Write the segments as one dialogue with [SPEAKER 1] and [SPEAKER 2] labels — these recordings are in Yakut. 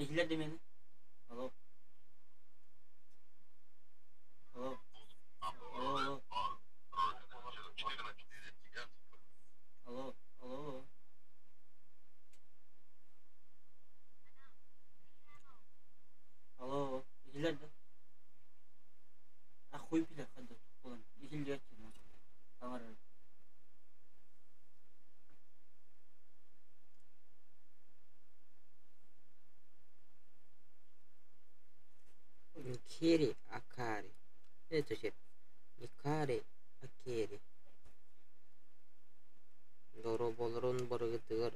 [SPEAKER 1] Иһиллэр да миэнэ? Алло. Алло. Алло, алло. Алло, алло. Алло, иһиллэр да? А хуй билэр хайдах буолан иһиллиэччи таҥарар.
[SPEAKER 2] Никери Акари. Это же Никари Акери. Дороболорун барыгытыгар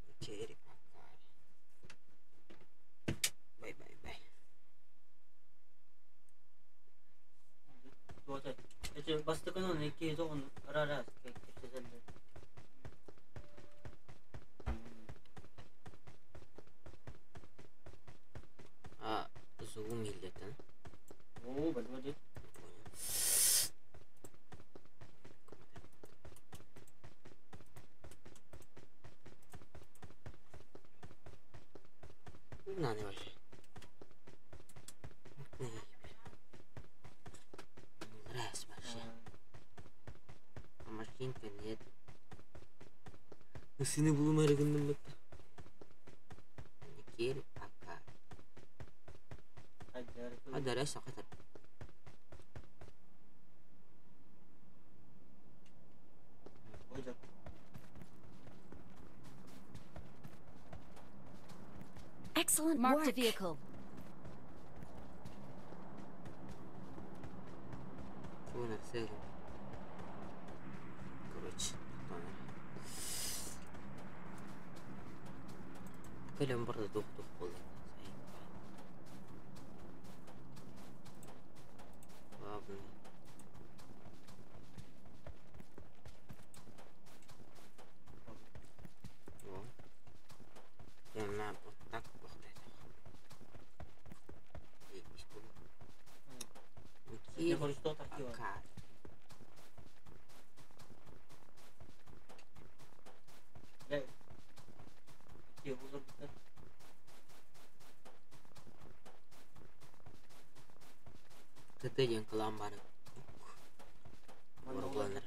[SPEAKER 2] Никери Акари. Бай бай бай.
[SPEAKER 1] Эти бастакы икки тоҕун ара-ара кэпсэтэллэр.
[SPEAKER 2] А звук иһиллэртэн.
[SPEAKER 1] Оо, бэл
[SPEAKER 2] Понял. Надо вообще. Раз вообще. А машинка нет. Сыны булумары гынным бытта. Никери Акари. هذا ليس خطر.
[SPEAKER 3] Excellent
[SPEAKER 4] Marked a
[SPEAKER 3] work.
[SPEAKER 4] vehicle.
[SPEAKER 2] Шо нәрсә? Короче, кэлэн барда туох-туох буолла. Главное. Во. Я вот так вот это. И что? Никери Акари. ТТ диэн кылаан баар. Уорбаланар.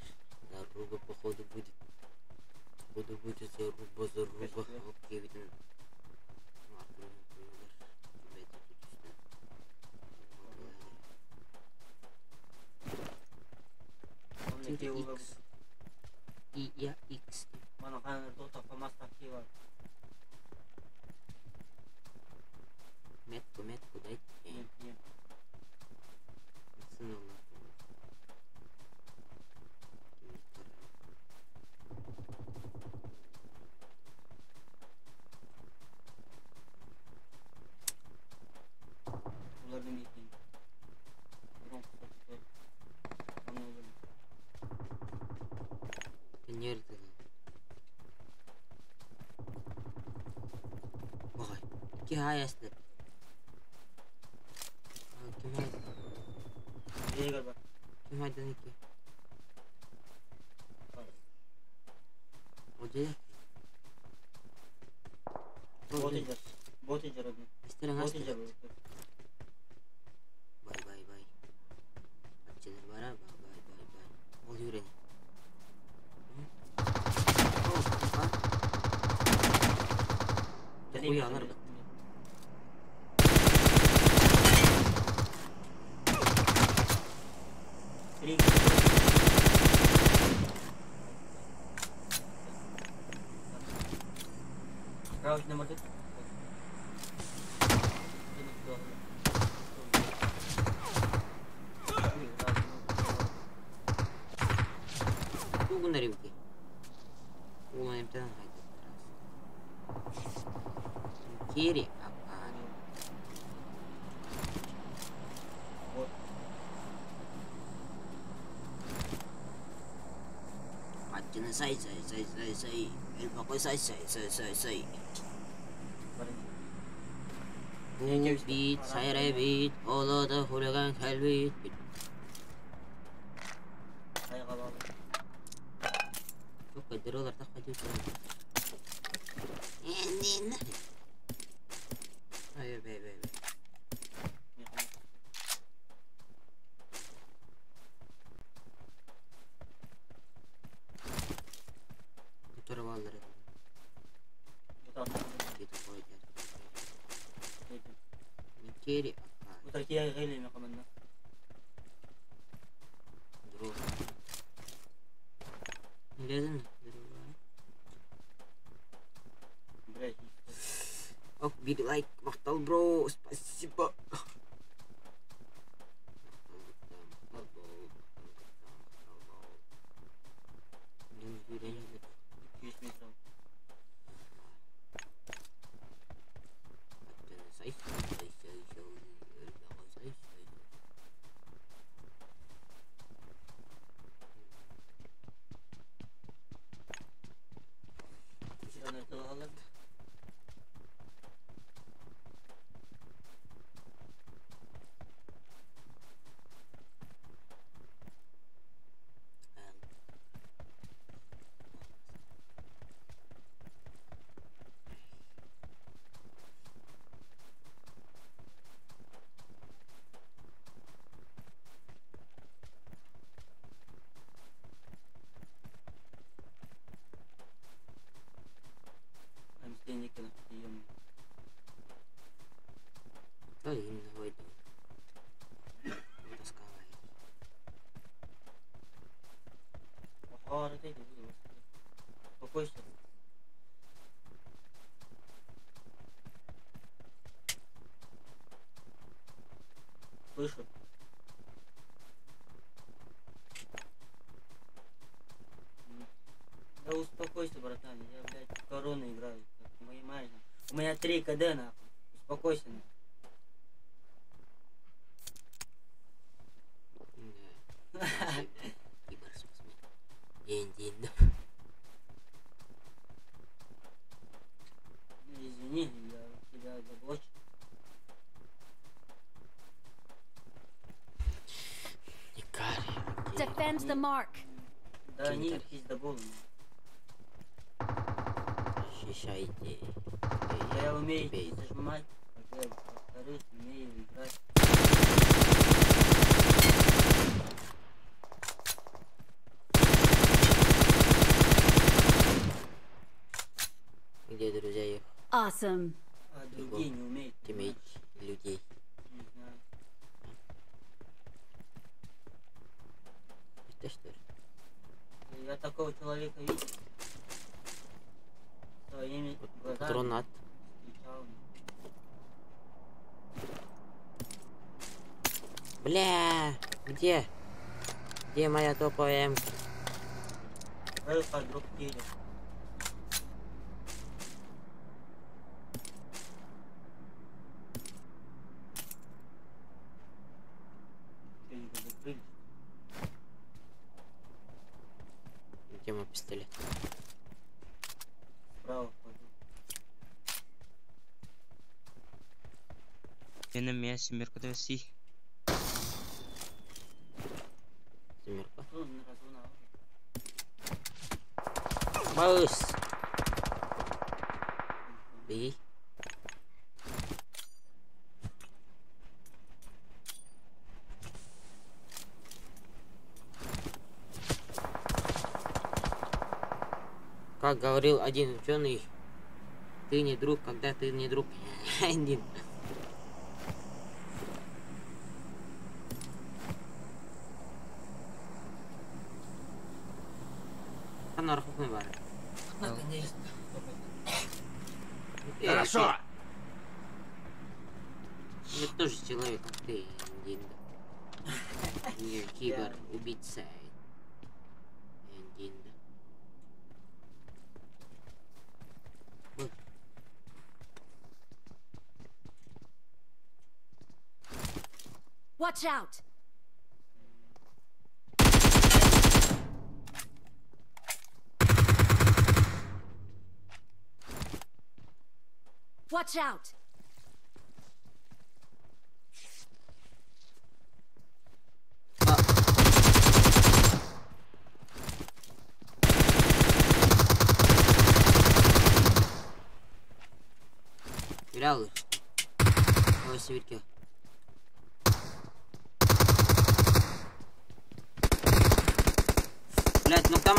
[SPEAKER 2] Заруба походу будет. Походу будет заруба, заруба. Окей, видно. X. И я X. Метку, метку дайте. Ki Kim Kim haydan ki? O değil.
[SPEAKER 1] Bot
[SPEAKER 2] Bye bye bye. Açılır var bye bye bye bye. Oluyor yani. Uyanır bak. Тугунар эбити. Уолан эмтэнэн хайдаттараас. Кири Акари. Аттины сай сай сай сай сай. Элбакой сай сай сай сай сай. Бит сайрай бит, олода хулиган кэлбит. Лайк, махтал, бро, спасибо.
[SPEAKER 1] Слышу. Да успокойся, братан, я, блядь, в корону играю, как понимаешь, у меня 3 КД, нахуй, успокойся, нахуй. Извини, я тебя заблочу.
[SPEAKER 3] Defend the mark.
[SPEAKER 1] Да, они пиздоболы.
[SPEAKER 2] Защищайте.
[SPEAKER 1] Я умею зажимать, во-вторых, умею играть.
[SPEAKER 2] Где друзья их?
[SPEAKER 3] Awesome.
[SPEAKER 1] А другие не умеют.
[SPEAKER 2] Иметь людей.
[SPEAKER 1] Не знаю.
[SPEAKER 2] Это что ли?
[SPEAKER 1] Я такого человека видел. Своими глазами.
[SPEAKER 2] Патронат.
[SPEAKER 1] Встречал.
[SPEAKER 2] Бля, где? Где моя топовая М? Где мой пистолет?
[SPEAKER 1] Справа пойду.
[SPEAKER 4] Я на меня семерку довести.
[SPEAKER 2] Семерка.
[SPEAKER 1] Бус.
[SPEAKER 2] Беги. Как говорил один ученый, ты не друг, когда ты не друг. Один.
[SPEAKER 5] Хорошо.
[SPEAKER 2] Я тоже человек, как ты, Динда. Не кибер убийца. Динда.
[SPEAKER 3] Watch out! Watch out!
[SPEAKER 2] Стрелял. Ой, сибирке. Блять, ну там...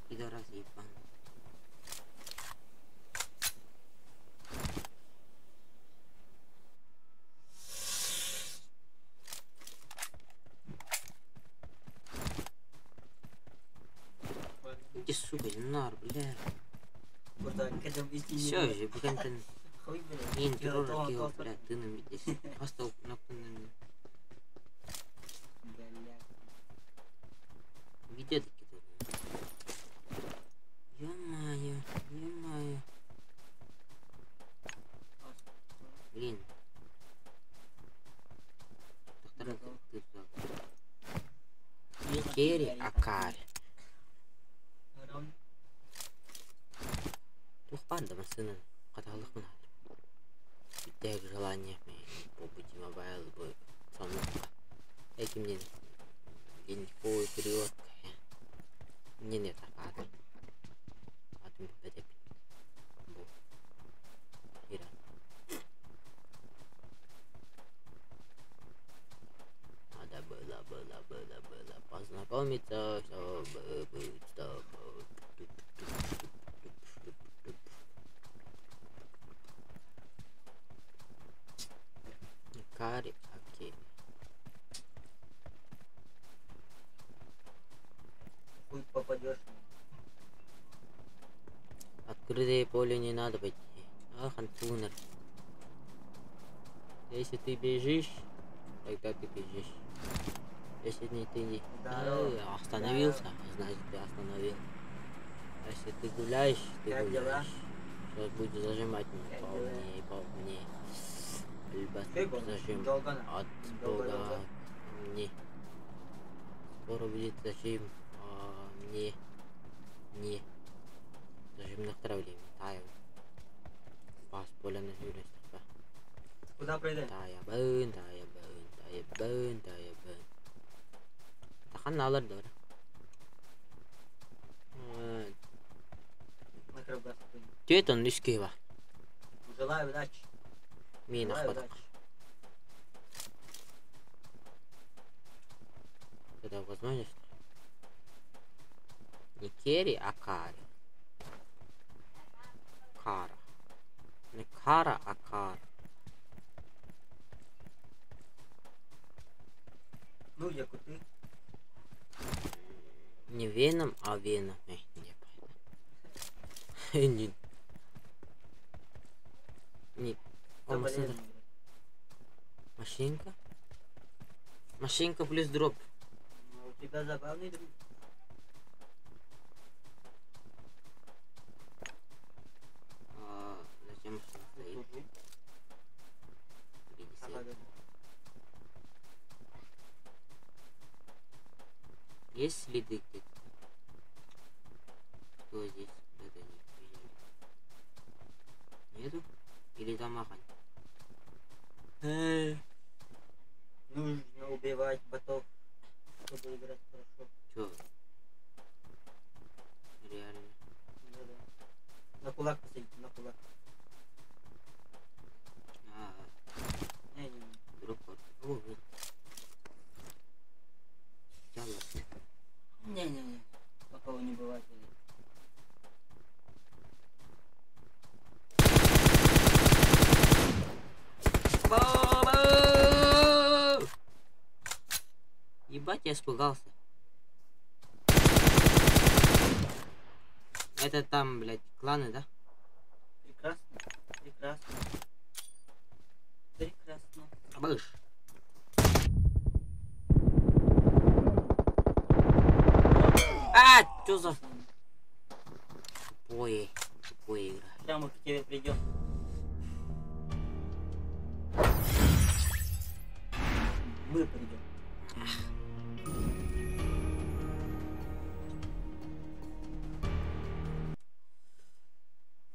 [SPEAKER 2] Пидорас ебаный. Иди, сука, нар, бля. Все, же, букантен. Ин, террор, бля, ты на здесь. Остал, на Где такие тут? Ё-моё, ё-моё. Блин. Керри Акари. Тухпан да масына каталык мына. Битек желание PUBG Mobile бу сонукка. Экимден ледниковый период. Не не так атын бедеп. Бу. Ира. Надо было познакомиться, чтобы быть с тобой. Кари, окей.
[SPEAKER 1] Хуй попадешь.
[SPEAKER 2] Открытое поле не надо пойти. Ах, антунер. Если ты бежишь, тогда ты бежишь. Если не ты не остановился, значит ты остановил. Если ты гуляешь, ты
[SPEAKER 1] Как дела?
[SPEAKER 2] гуляешь. Сейчас будет зажимать меня
[SPEAKER 1] Как
[SPEAKER 2] по
[SPEAKER 1] дела?
[SPEAKER 2] мне, по мне. Либо
[SPEAKER 1] Как
[SPEAKER 2] зажим
[SPEAKER 1] Долго на?
[SPEAKER 2] от
[SPEAKER 1] Долго,
[SPEAKER 2] Бога
[SPEAKER 1] долго.
[SPEAKER 2] мне. Скоро будет зажим мне. Не. Зажим на травле. Таю. Пас поле на земле.
[SPEAKER 1] Куда пройдем?
[SPEAKER 2] Тая бын, тая бын, тая бын, тая бын. Тахан алар да.
[SPEAKER 1] На крабас.
[SPEAKER 2] Тет он үскева.
[SPEAKER 1] Желаю удачи.
[SPEAKER 2] Мин
[SPEAKER 1] Желаю
[SPEAKER 2] ахпатак.
[SPEAKER 1] удачи.
[SPEAKER 2] Это возможно, что? Не Керри, а Кари. Кара. Не Кара, а Кара.
[SPEAKER 1] Ну, якуты.
[SPEAKER 2] Не Веном, а Веном. Эх, не понятно. Не. Не. О, машинка. Машинка. Машинка плюс дроп.
[SPEAKER 1] Ну, у тебя забавный друг.
[SPEAKER 2] А, зачем машина стоит?
[SPEAKER 1] Ага,
[SPEAKER 2] Есть следы где-то? Что здесь? Куда-то они бежали. Нету? Или там ахань?
[SPEAKER 1] Нужно убивать ботов, чтобы играть хорошо.
[SPEAKER 2] Чё? Реально.
[SPEAKER 1] Ну да. На кулак посадите, на кулак.
[SPEAKER 2] А,
[SPEAKER 1] Не-не-не.
[SPEAKER 2] друг вот. О, вот.
[SPEAKER 1] Не-не-не. Такого не бывает.
[SPEAKER 2] Ебать, я испугался. Это там, блядь, кланы, да?
[SPEAKER 1] Прекрасно, прекрасно. Прекрасно.
[SPEAKER 2] Быш. А, что за... Тупое, тупое игра.
[SPEAKER 1] Сейчас мы к тебе придем. Мы придем.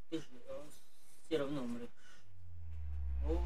[SPEAKER 1] Ты же все равно умрешь. О.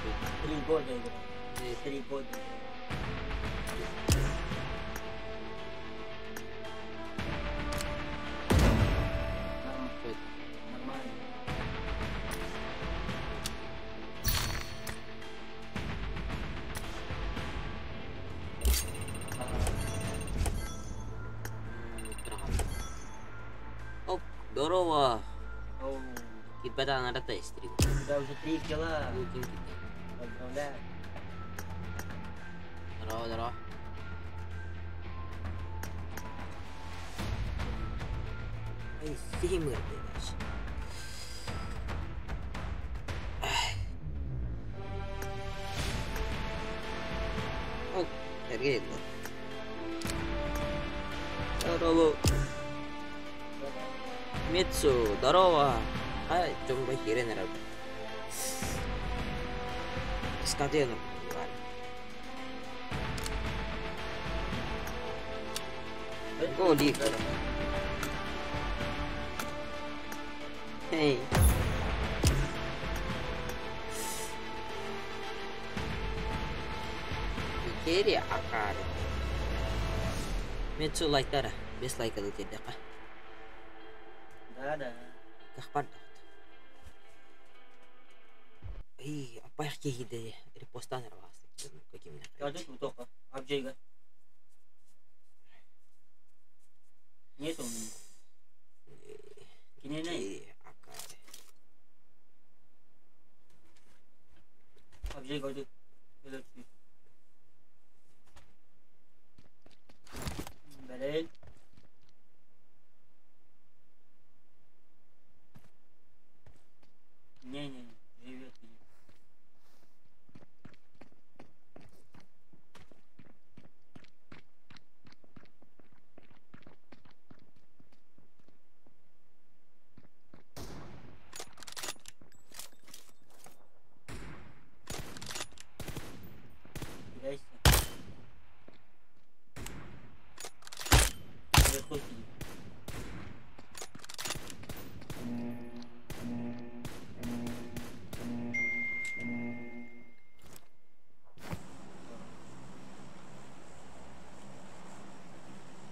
[SPEAKER 1] 3 года играю. 3 года играю. Норм- Нормально. Ага.
[SPEAKER 2] Оп, здорово.
[SPEAKER 1] Оу,
[SPEAKER 2] Кипета на тестере.
[SPEAKER 1] у тебя уже три килла. Поздравляю.
[SPEAKER 2] Здорово, здорово. Ай, симыр дедаш. О, Сергей. Здорово. Митсу, здорово. Ай, чомба хирен раб. Скотину. Голи. Эй. Икери акари. Митсу лайктара. Без лайка дытырдака.
[SPEAKER 1] Да, да.
[SPEAKER 2] Кахпар Эй, апайх кихиде репостан рвас. Каким
[SPEAKER 1] Каждый только. Абджейга. Нет у меня. Кинене.
[SPEAKER 2] Акари.
[SPEAKER 1] Абджейга ждет. Блин. Не-не, живет. Кидайся. Наверху сидит.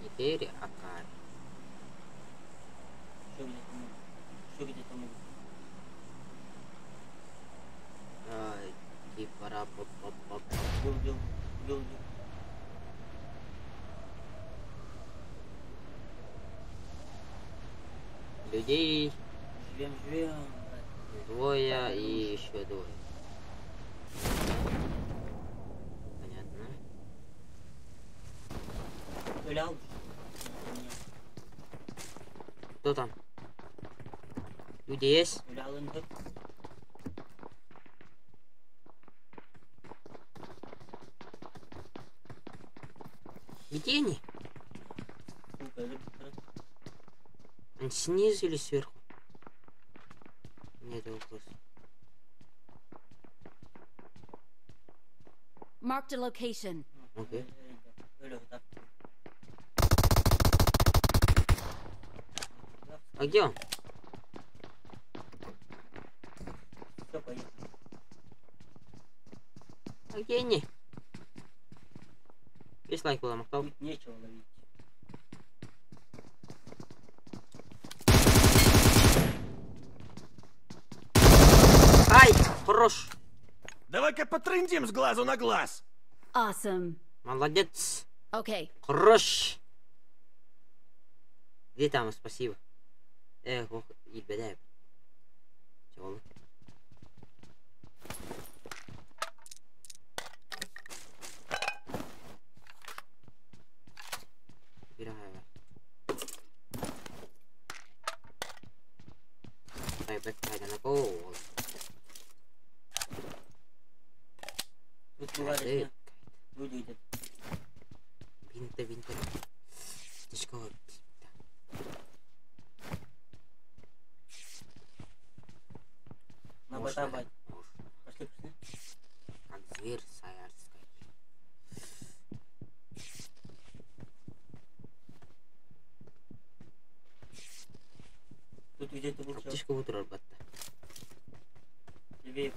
[SPEAKER 2] Икери акари.
[SPEAKER 1] Еще где-то могут. Еще где-то могут.
[SPEAKER 2] Ай, типа поп поп поп.
[SPEAKER 1] Убил, убил, убил, убил.
[SPEAKER 2] Людей
[SPEAKER 1] Живем, живем, брат.
[SPEAKER 2] двое и еще двое. Понятно.
[SPEAKER 1] Стрелял.
[SPEAKER 2] Кто там? Люди есть?
[SPEAKER 1] Стрелял НТ.
[SPEAKER 2] Где они?
[SPEAKER 1] Сука, это брат.
[SPEAKER 2] Они снизу или сверху? Нет, вопрос.
[SPEAKER 3] Marked a location.
[SPEAKER 2] Окей.
[SPEAKER 1] Öyle так.
[SPEAKER 2] А где он?
[SPEAKER 1] Все, поехали.
[SPEAKER 2] А где они? Есть лайк было, мактал.
[SPEAKER 1] Тут нечего ловить.
[SPEAKER 2] Ай, хорош.
[SPEAKER 5] Давай-ка потрындим с глазу на глаз.
[SPEAKER 3] Awesome.
[SPEAKER 2] Молодец.
[SPEAKER 3] Okay.
[SPEAKER 2] Хорош. Где там, спасибо. Эх, ох, илбеде. Чего? Go.
[SPEAKER 1] Тут бывает, люди идут.
[SPEAKER 2] Бинта, бинта. Тишко.
[SPEAKER 1] На батабать. Пошли, пошли.
[SPEAKER 2] Как зверь саярский.
[SPEAKER 1] Тут где-то был человек.
[SPEAKER 2] Аптечка утрор батта.
[SPEAKER 1] Левее.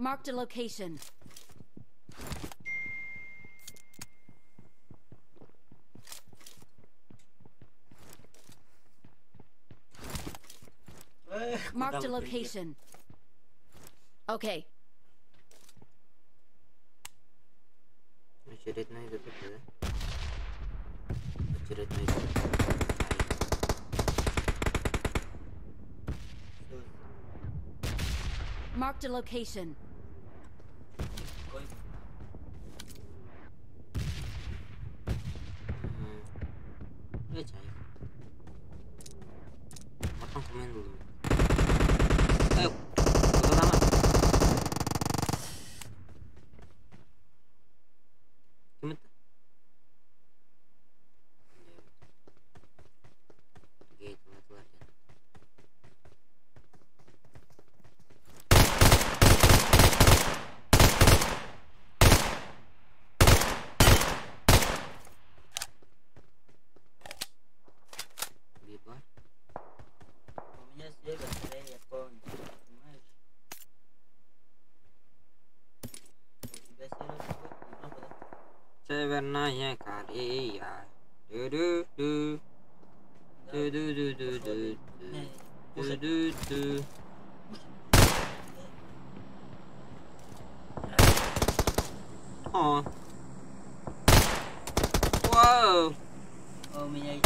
[SPEAKER 3] Marked a location.
[SPEAKER 1] Эх, куда
[SPEAKER 3] Marked a
[SPEAKER 1] вы приехали?
[SPEAKER 3] location. Okay.
[SPEAKER 2] Очередной ДТП, да? Очередной ДТП.
[SPEAKER 1] Всё,
[SPEAKER 3] Marked a location.
[SPEAKER 1] ой,
[SPEAKER 2] Ай. Э, чай. Потом комендую. Эй, куда там? Ким это? Гейт, ладно. Биба.
[SPEAKER 1] У меня слева Корея, Япония, понимаешь? А у тебя север какой? Европа, да?
[SPEAKER 2] Северная Корея. Ду-ду-ду.
[SPEAKER 1] Да.
[SPEAKER 2] Ду-ду-ду-ду-ду.
[SPEAKER 1] Не, не, кушай.
[SPEAKER 2] Ду-ду-ду. О. Вау.
[SPEAKER 1] А у меня еще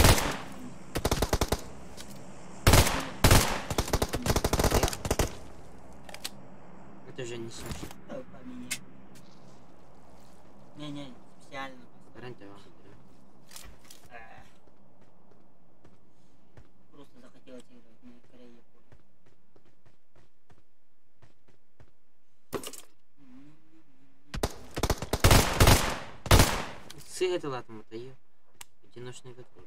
[SPEAKER 2] Это же не смешно.
[SPEAKER 1] Поменяй. Не-не, специально поставил.
[SPEAKER 2] Рен ТВ.
[SPEAKER 1] Эх. Просто захотелось играть на Корее, Японии.
[SPEAKER 2] Сыграл там это ее. Одиночный патруль.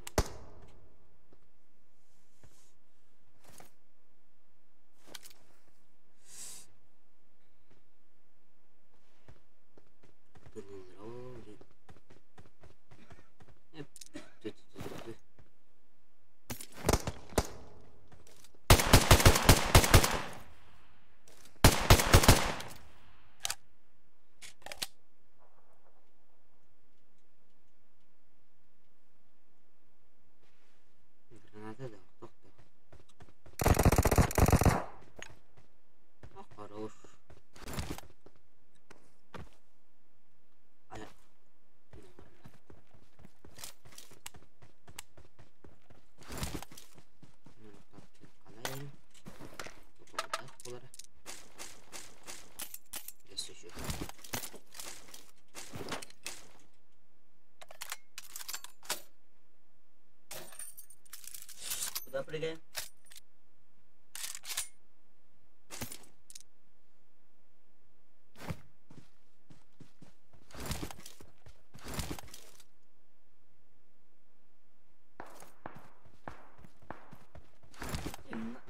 [SPEAKER 2] Ту-ту-ту-ту. Граната, да, тохто. Ну, хорош. А я... Ну, ладно. Ну, так, калаем. Тутугда болар. Есть еще.
[SPEAKER 1] Куда прыгаем?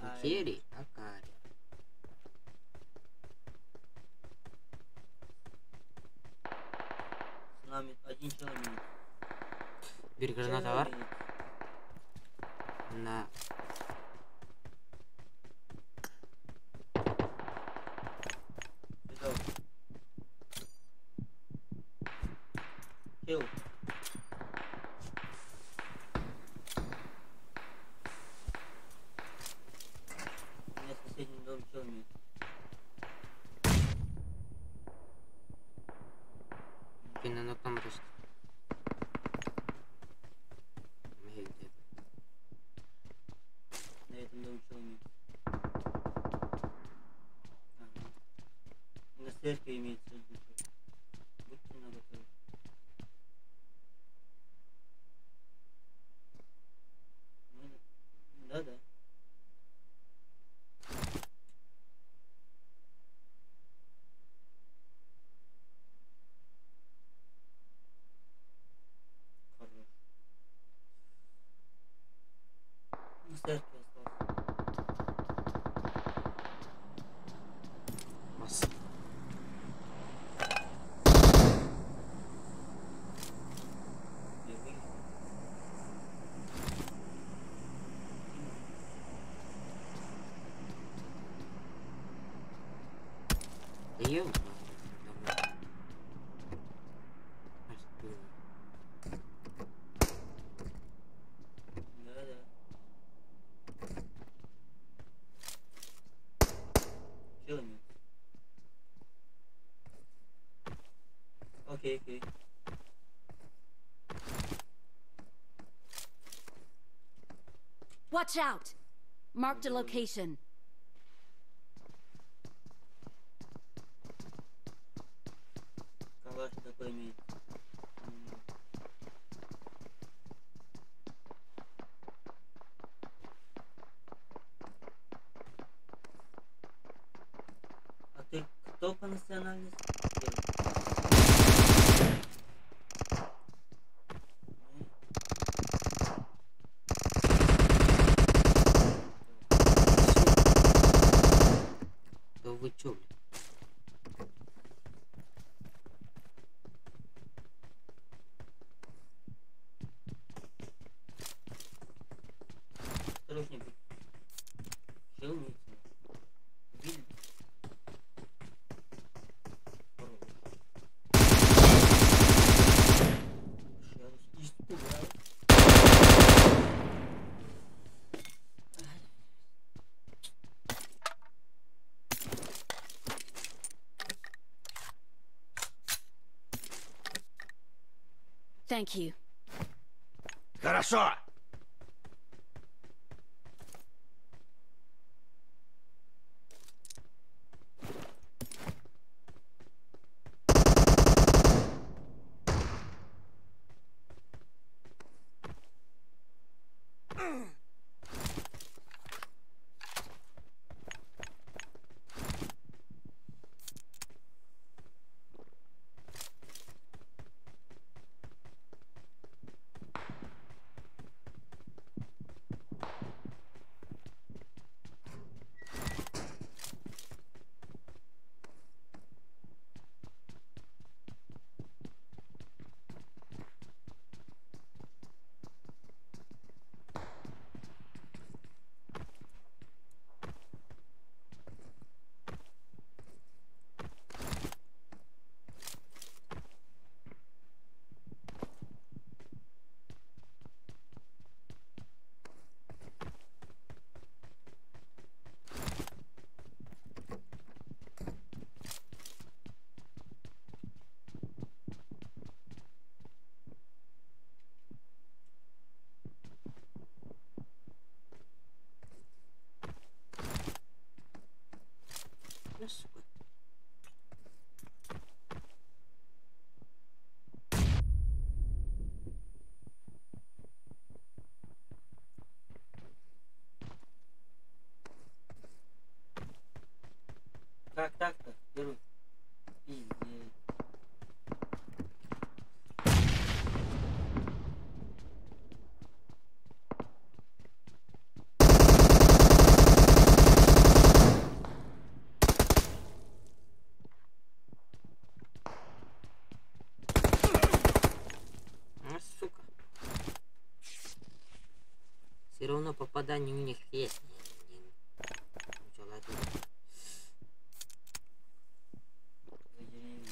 [SPEAKER 1] Ай,
[SPEAKER 2] Кери, Акари.
[SPEAKER 1] С нами один человек.
[SPEAKER 2] Бир граната бар.
[SPEAKER 1] Человек.
[SPEAKER 2] На.
[SPEAKER 1] Сюда. Чел. У меня соседний дом чел имеет.
[SPEAKER 2] Кино там просто. Мегде.
[SPEAKER 1] На этом доме чел имеет. Ага. На церкви имеется один чел. Будьте наготове. Ну, да, да. Хорош. На церкви остался.
[SPEAKER 2] Бас.
[SPEAKER 1] Я выиграл.
[SPEAKER 2] Ты Ё-моё.
[SPEAKER 1] Да-да. Чего нет? Окей, окей.
[SPEAKER 3] Watch out! Marked a location.
[SPEAKER 1] Калаш такой имеет. А ты кто по национальности?
[SPEAKER 2] Да вы чё, блин?
[SPEAKER 1] Осторожнее будь. Чел имеется. Убили? Хорош. Шелусь. Испугал.
[SPEAKER 3] Thank you.
[SPEAKER 5] Хорошо!
[SPEAKER 2] Да, сука.
[SPEAKER 1] Как так-то? Первый. Пиздец.
[SPEAKER 2] А, сука. Все равно попадание у них есть. Не, не. Ну, чё, ладно.
[SPEAKER 1] За деревьями.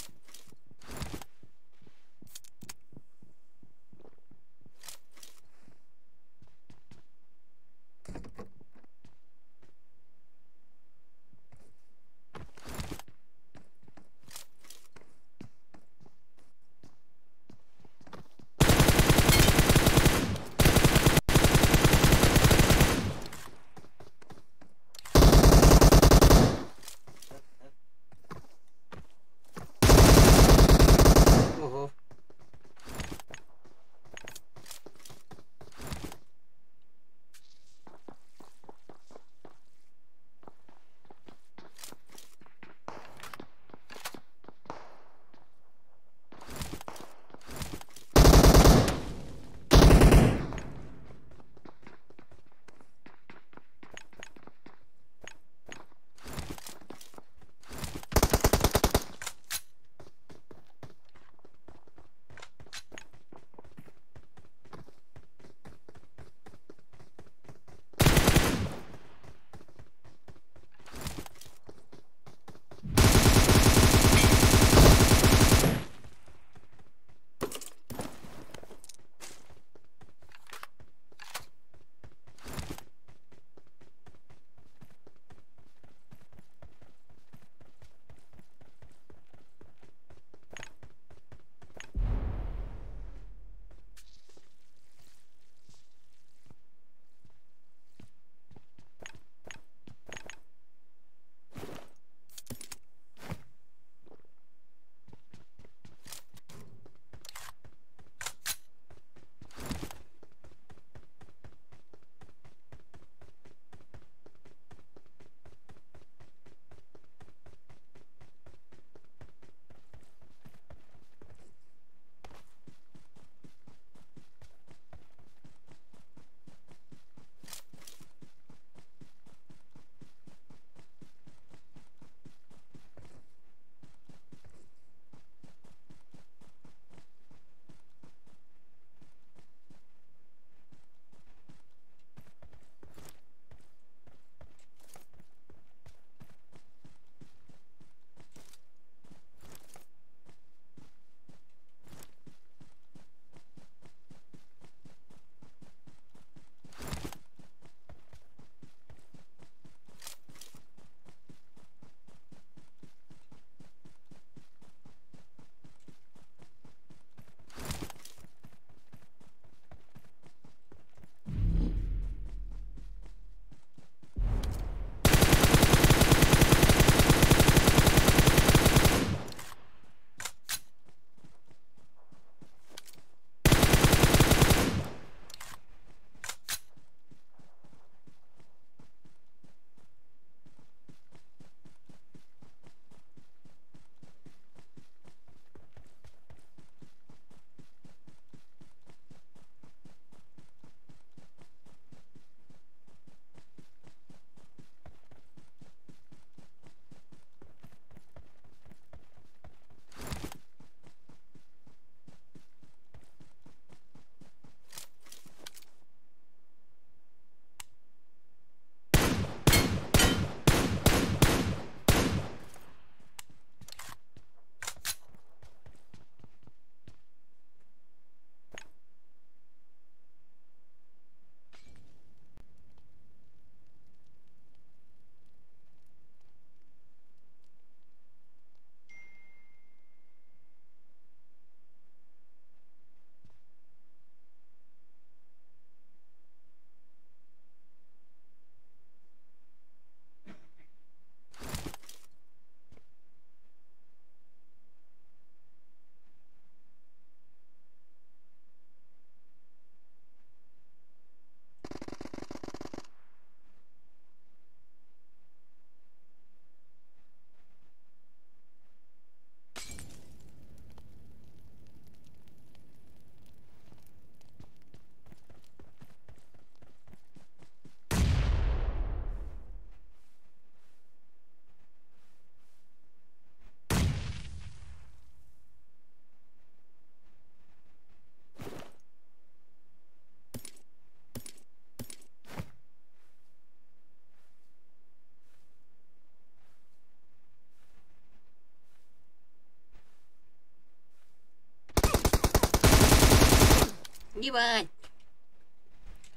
[SPEAKER 2] Ебать!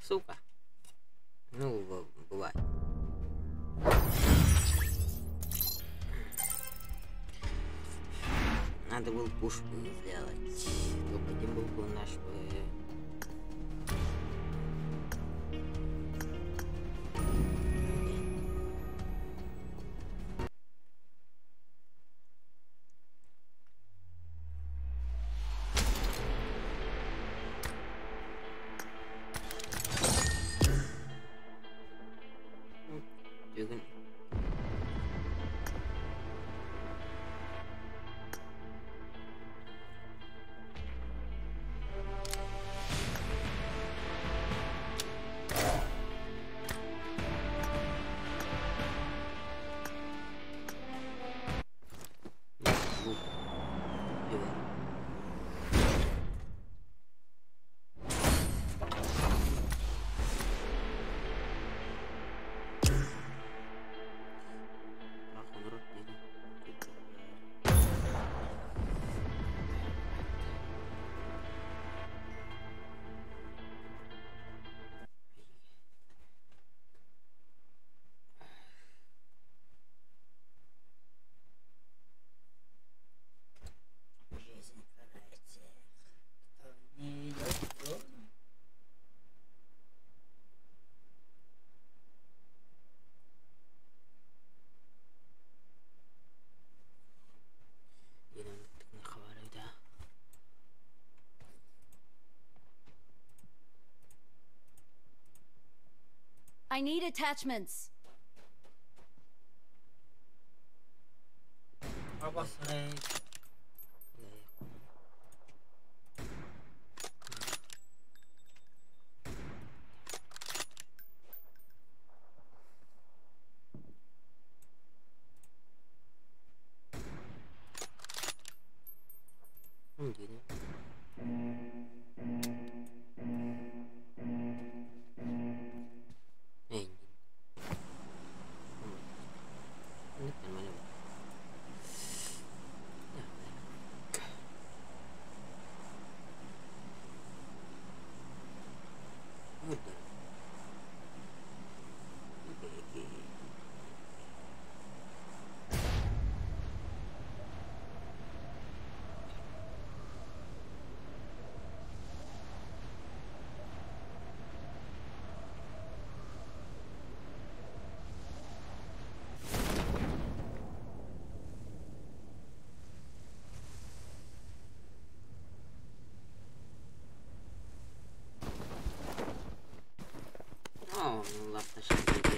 [SPEAKER 2] Сука. Ну, бывает. Надо было пушку сделать. Топ-1 был бы наш бы.
[SPEAKER 1] Жизнь карает тех, кто не идет в зону.
[SPEAKER 3] I need attachments.
[SPEAKER 1] Обосрать.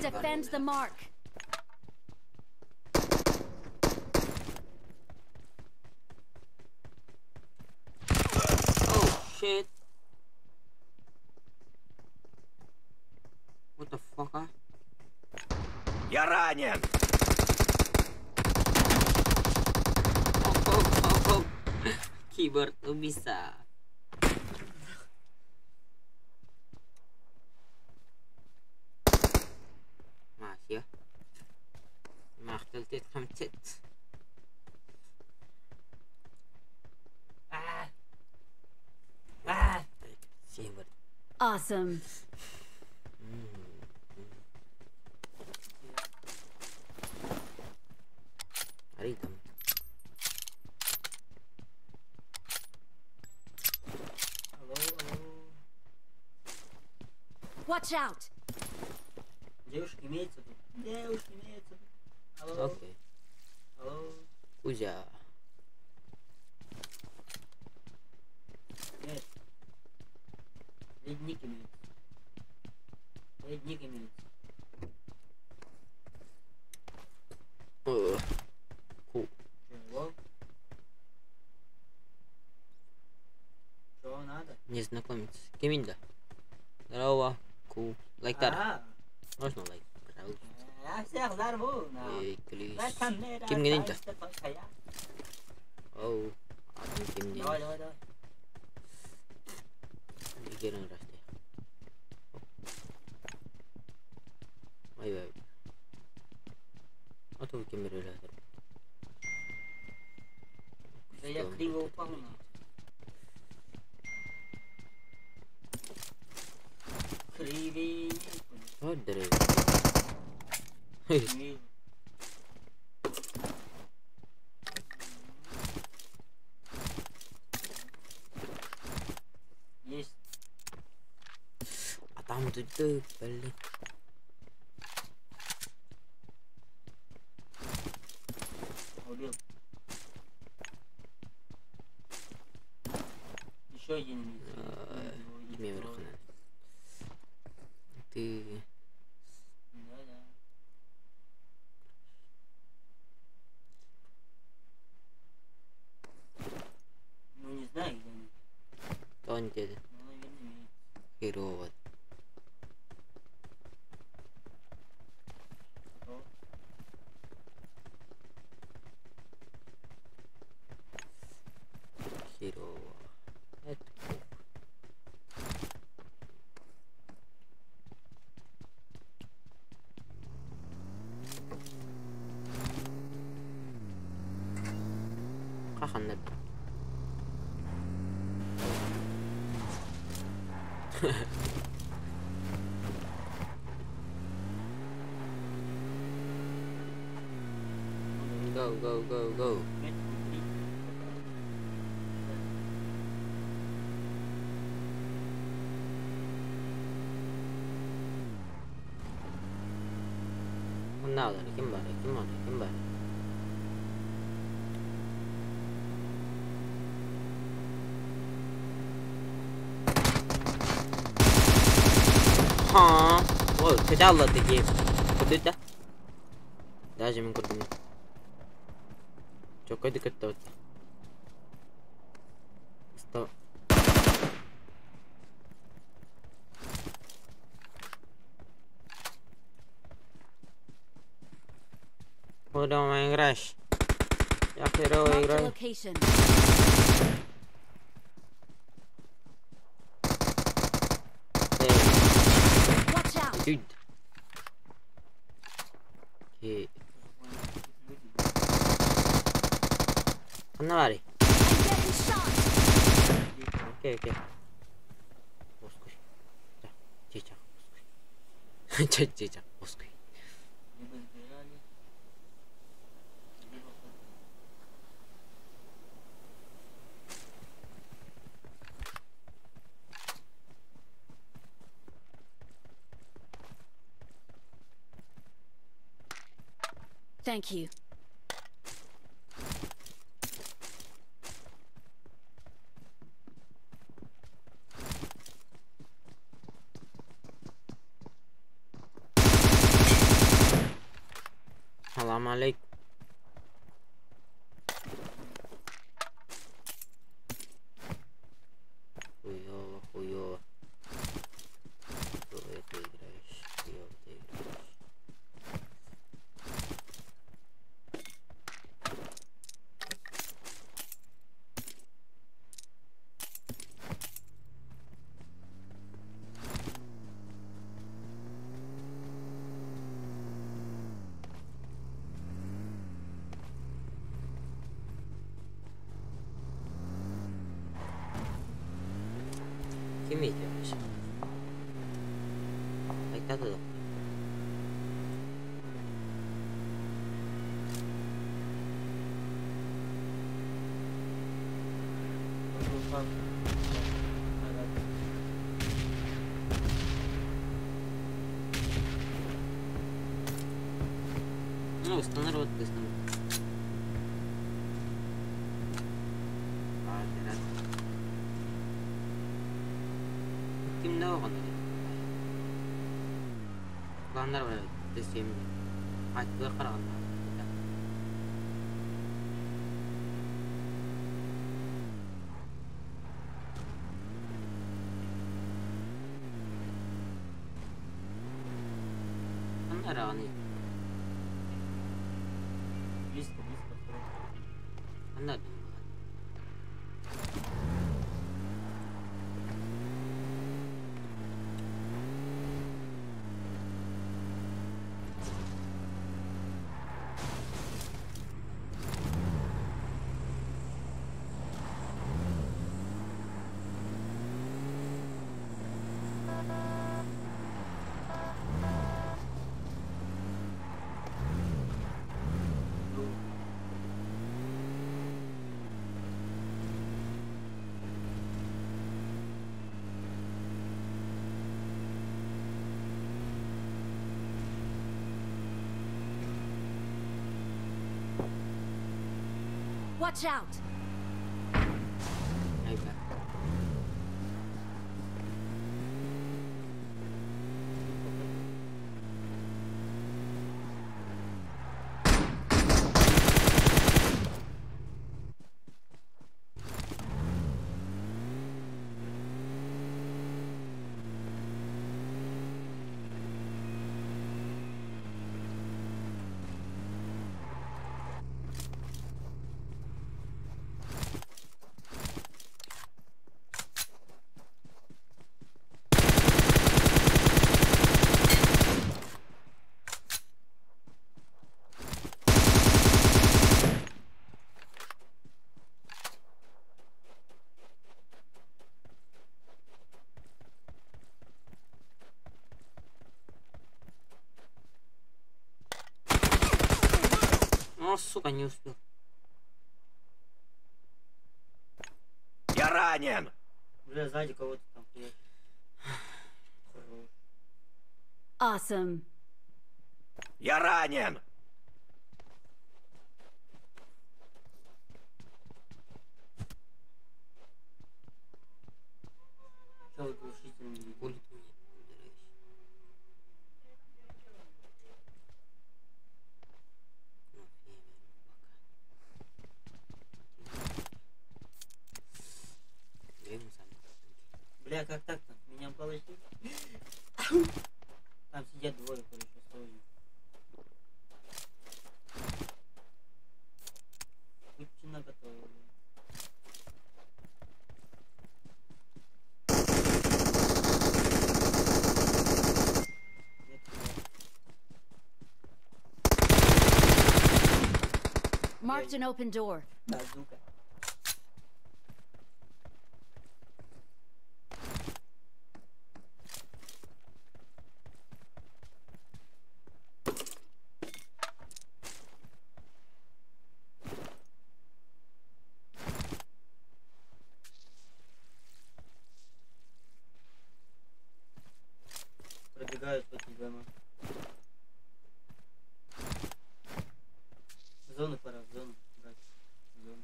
[SPEAKER 3] Defend the mark.
[SPEAKER 2] Oh shit. What the fuck, а?
[SPEAKER 5] Я ранен!
[SPEAKER 2] Oh. Keyboard tuh bisa. Masih ya.
[SPEAKER 3] Awesome.
[SPEAKER 1] Алло, алло.
[SPEAKER 3] Watch out.
[SPEAKER 1] Девушка имеется тут. Девушка имеется тут. Алло.
[SPEAKER 2] Окей.
[SPEAKER 1] Алло.
[SPEAKER 2] Кузя.
[SPEAKER 1] Нет. Ледник имеется. Ледник имеется.
[SPEAKER 2] Ку.
[SPEAKER 1] Чего? Чего надо?
[SPEAKER 2] Незнакомец. Кеминда. Здорово. Ку. Лайк тар.
[SPEAKER 1] А,
[SPEAKER 2] Можно лайк? Пожалуйста.
[SPEAKER 1] я всех взорву. на.
[SPEAKER 2] Эй, плиз.
[SPEAKER 1] В этом мире
[SPEAKER 2] Ким генинда?
[SPEAKER 1] остался только я.
[SPEAKER 2] Оу. Атым ким
[SPEAKER 1] Давай, давай, давай.
[SPEAKER 2] Герин расте. Ай, ай. А то кем релятор.
[SPEAKER 1] Да я криво упал, на.
[SPEAKER 2] Вот деревья.
[SPEAKER 1] Есть.
[SPEAKER 2] А там тут, блин.
[SPEAKER 1] Убил. Еще один.
[SPEAKER 2] Ты...
[SPEAKER 1] Да, да. Ну не знаю, где они.
[SPEAKER 2] Кто они деді?
[SPEAKER 1] Ну, наверное, имеют.
[SPEAKER 2] Херово.
[SPEAKER 1] Готово.
[SPEAKER 2] Херово. Это плохо. Хаханнар. Go, go, go, go.
[SPEAKER 1] Метров 30.
[SPEAKER 2] Надо, ким бар, ким бар, ким бар. Ха, ой, кыдалла таки. Куда? Даже мен көрдүм. Чокойду көттө. Стоп. Куда играешь? Я херово
[SPEAKER 3] Marked a
[SPEAKER 2] играю.
[SPEAKER 3] location. Watch out!
[SPEAKER 2] Dude. Окей. Ханна барый.
[SPEAKER 3] I'm getting shot!
[SPEAKER 2] Окей, окей. Оскуй. За, чичак, оскуй. Чичак, оскуй.
[SPEAKER 1] Либо сбежали, либо ходили.
[SPEAKER 3] Thank you.
[SPEAKER 2] Салам алейкум. Хуёво, хуёво. Хуёво ты играешь, хуёво ты играешь. Ким идешь? Айта да.
[SPEAKER 1] Он был пап. Да, да.
[SPEAKER 2] Ну, устанавливать ты сам. Ким да оған Пландар бар десем. Айтты қарағанда. Қандай
[SPEAKER 1] Близко, близко. осторожно.
[SPEAKER 2] Қандай
[SPEAKER 3] Watch out!
[SPEAKER 2] Ай бля. О, сука, не успел.
[SPEAKER 5] Я ранен!
[SPEAKER 1] Бля, сзади кого-то там хуячит. Хорош.
[SPEAKER 3] Awesome.
[SPEAKER 5] Я ранен!
[SPEAKER 1] Чё вы глушитель не видите?
[SPEAKER 2] Хули ты мне ударяешь? Ну, время, пока. Я ему сам
[SPEAKER 1] Бля, как так-то? Меня положили? Там сидят двое, короче, осторожно. Будьте наготове. Нет,
[SPEAKER 3] Marked an open door.
[SPEAKER 1] Базука. Пробегают по эти дома. В зону пора, в зону брать. В зону.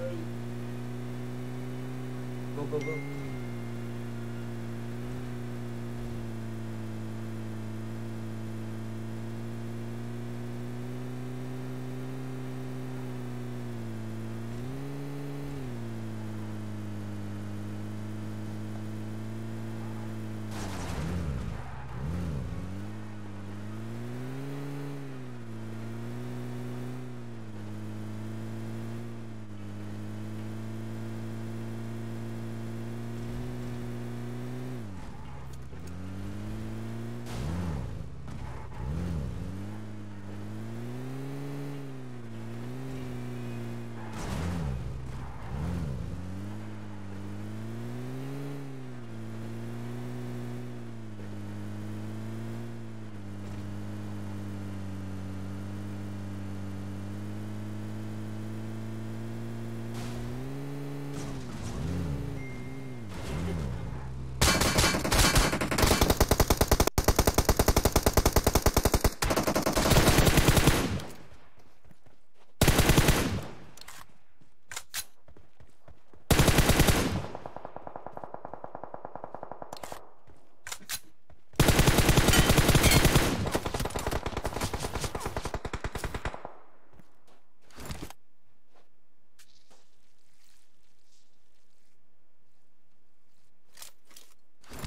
[SPEAKER 1] Ой. Go, go, go.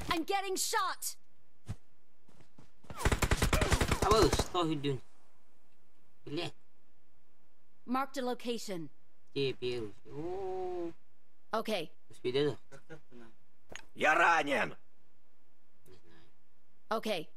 [SPEAKER 3] I'm getting shot!
[SPEAKER 2] А вы что идут? Блядь,
[SPEAKER 3] Marked a location.
[SPEAKER 2] где первый? О,
[SPEAKER 3] Okay.
[SPEAKER 2] успели, да?
[SPEAKER 1] Как так-то на?
[SPEAKER 5] Я ранен!
[SPEAKER 2] Не знаю.
[SPEAKER 3] Okay.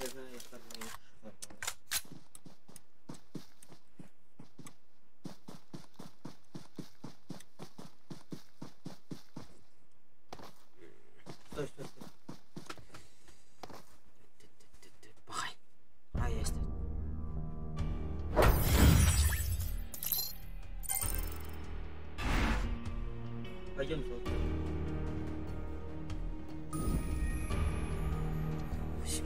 [SPEAKER 1] Я знаю, я хорош, хорош. Стой, стой, стой.
[SPEAKER 2] Пахай. А, есть.
[SPEAKER 1] Пойдем, золото.
[SPEAKER 2] Восемь.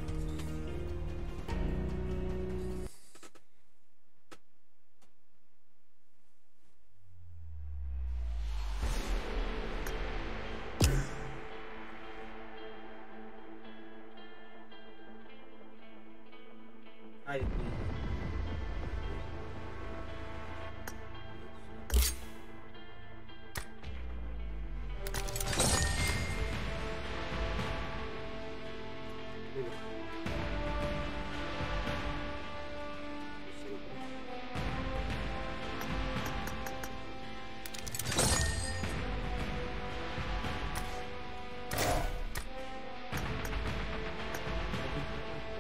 [SPEAKER 1] Авик будет.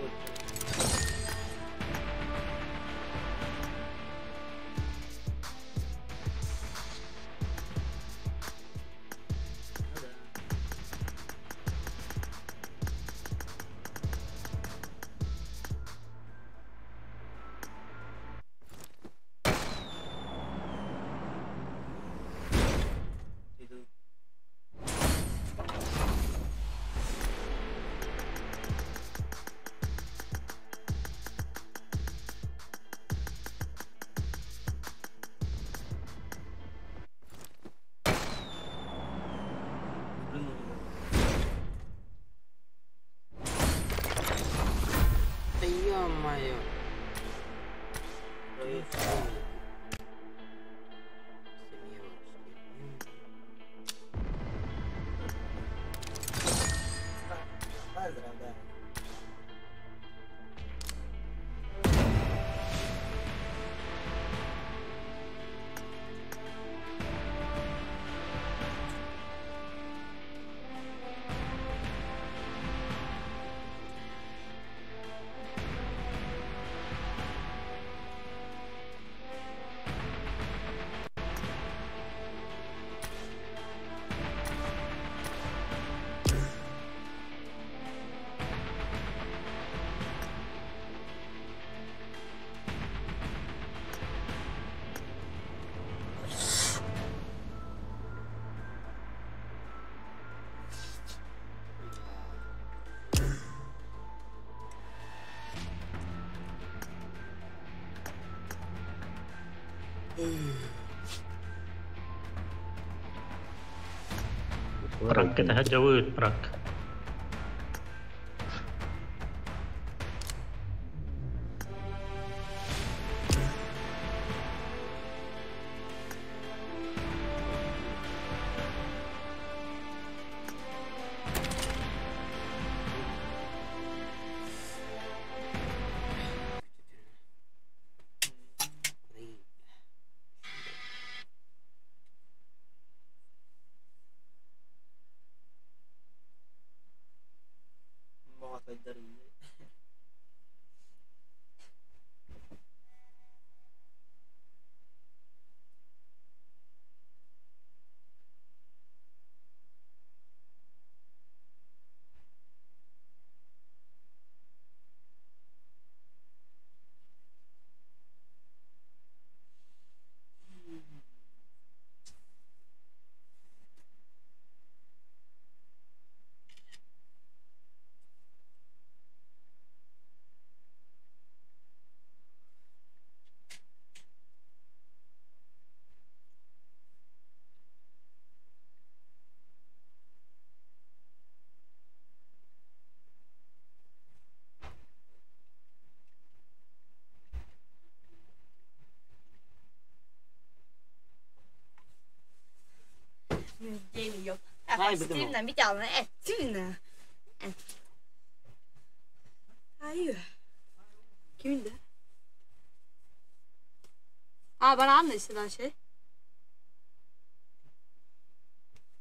[SPEAKER 1] Ой. Ну да. Иду. Прыгнул туда.
[SPEAKER 2] Да ё-моё.
[SPEAKER 1] Ой. Поздравляю.
[SPEAKER 6] Prank تهجوت prank.
[SPEAKER 1] Мало дарили.
[SPEAKER 2] Ай,
[SPEAKER 7] Стримна бит ална стримна. Ай. Kimdi? Aa bana anla işte şey.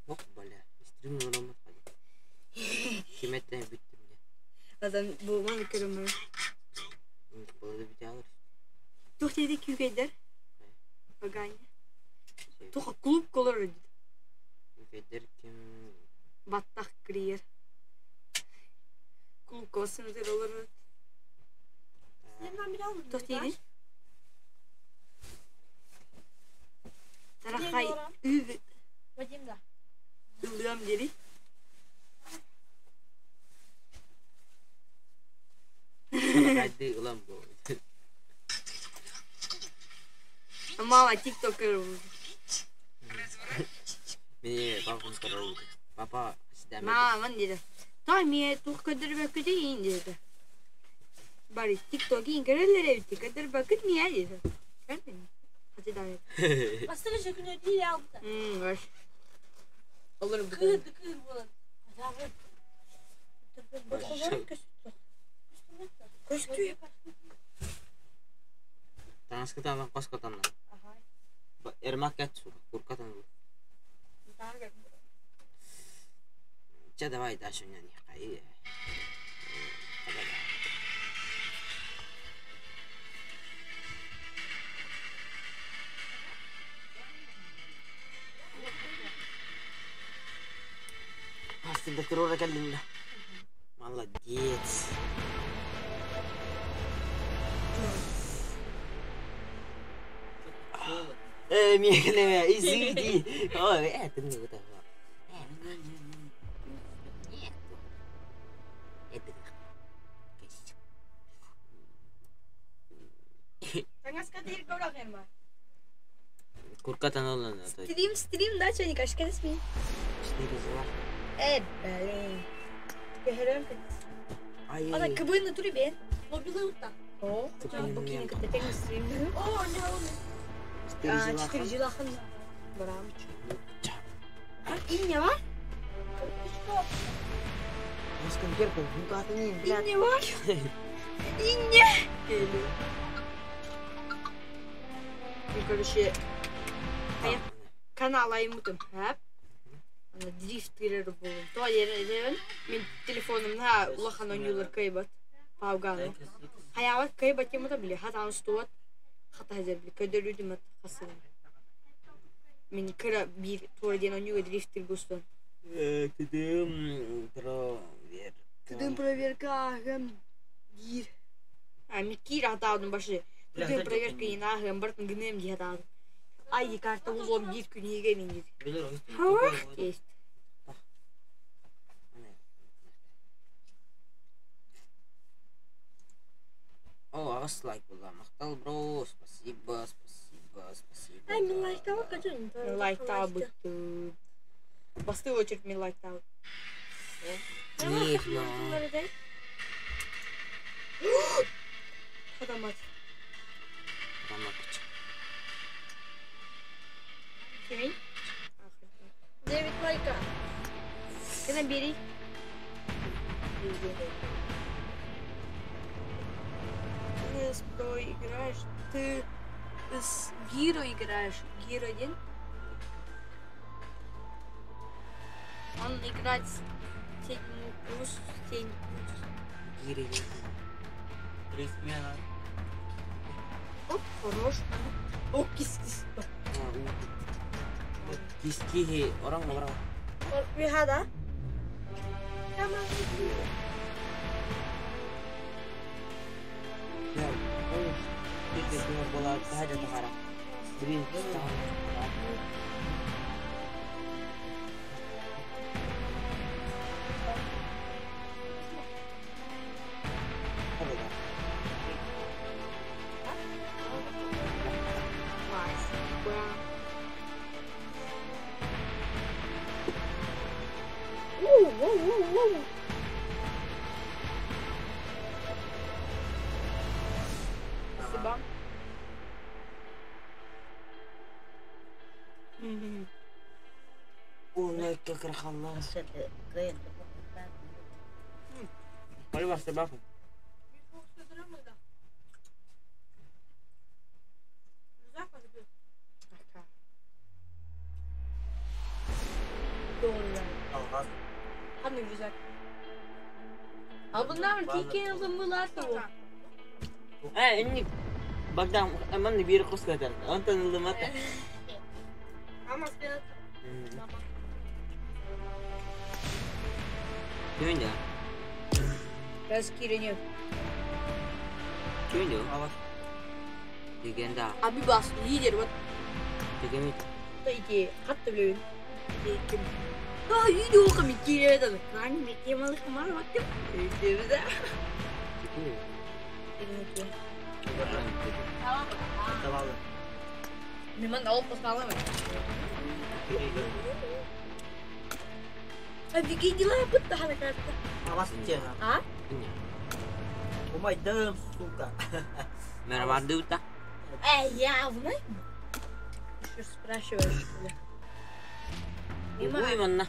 [SPEAKER 2] Ох, бля, стрим номер hadi. Киметтен бүттүм де.
[SPEAKER 7] Zaten bu bana körüm.
[SPEAKER 2] Burada bir alır.
[SPEAKER 7] Тух dedi kükedер. Baganya. Тух клуб колор dedi.
[SPEAKER 2] Kükedер ким?
[SPEAKER 7] Баттах криер. Клуб колсын olur. Тух dedi. Тарахай үг
[SPEAKER 8] Вадим да.
[SPEAKER 7] ылыам дери.
[SPEAKER 2] Хайды ылам бу.
[SPEAKER 7] Мама тиктокер.
[SPEAKER 2] Мени папам көрөр. Папа сидәме.
[SPEAKER 7] Мама dedi. Та ми тух көдөр бөкүдө ин dedi. Бari TikTok ин көрөлөр эбит көдөр бөкүт мия dedi. Көрдүң? Хати да.
[SPEAKER 8] Бастыры жүкүнө değil aldı.
[SPEAKER 7] Var. Olur bu.
[SPEAKER 8] Kır kır bulan.
[SPEAKER 7] Көстүү.
[SPEAKER 2] Транскатан коскотан. Эрмак катсу, куркатан. Че давай дальше у меня не хай. Астында террор келдим. Молодец. Мне извини. Ой, это не вот это. Нет. Это. Куркатан олан.
[SPEAKER 7] Стрим, стрим, да, что не кашка сми.
[SPEAKER 2] Четыре зла.
[SPEAKER 7] Э, блин. Көһөрөм.
[SPEAKER 2] Ай.
[SPEAKER 7] Ана кыбыны тури бен.
[SPEAKER 8] Мобилы утта.
[SPEAKER 7] О, букини кытта стрим.
[SPEAKER 8] О, не он.
[SPEAKER 2] Четыре зла.
[SPEAKER 7] Четыре жилахан. Барам. Инне var? Инне var? Инне. Короче, канал аймутым. Хап. Ана дрифт кирер болум. То ерен мен телефонумна улахан ойнулар кайбат. Пауганы. Хаяват кайбат темата били. Хатан стуат. Хата хазер били. Көдөрүдүм ат хасыл. Мен кыра бир тура ден ойнуга дрифтер густон.
[SPEAKER 2] Тыдым проверка.
[SPEAKER 7] Тыдым проверка ахым дир. А ми кир атаудun башы. Тыдым проверка ин ахым бартын гынем ди атаудun. Ай карта улом дир күнеге мен дир. Есть.
[SPEAKER 2] О, ағас лайк была. Мақтал бро, спасибо, спасибо, спасибо.
[SPEAKER 8] Ай, мен лайктабы качан.
[SPEAKER 7] Лайктабы. Басты очередь мен лайктабы.
[SPEAKER 2] Нет, но...
[SPEAKER 7] Адамат.
[SPEAKER 2] Адамат.
[SPEAKER 7] Кемей?
[SPEAKER 8] 9 лайка.
[SPEAKER 7] Кена бери. Ты с Про играешь, ты с Гиро играешь. Гиро один. Он играет с 7 плюс, 7 плюс.
[SPEAKER 2] Гиро.
[SPEAKER 1] Три смена.
[SPEAKER 7] Оп, хорош. О, кис-кис.
[SPEAKER 2] Кис-кис, orang orang.
[SPEAKER 7] Вихада.
[SPEAKER 2] Ya, oh, bola saja sekarang. Beri
[SPEAKER 7] Спасибо.
[SPEAKER 2] О, Лайкка кырахалла. Богдан, манна биир хос кэтэн, онтон ылымата. Күнү.
[SPEAKER 7] Раскирение.
[SPEAKER 2] Күнү. Легенда.
[SPEAKER 7] Абибас лидер вот.
[SPEAKER 2] Дегеми.
[SPEAKER 7] Иди, хатты билебин. Ким? А, видео ками кире да. Кани меке малы хамар ваттым. Иди да. Мен алып басмалым. А дела будто хана карта. А?
[SPEAKER 1] Умайдым, сука.
[SPEAKER 2] Мервардыта.
[SPEAKER 7] Эй, явно. Еще спрашиваешь, что ли?
[SPEAKER 2] Уй, манна.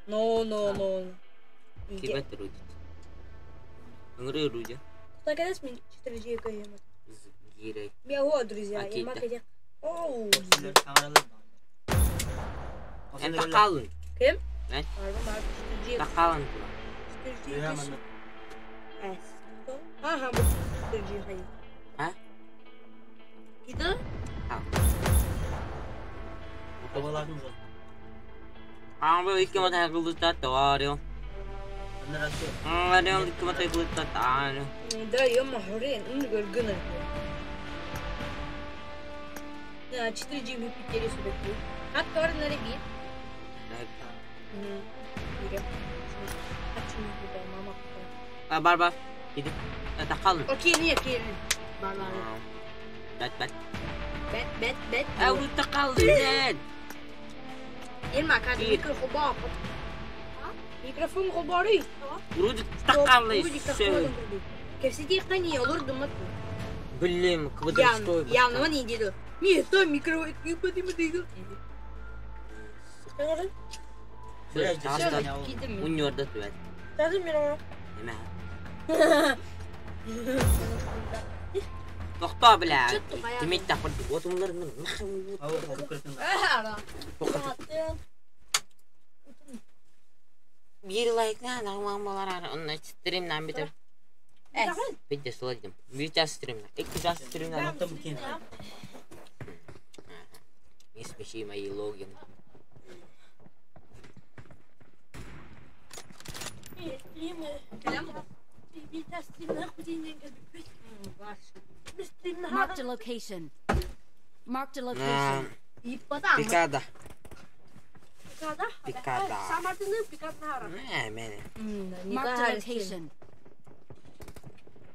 [SPEAKER 7] No, no, no.
[SPEAKER 2] Кибет рудит. Ыңыры рудя.
[SPEAKER 7] Так это мен 4G көйөм.
[SPEAKER 2] Гирей.
[SPEAKER 7] Мен друзья, я макадек. Оу.
[SPEAKER 2] Эн тақалын.
[SPEAKER 7] Ким?
[SPEAKER 2] Эн?
[SPEAKER 7] Арба мар 4G.
[SPEAKER 2] Тақалын.
[SPEAKER 7] 4G. Ага, бу 4G хайы.
[SPEAKER 2] А?
[SPEAKER 7] Кида?
[SPEAKER 2] А. Ама икки мата кылдыта таварио. Арио икки мата кылдыта тарио.
[SPEAKER 7] Да, я махурин, он горгына. На 4G мы петели сюда. А тор на реби.
[SPEAKER 2] А бар бар. Иди. Тақалын.
[SPEAKER 7] Окей, не, окей. Бар бар.
[SPEAKER 2] Бәт бәт.
[SPEAKER 7] Бәт бәт бәт.
[SPEAKER 2] Ау тақалын.
[SPEAKER 7] Елма, кәдімгі микрофон бар. Микрофон ғобары.
[SPEAKER 2] Рудик тақалын.
[SPEAKER 7] Кепседе қани олар думат.
[SPEAKER 2] Блин, квадрат
[SPEAKER 7] Явно не деду. Не, то микро дейді.
[SPEAKER 2] Уньорда түбәт.
[SPEAKER 8] Даже микрофон.
[SPEAKER 2] Неме? Тоқта, бля. Демек тақыр. Отымлар. Bir лайкна нағмалар онна стримнан битер. Видео сладим. Bir стримна. Екі час стримна. Не смеши мои логин.
[SPEAKER 3] Marked a location. Marked a location.
[SPEAKER 2] Пикада. Пикада. Не, мене.
[SPEAKER 3] Marked a location.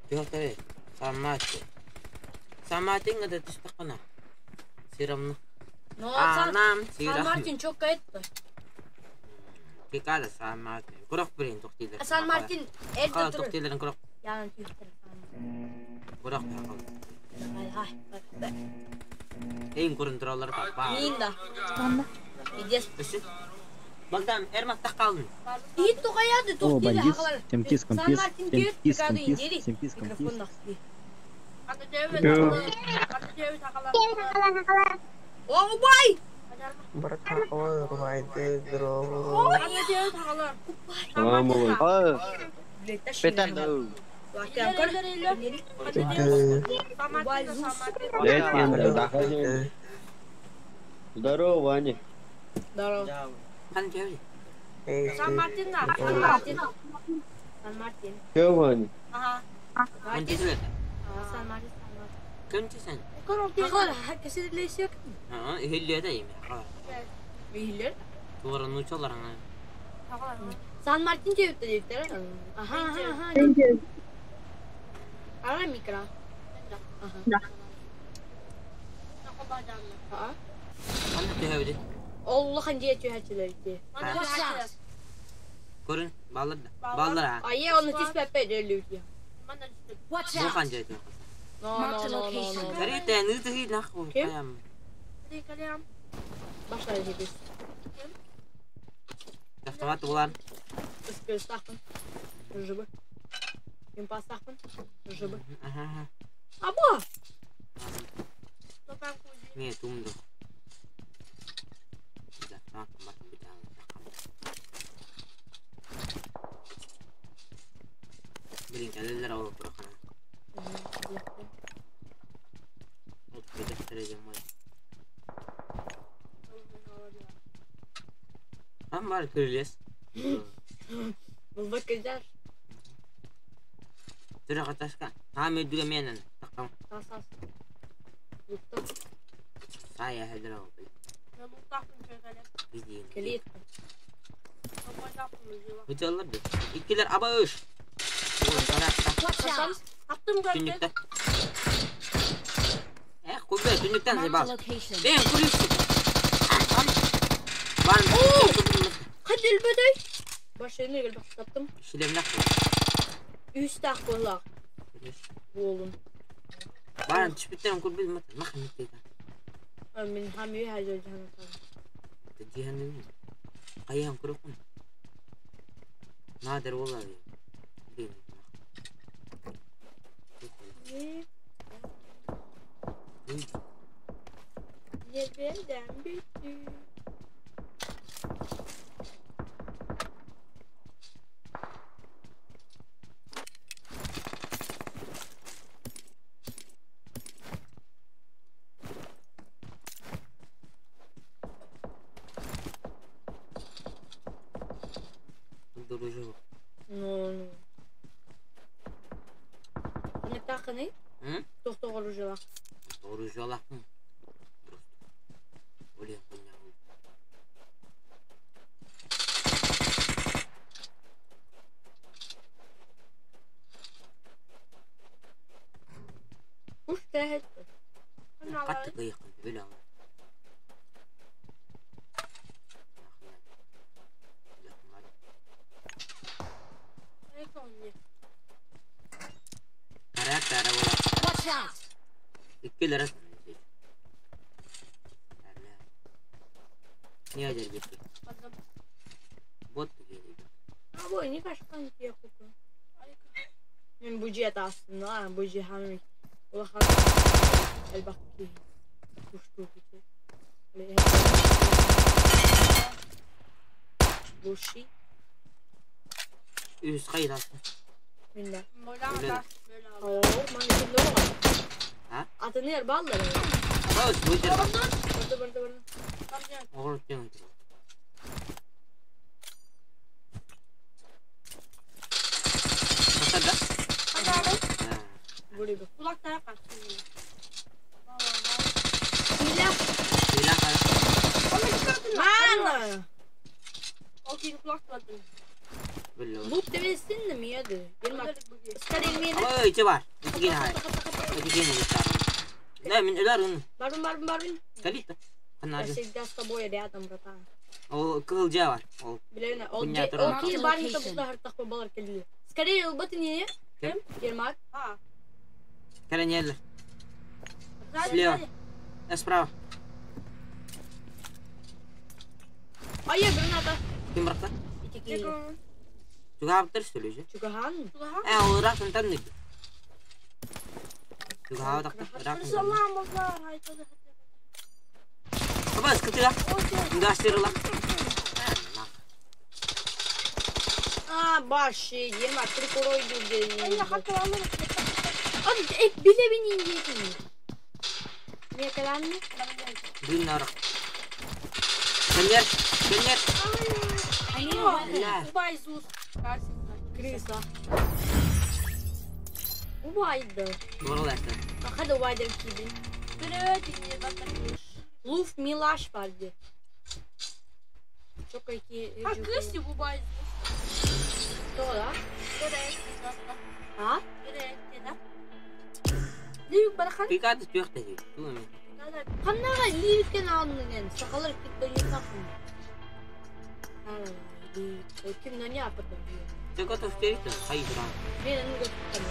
[SPEAKER 2] Пикада. Самати. Самати ngada tustaqana. Siramны. Анам
[SPEAKER 7] Сан Мартин çok kayıttı.
[SPEAKER 2] Пикада Сан Мартин. Курок блин тоқтилер.
[SPEAKER 7] Сан Мартин
[SPEAKER 2] Қала тоқтилерин курок.
[SPEAKER 7] Ян
[SPEAKER 2] Курок.
[SPEAKER 7] Хай.
[SPEAKER 2] Эң көрүн туралар ба.
[SPEAKER 7] Нинда. Идес.
[SPEAKER 2] Богдан, Эрмак тақалын.
[SPEAKER 7] Ит тоқаяды
[SPEAKER 9] О,
[SPEAKER 7] тоқтилер
[SPEAKER 9] бандит,
[SPEAKER 7] хақалар.
[SPEAKER 9] темкис,
[SPEAKER 7] Сан
[SPEAKER 9] компис,
[SPEAKER 7] Мартин күйет
[SPEAKER 9] темкис,
[SPEAKER 7] пикады
[SPEAKER 9] компис,
[SPEAKER 7] индери.
[SPEAKER 9] темкис, компис.
[SPEAKER 7] Микрофон нақсы. О, бай!
[SPEAKER 10] Салам алейкум.
[SPEAKER 9] Петарду.
[SPEAKER 10] Здорово, Ваня.
[SPEAKER 7] Здорово.
[SPEAKER 8] Сан-Мартин, Сан-Мартин. Сан-Мартин.
[SPEAKER 10] Че, Ваня?
[SPEAKER 8] Ага. Сан-Мартин, Сан-Мартин.
[SPEAKER 2] Кем ты сен?
[SPEAKER 7] Кесирлейсек.
[SPEAKER 2] Ага, иһиллиэдэ ими.
[SPEAKER 7] Бихилер.
[SPEAKER 2] Туора нучалар аңа.
[SPEAKER 7] Сан-Мартин диэбиттэр диэбиттэр. Аха, аха, аха. Ара микро. Аха. Аа.
[SPEAKER 2] Ханна түһэбит?
[SPEAKER 7] Оллахан дьиэ түһээччилэр дии.
[SPEAKER 2] Көрүн, баллар да. Баллар а.
[SPEAKER 7] Айе, оны түспэппэ дөллүүтү.
[SPEAKER 3] Watch
[SPEAKER 2] Бу
[SPEAKER 3] out!
[SPEAKER 2] хан дьиэ түһэ.
[SPEAKER 7] No, no, no, no, no.
[SPEAKER 2] Карите, ны тыгы нахуй.
[SPEAKER 7] Ким?
[SPEAKER 2] Каям.
[SPEAKER 7] Башла дебис.
[SPEAKER 2] Автомат булан.
[SPEAKER 7] Ыскырыстахпын. Жыбы. Импастахпын. Жыбы.
[SPEAKER 2] Аха, аха.
[SPEAKER 7] Аба!
[SPEAKER 2] Не, тумду. Да, автомат бит. Блин, кэлэллэр ол турахана. Вот бит мой. Там бар крылес.
[SPEAKER 7] Бұл кыздар.
[SPEAKER 2] Түрі қаташка. Там өдүгө менен. Тақам.
[SPEAKER 7] Тас-тас. Луттан.
[SPEAKER 2] Сая хәдер ол. Иди.
[SPEAKER 7] Келет.
[SPEAKER 2] Буталар бит. Иккилер абыш. Ой, каракта.
[SPEAKER 3] Watch out!
[SPEAKER 2] Түннүктө. Эх, кубе, түннүктен
[SPEAKER 3] Marked a
[SPEAKER 2] заебал.
[SPEAKER 3] location.
[SPEAKER 2] Бен, курюк. Бар.
[SPEAKER 7] Қад өлбөдөй. Башыны кел бақтаттым.
[SPEAKER 2] Шилемлек.
[SPEAKER 7] Үстақ болақ. Болун.
[SPEAKER 2] Баран түшпүттен курбил мат. Махын дейт.
[SPEAKER 7] Мен хами хажа жана.
[SPEAKER 2] Тежиһен. Кайян курукун. Надыр болар. Блин.
[SPEAKER 7] Небелден bitti.
[SPEAKER 2] Дружу.
[SPEAKER 7] Ну, ну. Аны тақыны?
[SPEAKER 2] М?
[SPEAKER 7] Тоқтоғыр жылақ.
[SPEAKER 2] Оружие лахм. Просто. Блин, хуйня.
[SPEAKER 7] Уш тәһет.
[SPEAKER 2] Қатты кыйқын, бөле аңа. Карактер бола.
[SPEAKER 3] Watch out!
[SPEAKER 2] Иккилер. Не әдер битти. Бот келди.
[SPEAKER 7] Абой, не кашкан тия куку. Мен бу жиэт астында, бу жи хамы. Улахан элбакки. Ушту бити. Буши.
[SPEAKER 2] Үс кайдасы.
[SPEAKER 7] Минде.
[SPEAKER 2] Үле.
[SPEAKER 7] Оо, ман кимде болгон?
[SPEAKER 2] А?
[SPEAKER 7] Атыны эр баллар.
[SPEAKER 2] Ой, бу жер.
[SPEAKER 7] Барды, барды, барды.
[SPEAKER 2] Огород тең. Касада?
[SPEAKER 7] Бурибы.
[SPEAKER 8] Kulaklara kaçtı.
[SPEAKER 7] Миля.
[SPEAKER 2] Миля.
[SPEAKER 7] Мана.
[SPEAKER 8] Okey kulak tutmadım.
[SPEAKER 7] Лук дебесин ми яды. Ермак. Скорее мени.
[SPEAKER 2] Ой, ичи бар. Ичиген хай. Ичиген Да, мен өлөр үн.
[SPEAKER 7] Барбын, барбын, барбын.
[SPEAKER 2] Калита.
[SPEAKER 7] Я
[SPEAKER 2] Канады.
[SPEAKER 7] всегда с тобой рядом, братан.
[SPEAKER 2] Ол кыл жа бар. Ол.
[SPEAKER 7] Билен, ол
[SPEAKER 2] Хуйня
[SPEAKER 7] ол
[SPEAKER 2] турар.
[SPEAKER 7] ки барбын табыста хартак балар келди. Скорее ылбат не?
[SPEAKER 2] Ким?
[SPEAKER 7] Ермак.
[SPEAKER 8] А.
[SPEAKER 2] Каранеллер. Слева. Справа.
[SPEAKER 7] Ая, граната.
[SPEAKER 2] Ким быракта?
[SPEAKER 7] Итики.
[SPEAKER 2] Тугаптыр что ли же?
[SPEAKER 7] Чугахан.
[SPEAKER 2] Э, ол ракын там неди. Тугабдакта ракын. Аба, скытыла. Гастырла.
[SPEAKER 7] Başı yema trikoroydu
[SPEAKER 8] Ay
[SPEAKER 7] dedi.
[SPEAKER 8] hatta alırım.
[SPEAKER 7] Abi ek bile beni yedin. Niye kalan mı?
[SPEAKER 2] Дыннар. Конверт, конверт.
[SPEAKER 3] I need a weapon.
[SPEAKER 2] Бля.
[SPEAKER 8] Ubay Zeus.
[SPEAKER 7] Крыса. Убайды.
[SPEAKER 2] Doğru.
[SPEAKER 7] Hadi ubaydı kibin. Luf Milaş vardı. Çok iyi.
[SPEAKER 8] Ha kız Ubay Zeus.
[SPEAKER 7] Doğru. Ha?
[SPEAKER 2] Пикаты түөхтэһи. Тугами.
[SPEAKER 7] Ханнаға ливиктен алдың енді. Сақалар кетті нахуй. Ким на не потом.
[SPEAKER 2] Ты готов вперед? Хай дран.
[SPEAKER 7] Мен аны готов.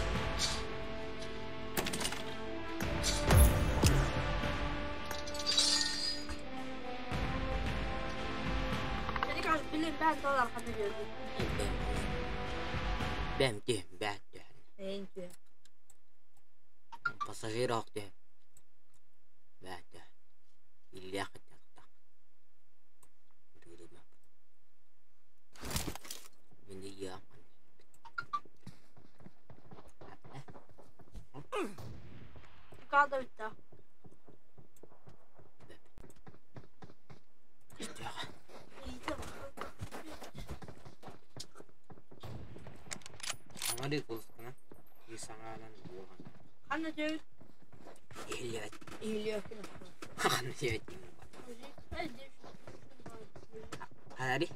[SPEAKER 2] Бэм тем, бэт тем.
[SPEAKER 7] Thank you.
[SPEAKER 2] Пассажир ах тем. Бэт тем. Илья хотел так. Дудума. Мне я.
[SPEAKER 8] Yukarıda bitti.
[SPEAKER 2] Амари кулскана. Исангадан буган.
[SPEAKER 8] Anne dövüt.
[SPEAKER 2] Илья.
[SPEAKER 7] Илья.
[SPEAKER 2] Ханна. Хари. Хари.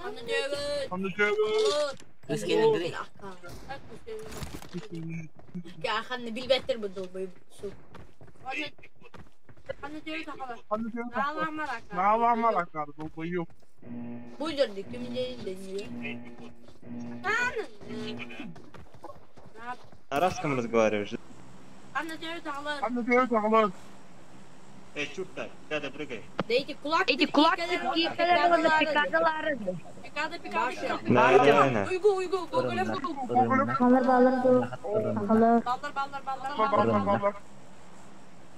[SPEAKER 8] Anne dövüt.
[SPEAKER 9] Anne dövüt.
[SPEAKER 2] Кыскенен гри.
[SPEAKER 7] Я ханна билбеттер бу долбой су.
[SPEAKER 8] Anne dövüt akalar.
[SPEAKER 9] Anne dövüt.
[SPEAKER 8] Ağlama akar.
[SPEAKER 9] Ağlama akar. Долбоёб.
[SPEAKER 7] Бу жерде кимден дениyor?
[SPEAKER 11] На арабском разговариваешь?
[SPEAKER 8] Anne dövüt akalar.
[SPEAKER 9] Anne dövüt akalar.
[SPEAKER 11] Эй, чурка, пикада, прыгай.
[SPEAKER 7] Эти кулак.
[SPEAKER 12] Эти кулак пикадалары.
[SPEAKER 8] Pikada pikada.
[SPEAKER 11] Да, да.
[SPEAKER 8] Uygu uygu. Google Google.
[SPEAKER 12] Ballar ballar
[SPEAKER 8] Ballar ballar ballar
[SPEAKER 9] ballar ballar.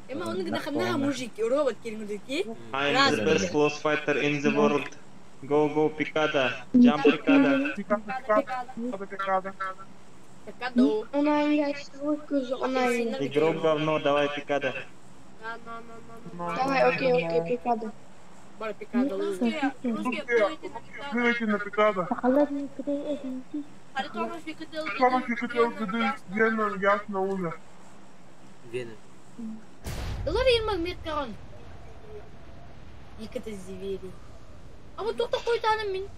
[SPEAKER 7] Эма оны гына хамна мужик робот келмедики.
[SPEAKER 11] I am the best close fighter in the world. Go, go, пикада. Jump, пикада.
[SPEAKER 9] Пикада, пикада.
[SPEAKER 11] Игрок говно, давай, пикада.
[SPEAKER 12] Давай, окей, окей, пикада.
[SPEAKER 7] Бар пикада.
[SPEAKER 8] Русские,
[SPEAKER 9] Прыгайте на пикада. Гена ясно умер.
[SPEAKER 2] Вена.
[SPEAKER 7] Долар ермак мет каган. Екі звери. А вот тут такой таным мин.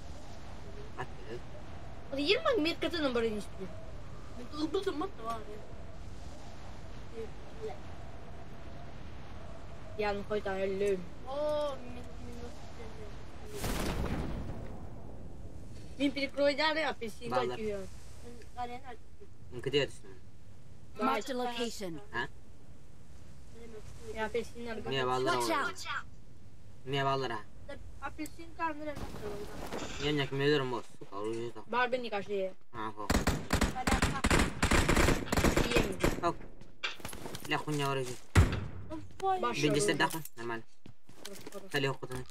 [SPEAKER 7] Ермак мет катаным бар институт. Ян қойтан өлім. Мен перекройдары апельсин
[SPEAKER 2] Баллар. Где это?
[SPEAKER 3] Marked a location.
[SPEAKER 2] А?
[SPEAKER 7] Я апельсин
[SPEAKER 2] Мне баллар.
[SPEAKER 3] Watch out.
[SPEAKER 2] Мне баллар.
[SPEAKER 8] Апельсин карныр.
[SPEAKER 2] Я не кмедер мос. Сука, оружие так.
[SPEAKER 7] Бар бен никаши.
[SPEAKER 2] А, хо. Ля хуйня оружие. Бенди дахын, нормально. Хали оқытын.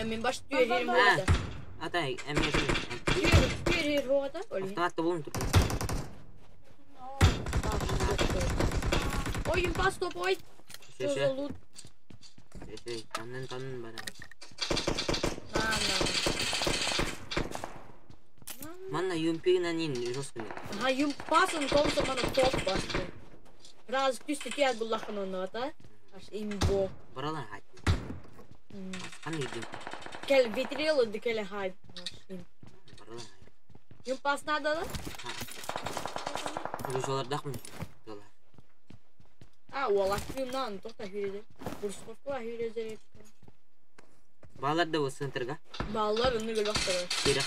[SPEAKER 7] Мен баш түйер болады.
[SPEAKER 2] Атай, әме.
[SPEAKER 7] Түйер болады.
[SPEAKER 2] Автоматты болын тұр.
[SPEAKER 7] Ой, импас топ, ой. Что за лут?
[SPEAKER 2] Танын, танын бара. Манна юмпигна нин жестко.
[SPEAKER 7] Ага, юмпасын томса мана топ басты. Раз түсті тияд бұл лақын оны ата. Аш имбо.
[SPEAKER 2] Баралар хайт. Қан үйден.
[SPEAKER 7] Кел ветрело дикеле хайт.
[SPEAKER 2] Баралар хайт.
[SPEAKER 7] Юмпас надо да?
[SPEAKER 2] Жолар дақмын. Жолар.
[SPEAKER 7] А, уала күйімнан тоқта хүреді. Бурсковка хүреді.
[SPEAKER 2] Балалар да осы центрга.
[SPEAKER 7] Балалар оны гөл бақтыры.
[SPEAKER 2] Керек.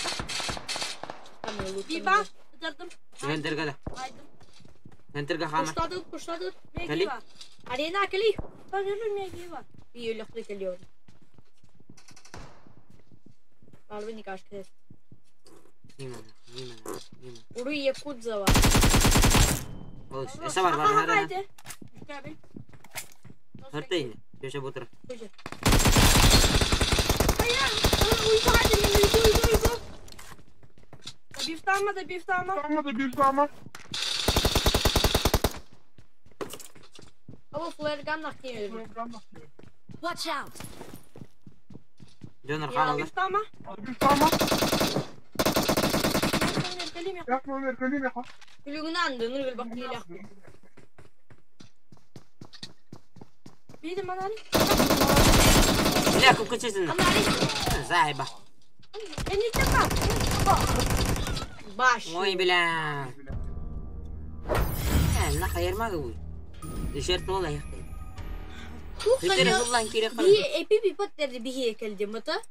[SPEAKER 8] Биба, ыдырдым.
[SPEAKER 2] Центрга да. Центрга хама.
[SPEAKER 7] Куштады, куштады.
[SPEAKER 2] Кали.
[SPEAKER 7] Арена кали.
[SPEAKER 8] Tanrım ya
[SPEAKER 7] Bir өлөктө келиyor. Барбы никашка.
[SPEAKER 2] Нимана, нимана, нимана.
[SPEAKER 7] Уру Якудзова.
[SPEAKER 2] Олыс, эса бар, бар, бар. Хартайын, көшө бутыр.
[SPEAKER 7] Көшө.
[SPEAKER 8] Hayır, uyku hadi, uyku, uyku, uyku. Бифтама да бифтама.
[SPEAKER 9] Тамада бифтама.
[SPEAKER 7] Ama flare gun nakliye.
[SPEAKER 3] Watch out!
[SPEAKER 2] Дьонор хаалалар.
[SPEAKER 8] Бифтама.
[SPEAKER 9] Бифтама.
[SPEAKER 8] Бифтама.
[SPEAKER 7] Күлүгүн анды, нұргүл бак кейле.
[SPEAKER 8] Биди манан.
[SPEAKER 2] Бля, купкачесин. Зайба.
[SPEAKER 8] Эни чака.
[SPEAKER 7] Баш.
[SPEAKER 2] Ой, бля. На хайырма гуй. Ишер тола яхты.
[SPEAKER 7] Би эпи би паттерди бихи келди мыта.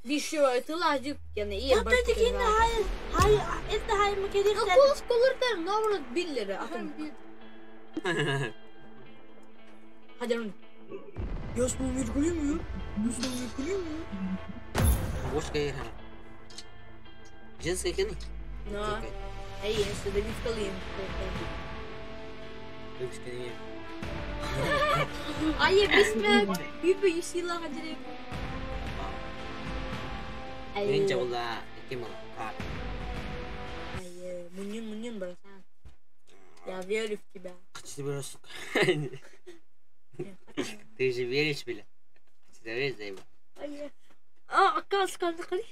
[SPEAKER 7] Би шо тыла жук яны ие
[SPEAKER 8] бар. Тата дигин хай хай это хай македир.
[SPEAKER 7] Колос колордар наоборот биллери. Hadi onu. Yasmin virgülü mü? Yasmin virgülü mü?
[SPEAKER 2] Boş gayır ha. Jins ekeni?
[SPEAKER 7] No. Ey, ense de bir kalayım. Ay, bisme. Büyük yusila hadi.
[SPEAKER 2] Ninja ула кем ол?
[SPEAKER 7] Ay, муньюн муньюн братан. Я верю в тебя.
[SPEAKER 2] Ты брось. Ты же веришь, бля. Ты веришь, заеба.
[SPEAKER 8] А, акка сканды кали.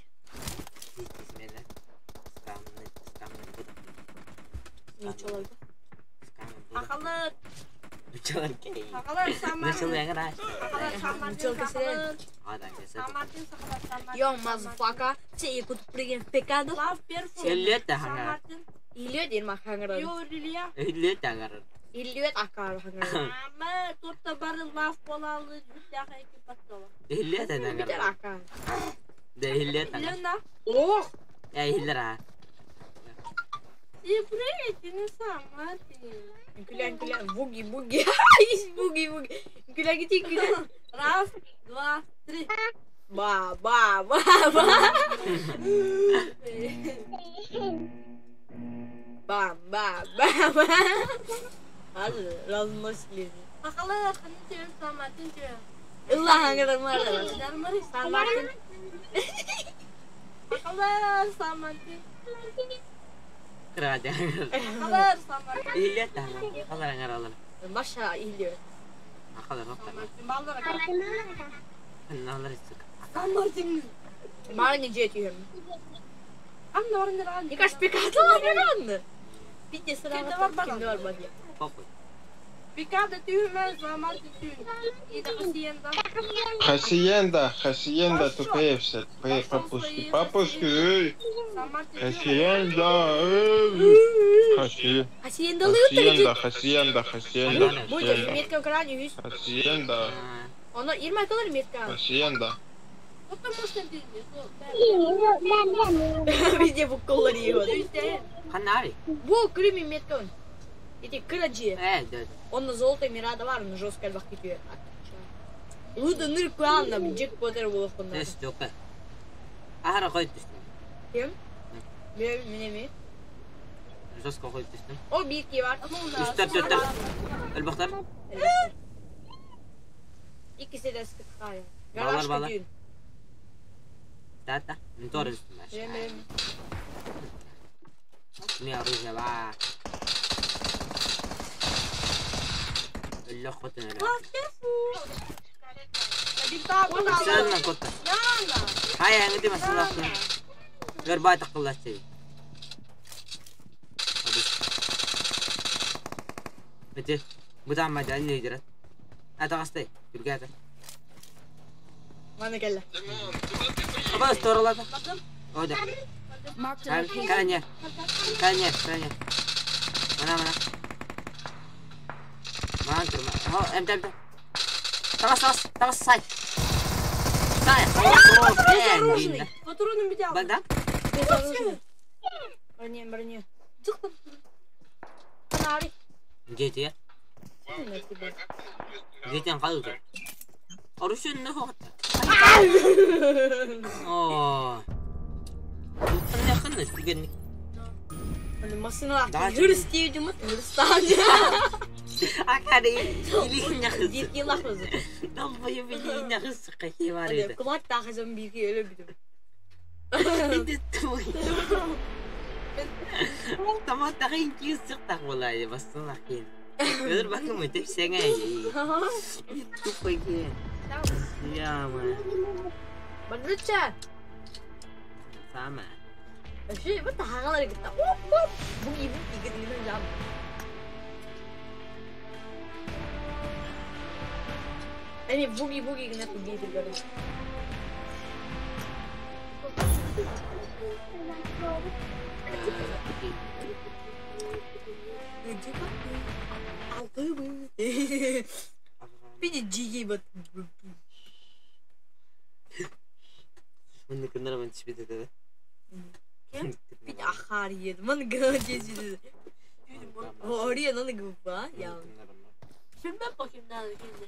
[SPEAKER 8] Акалар.
[SPEAKER 2] Нучалар кей.
[SPEAKER 8] Акалар самар.
[SPEAKER 2] Нучалар яңа.
[SPEAKER 8] Акалар самар.
[SPEAKER 7] Yo, motherfucker. Се кут прыгнем в пекаду.
[SPEAKER 8] Лав перфу.
[SPEAKER 2] Илет хангар.
[SPEAKER 7] Илет ирма хангар.
[SPEAKER 8] Йо, рилия.
[SPEAKER 2] Илет хангар.
[SPEAKER 7] Илет акар хангар.
[SPEAKER 8] Ама тотта бары лав болалы, бүтәхә ике паттала.
[SPEAKER 2] Илет хангар.
[SPEAKER 7] Битер акар.
[SPEAKER 2] Да илет хангар.
[SPEAKER 8] Илена.
[SPEAKER 7] Ох.
[SPEAKER 2] Я илера.
[SPEAKER 8] И привет, не сама ты.
[SPEAKER 7] Күлән күлән буги буги. Буги буги. Күлән гити күлән.
[SPEAKER 8] Раз, два, три.
[SPEAKER 7] Ба ба ба ба. Бам ба ба ба. Hadi разносили.
[SPEAKER 8] Акалар ханчы саматын чы.
[SPEAKER 7] Илла хангар мара.
[SPEAKER 8] Дармари саматын. Акалар саматын.
[SPEAKER 2] Кырады.
[SPEAKER 8] Акалар саматын.
[SPEAKER 2] Илет хангар. Акалар хангар алар.
[SPEAKER 7] Маша илет.
[SPEAKER 2] Акалар хангар.
[SPEAKER 8] Балдар
[SPEAKER 2] Алар исек.
[SPEAKER 8] Саматын.
[SPEAKER 7] Мара не жети hem.
[SPEAKER 8] Анда орын
[SPEAKER 7] Не кажешь, пикадо ладно. Пите сразу кимде бар бадья.
[SPEAKER 2] Похуй.
[SPEAKER 8] Пикада түймә, саматын түйм. И да хасиенда.
[SPEAKER 11] Хасиенда, хасиенда, тупее все, тупее, папушки, папушки, эй. Хасиенда, эй. Хаси.
[SPEAKER 7] Хасиенда
[SPEAKER 11] Хасиенда, хасиенда, хасиенда.
[SPEAKER 7] Будет метка крайне вис.
[SPEAKER 11] Хасиенда.
[SPEAKER 7] Оно ирма колор метка.
[SPEAKER 11] Хасиенда.
[SPEAKER 8] Потому что ты
[SPEAKER 7] Везде бу колор его.
[SPEAKER 2] Ханари.
[SPEAKER 7] Бу крыми метка он. Эти кыраджи.
[SPEAKER 2] Да.
[SPEAKER 7] Он на золото мирада бар, он жестко альбах кипе. Луда ныр куанна, Джек Поттер был хунна.
[SPEAKER 2] Эс жока. Ахара койып түштүм.
[SPEAKER 7] Ким? Мен мен
[SPEAKER 2] Жестко койып түштүм.
[SPEAKER 7] О бирки бар.
[SPEAKER 2] Үстөр төрттөр. Өлбактар.
[SPEAKER 7] Икisi de sıkı.
[SPEAKER 2] Балар бала. Тата, мен тоже үстүм. У меня оружие бар. Өллө хотун өлө. Сәлмә котта. Хай, аңды масала. Гөр бай тақыллашты. Бите, бутан ма дәл нейдер. Ата кастай, түргә ата.
[SPEAKER 7] Мана кәллә.
[SPEAKER 2] Аба сторалады. Ода.
[SPEAKER 3] Marked a location.
[SPEAKER 2] Кәне. Кәне, кәне. Мана, мана. Мана турма. Хо, эмте, эмте. Тагас, тагас, тагас, сай. Сай.
[SPEAKER 7] Безоружный.
[SPEAKER 8] Патроны бите алдым.
[SPEAKER 2] Бада?
[SPEAKER 7] Безоружный. Броня, броня. Ханари.
[SPEAKER 2] Жети. Жетен калды. Орушун не хогат. О. Ханна ханна түгенник.
[SPEAKER 7] Машина hırs diye hırstan.
[SPEAKER 2] Акари илин нахыз.
[SPEAKER 7] Дирки лахыз.
[SPEAKER 2] Долбоеб илин нахыз кахи бар иде.
[SPEAKER 7] Кулак тахызым бирки өлө бүтүм.
[SPEAKER 2] Иде туй. Tamam takayım ki sık vallahi bastın akın. Öldür bakın mı tep sen ay. Тупой ге. Я ма.
[SPEAKER 7] Бардыча.
[SPEAKER 2] Сама.
[SPEAKER 7] Вообще, вот хагалар гитта. Оп оп. Буги буги гидин жам. Эми буги буги гына туги көрөр. Пиди джиги бат.
[SPEAKER 2] Мында кындар мен түшпейді деді.
[SPEAKER 7] Пиди ахар еді. Мын гына жезиди. Ория наны гыпа я.
[SPEAKER 8] Şimdi bakayım nerede şimdi.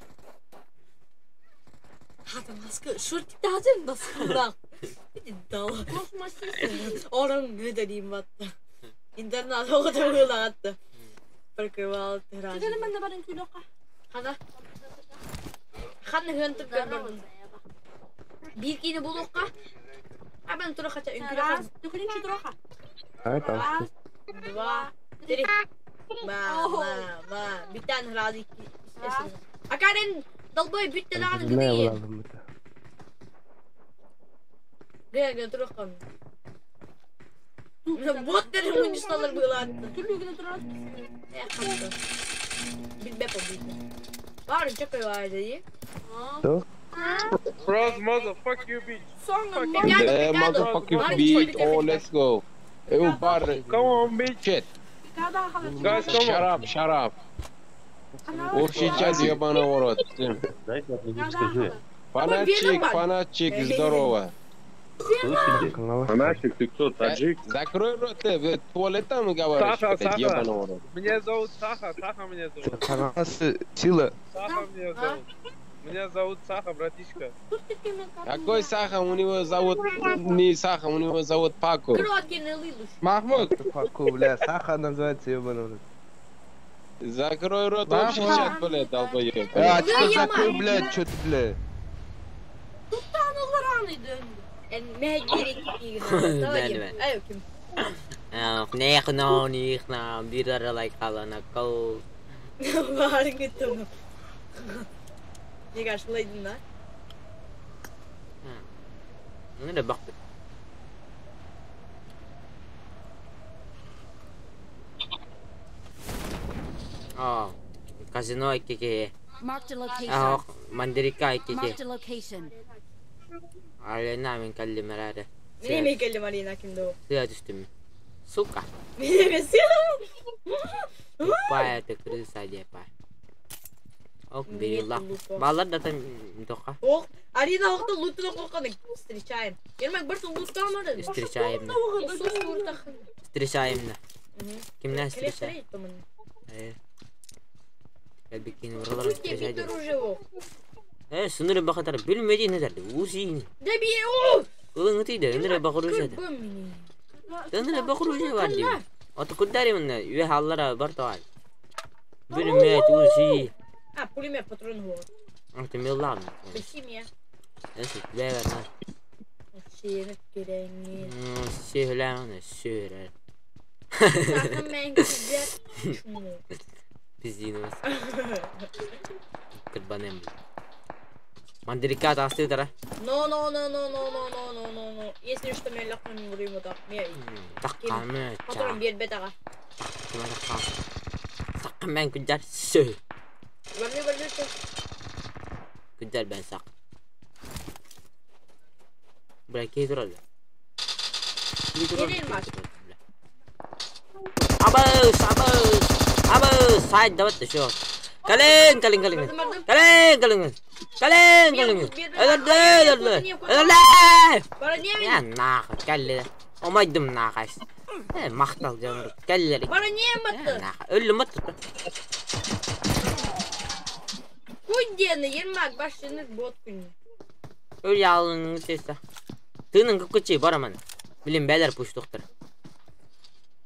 [SPEAKER 7] Хата маска шуртик тажын баскында. Пиди дал. Орон гыдарим батта. Интернат оғыта атты. Прикрывал тираж.
[SPEAKER 8] Gidelim ben de ben küloka.
[SPEAKER 7] Хана. Ханны хөнтүп көрбөрдүм. Бир кийини булукка. А мен тура хача үңкүлө.
[SPEAKER 8] Дүкүнүн чудроха.
[SPEAKER 7] Раз, два, три. Ма, ма, ма. Бүтән разы. Акарен долбой бүттен аны гыды. Гы гы тура кам. Вот дер мунчталар булат.
[SPEAKER 8] Түрлүгүнө турат.
[SPEAKER 7] Э, хатты. Билбеп обидно. Бар, чакай вайды.
[SPEAKER 9] Bros, motherfuck you, bitch.
[SPEAKER 8] Sonra
[SPEAKER 13] Yeah, motherfucking beat. Oh, let's go. Eu bar.
[SPEAKER 9] Come on, bitch.
[SPEAKER 13] Shit.
[SPEAKER 9] Guys, come
[SPEAKER 13] Shut
[SPEAKER 9] on.
[SPEAKER 13] up, shut up. Урчича ебаный в рот. Фанатчик, фанатчик, здорово.
[SPEAKER 14] Фанатик, ты кто, таджик?
[SPEAKER 13] Закрой рот, ты, в туалет там говоришь,
[SPEAKER 9] Саха,
[SPEAKER 13] блядь,
[SPEAKER 9] Саха.
[SPEAKER 13] ебаный в рот.
[SPEAKER 9] Меня зовут Саха, Саха меня зовут.
[SPEAKER 15] Сила.
[SPEAKER 9] Саха меня зовут. Меня зовут Саха, братишка.
[SPEAKER 13] Какой Саха? У него зовут не Саха, у него зовут Пако.
[SPEAKER 7] Кроткий лылуш.
[SPEAKER 13] Махмуд.
[SPEAKER 15] Пако, бля, Саха называется, ебаный в рот.
[SPEAKER 13] Закрой рот, общий чат, блядь, долбоеб.
[SPEAKER 15] А, чё закрой, блядь, чё ты, блядь?
[SPEAKER 7] Ай, ким.
[SPEAKER 2] 9 9 bir ara like alana kol.
[SPEAKER 7] Барын гыттым. Неге ашылайдың да?
[SPEAKER 2] Ne de bak. Aa, казино 2
[SPEAKER 3] Marked a location.
[SPEAKER 2] Aa, Мандрика 2
[SPEAKER 3] Marked a location.
[SPEAKER 2] Алина мен калли мераре.
[SPEAKER 7] Мені мекелі Марина кімді о?
[SPEAKER 2] Сыя түстүм. Сука.
[SPEAKER 7] Мені емес.
[SPEAKER 2] Тупая ты крыса депа. Ок, бирилла. Балар да там тока.
[SPEAKER 7] Ох, Арина оқты лутын оқылқаны. Встречаем. Ермек бір сыл лут алмады.
[SPEAKER 2] Встречаем. Встречаем. Кимнен встречаем? Кэлбиккин уралар встречаем.
[SPEAKER 7] Битер уже ох.
[SPEAKER 2] Э, сыныры бакатар билмеди не дерди. Усин.
[SPEAKER 7] Да би о!
[SPEAKER 2] Ылың тиде, ыныры бакыру жеди. Ыныры бакыру же бар дейм. Аты куддари мында, үе халлара бар тоай. Билмет уси.
[SPEAKER 7] А, пулемет патрон го.
[SPEAKER 2] Аты миллам.
[SPEAKER 7] Химия.
[SPEAKER 2] Эси, бәгәр.
[SPEAKER 7] Сені кереңе.
[SPEAKER 2] Сөйлән, сөйлә.
[SPEAKER 7] Сақын мен күзер.
[SPEAKER 2] Пиздинimiz. Кырбанем. Мандрика тасты тара.
[SPEAKER 7] Но, но, но, но, но, но, но, но, но, но. Если что, мен лақман вұрыйм ота. Мен.
[SPEAKER 2] Таққамы.
[SPEAKER 7] Патрон бер бет аға.
[SPEAKER 2] Саққын мен күнжар сө.
[SPEAKER 7] Барны, барны,
[SPEAKER 2] Күнжар бен сақ. Бля, кей туралы. Абыс, абыс, абыс, сайт дават шо. Кален, кален, кален. Кален, кален. Кален, кален. Өлді, өлді. Өлді. Я нахуй, кәлле. Омайдым нахуй. Э, мақтал жаныр. Кәлле.
[SPEAKER 7] Бара не матты?
[SPEAKER 2] Өлді матты.
[SPEAKER 7] Күндені, Ермак, башыны бот күн.
[SPEAKER 2] Өл ялының сесі. Тының көкөче бараман. Билин бәлер пуш доктор.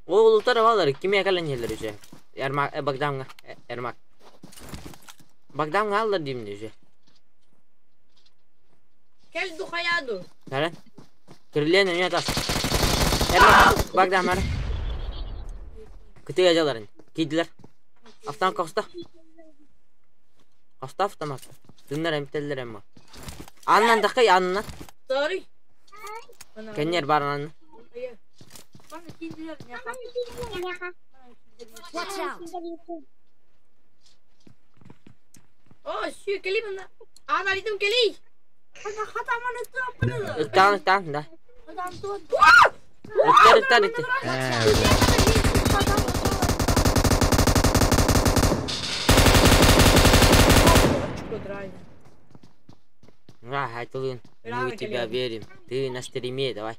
[SPEAKER 2] Ол ултар балар киме калан елер уже. Ермак Богданга, Ермак. Богданга алдар дейм уже.
[SPEAKER 7] Кел духаяду.
[SPEAKER 2] Кәрен. Кирлен не тас. Ермак Богдан бар. Кытыга дьаларын. Киирдилэр. Автомат хоста. Хоста автомат. Тыннар эмтэллэр эмма. Аннан такай анна.
[SPEAKER 7] Sorry.
[SPEAKER 2] Кэннер бар анна.
[SPEAKER 3] Watch out!
[SPEAKER 7] О, сүй, кели мына. Ана ритм кели.
[SPEAKER 2] Ыттаан ыттаан да. Ыттар ыттар ыттар. На, Айтылын, мы тебя верим. Ты на стриме, давай.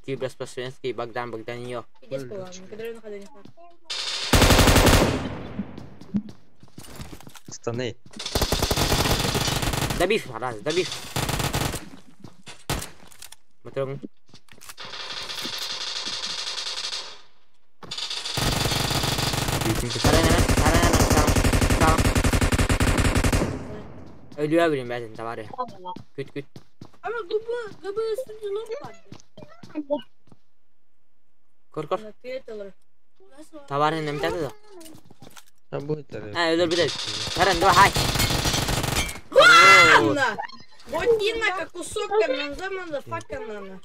[SPEAKER 2] Киберспортсменский Богдан Богданьо.
[SPEAKER 4] Штаны.
[SPEAKER 2] Добив, раз, добив. Смотрю. Ölüyor bileyim ben de var ya. Küt küt.
[SPEAKER 8] Ama gıbı gıbı üstünde loot var.
[SPEAKER 2] Kor kor. Tavarın nem tadı da. Ha ölür bir de. Tarın dur hay.
[SPEAKER 7] Анна! Ботина как кусок каменза мазафака нана.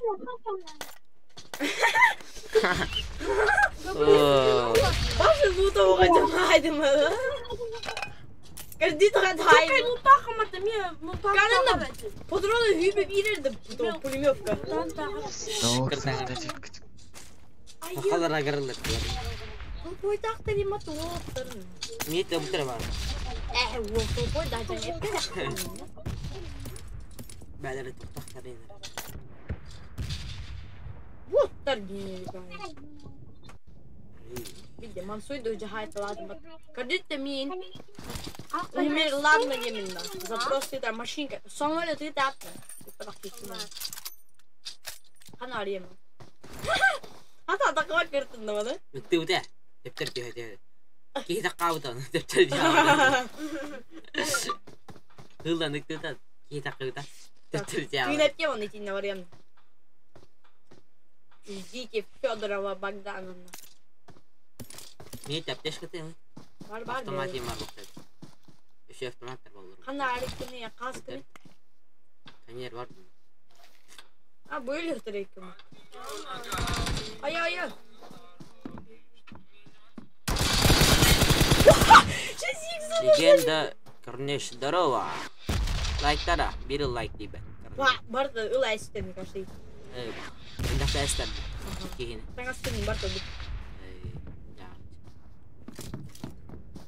[SPEAKER 7] Башы лута оҕотун хаайдымала. Кырдит хат хай. Канана патроны hübe birirdi пулемётка.
[SPEAKER 2] Сахалара кырылыр.
[SPEAKER 7] Толпойтахта дима туоттарын.
[SPEAKER 2] Миет өбүтер бар.
[SPEAKER 7] Э, вот толпой даже
[SPEAKER 2] Бәләре туктактар инде.
[SPEAKER 7] Вот таргини. Види, мансуй до жахайт ладно. Кредит мин. Пример ладно именно. Запрос это машинка. Соңоле ты тапна. Хана арьем. Ата такой кертин да?
[SPEAKER 2] Ты үтә. Тептер тиһә тиһә. Киһи таккабыта. Тептер тиһә. Хылдан ыктыта. Киһи таккыта. Тептер тиһә.
[SPEAKER 7] Ты на он идти на вариант. Ждите Федорова Богдановна.
[SPEAKER 2] Миет аптечка ты.
[SPEAKER 7] Бар бар.
[SPEAKER 2] Автомат бар бу. Үш автоматтар болор.
[SPEAKER 7] Хана ариккини каскы.
[SPEAKER 2] Канер бар.
[SPEAKER 7] А были трекем. Ай ай ай.
[SPEAKER 2] Легенда Корнеш здорово. Лайктара, бир лайк дейбе.
[SPEAKER 7] Барда ыла эстен кажется.
[SPEAKER 2] Эндәхтә эстен. Киһине.
[SPEAKER 7] Таңастын барда.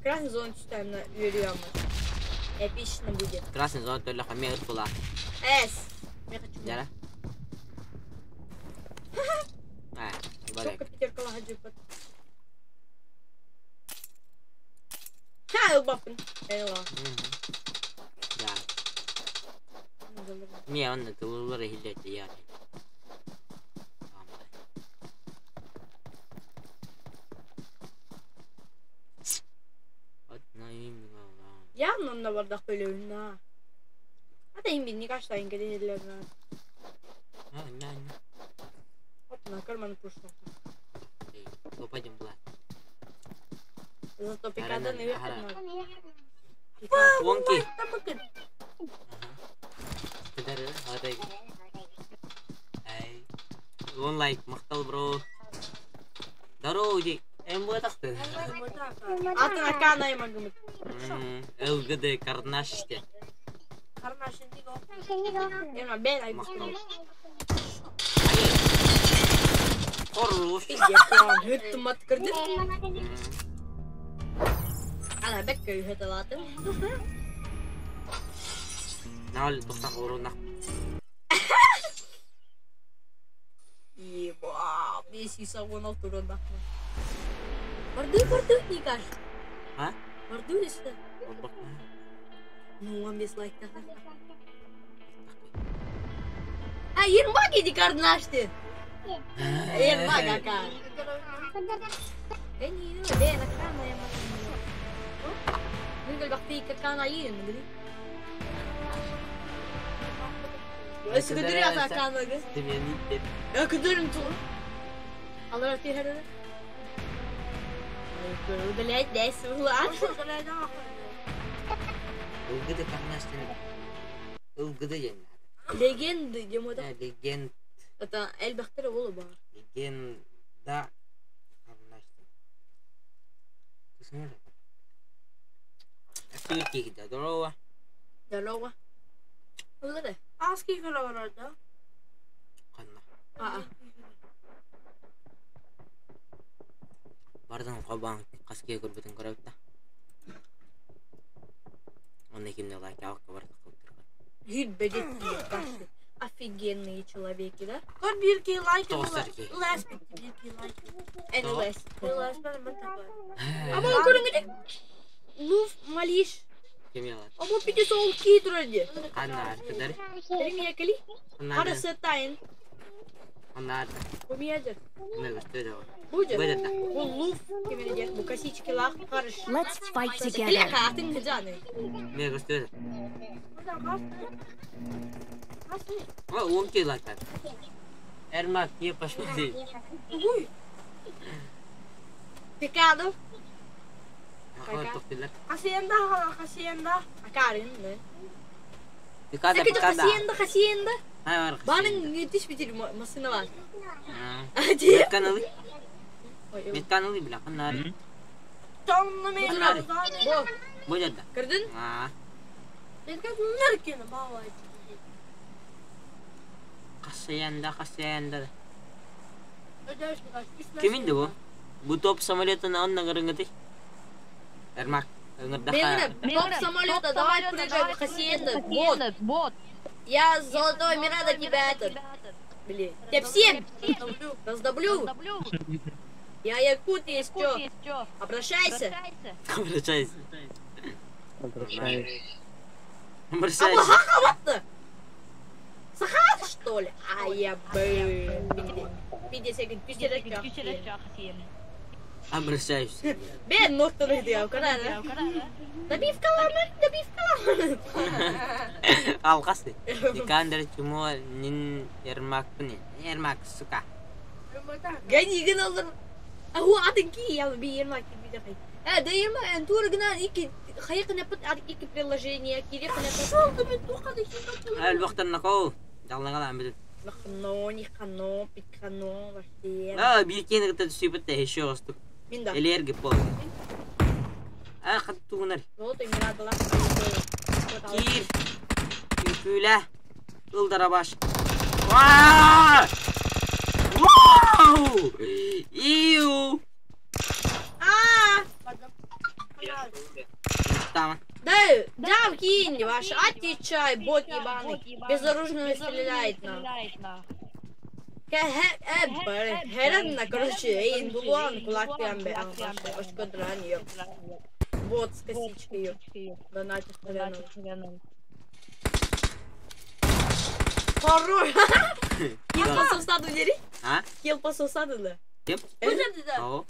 [SPEAKER 7] Красный зон читаем на Юрьяма. Эпично будет.
[SPEAKER 2] Красный зон только хамир була.
[SPEAKER 7] Эс. Я хочу.
[SPEAKER 2] Яра. А,
[SPEAKER 7] Сколько пятерка лагаджипа? Ха, бапын. Эла.
[SPEAKER 2] Да. Не, он это лулары хилет я.
[SPEAKER 7] Явно на бардак бөлөүнө. Ата им не кажется, им где
[SPEAKER 2] А, не, не.
[SPEAKER 7] Оп, на карман пушну.
[SPEAKER 2] Попадем була.
[SPEAKER 7] Зато пикада не
[SPEAKER 2] Вонки. Ай. One like мактал бро. Здорово, ди. Эм бу такты.
[SPEAKER 7] Атын акана им агымыт.
[SPEAKER 2] ЛГД карнаште.
[SPEAKER 7] Эма бен ай.
[SPEAKER 2] Мактал. Хорош.
[SPEAKER 7] Хүттү мат кырды. Ана бек көйһөт алатын.
[SPEAKER 2] Нал тохтак орунак.
[SPEAKER 7] Еба, бес сагон турунда. Барды барды никаш.
[SPEAKER 2] А?
[SPEAKER 7] Барды десте. Ну, он без лайка. А, ермак иди карнашты. Ермак ака. Эни, ну, де, на кана я Нигал бахти какана йин, мгли. Скудри ата кана ге.
[SPEAKER 2] Ты меня не
[SPEAKER 7] Я кудурин ту. Алар ти херде. Удалять дай свылан.
[SPEAKER 2] Ылгыды камнастын. Ылгыды диэн.
[SPEAKER 7] Легенды демо да.
[SPEAKER 2] Легенд.
[SPEAKER 7] Это элбэхтэр уолу бар.
[SPEAKER 2] Легенда камнастын. Киһи здорово.
[SPEAKER 7] Здорово. Ылгыды.
[SPEAKER 8] Аски да?
[SPEAKER 2] Ханна.
[SPEAKER 7] Аа.
[SPEAKER 2] Бардан кабан каския көрбүтүн көрөбүт да. Онно кимне лайк алып бардык кылдырган.
[SPEAKER 7] Гүл бедет Офигенные человеки, да?
[SPEAKER 8] Көр бирки лайк.
[SPEAKER 2] Тоғыздар ки.
[SPEAKER 8] Лас бирки лайк.
[SPEAKER 7] NLS.
[SPEAKER 8] Лас мен мен такой.
[SPEAKER 7] Ама көрүңү Луф малиш.
[SPEAKER 2] Ким ялар?
[SPEAKER 7] Ама пите сол ки турады.
[SPEAKER 2] Анна артыдар.
[SPEAKER 7] Терми якали?
[SPEAKER 2] Анна.
[SPEAKER 7] Сатайн.
[SPEAKER 2] Анна арты.
[SPEAKER 7] Умеядер.
[SPEAKER 2] Мен өстөдө.
[SPEAKER 7] Будет.
[SPEAKER 2] Будет.
[SPEAKER 7] Бу луф кемеде бу косички лах карыш.
[SPEAKER 3] Let's fight together.
[SPEAKER 7] Бляха, атын гыжаны.
[SPEAKER 2] Мен өстөдө. О, он ки лайк. Эрмак не пошел.
[SPEAKER 7] Уй. Пикадо.
[SPEAKER 2] Тоқтилар.
[SPEAKER 8] Хасиенда, хасиенда.
[SPEAKER 7] Акарин, да.
[SPEAKER 2] Пикада, пикада.
[SPEAKER 7] Хасиенда, хасиенда.
[SPEAKER 2] Ай, бар.
[SPEAKER 7] Баның нетиш битир масына бар.
[SPEAKER 2] Метканылы. Метканылы бля, ханнар.
[SPEAKER 8] Тонны мен.
[SPEAKER 7] Бо.
[SPEAKER 2] Будет да.
[SPEAKER 7] Көрдүн?
[SPEAKER 2] А.
[SPEAKER 8] Меткан неркени баалайт.
[SPEAKER 2] Хасиенда, хасиенда. Киминди бу? Бу топ самолетын онна гырыңыты. Эрмак, ыңырдаха.
[SPEAKER 7] Топ самолета, давай прыгай в хасиенда. Бот. Бот. Я с золотого Мирада тебя этот. Блин. Тебя всем раздоблю. Я якут, есть чё. Обращайся.
[SPEAKER 2] Обращайся.
[SPEAKER 10] Обращайся.
[SPEAKER 2] Обращайся.
[SPEAKER 7] А вот Саха, что ли? А я бы.
[SPEAKER 2] Обращайся.
[SPEAKER 7] Бен, ноктаны я, канада. Добивка ламы, добивка ламы.
[SPEAKER 2] Алқасы. Никандр чмо нин Ермакпын. Ермак, сука.
[SPEAKER 7] Гони гыналыр. Аху атын ки я би Ермак би дахай. Э, да Ермак, эн тур гына ики хайыкына пыт ат ики приложение кири кына.
[SPEAKER 8] Шол да мен тухады хин.
[SPEAKER 2] Эл вақтан накол. Жалнагала амбит.
[SPEAKER 7] Махно, нихано, пикано, вообще.
[SPEAKER 2] А, биркен гыта түсүп битте, еще остук.
[SPEAKER 7] Мин да.
[SPEAKER 2] Элерги пол. А, хаттугунар.
[SPEAKER 7] Золото Мирада лах.
[SPEAKER 2] Кир. Күлә. Ылдара баш. Вау! Вау! Иу!
[SPEAKER 7] А!
[SPEAKER 2] Там.
[SPEAKER 7] Да, да, кинь, ваш, отвечай, бот ебаный. Безоружного стреляет на. Херенна, короче, эй, булуан, кулак пьямбе, ошкодран, ёп. Вот, с косичкой, ёп. Донатишь хреном. Хорош! Кел по сосаду дери?
[SPEAKER 2] А?
[SPEAKER 7] Кел по сосаду, да?
[SPEAKER 2] Кем?
[SPEAKER 7] О.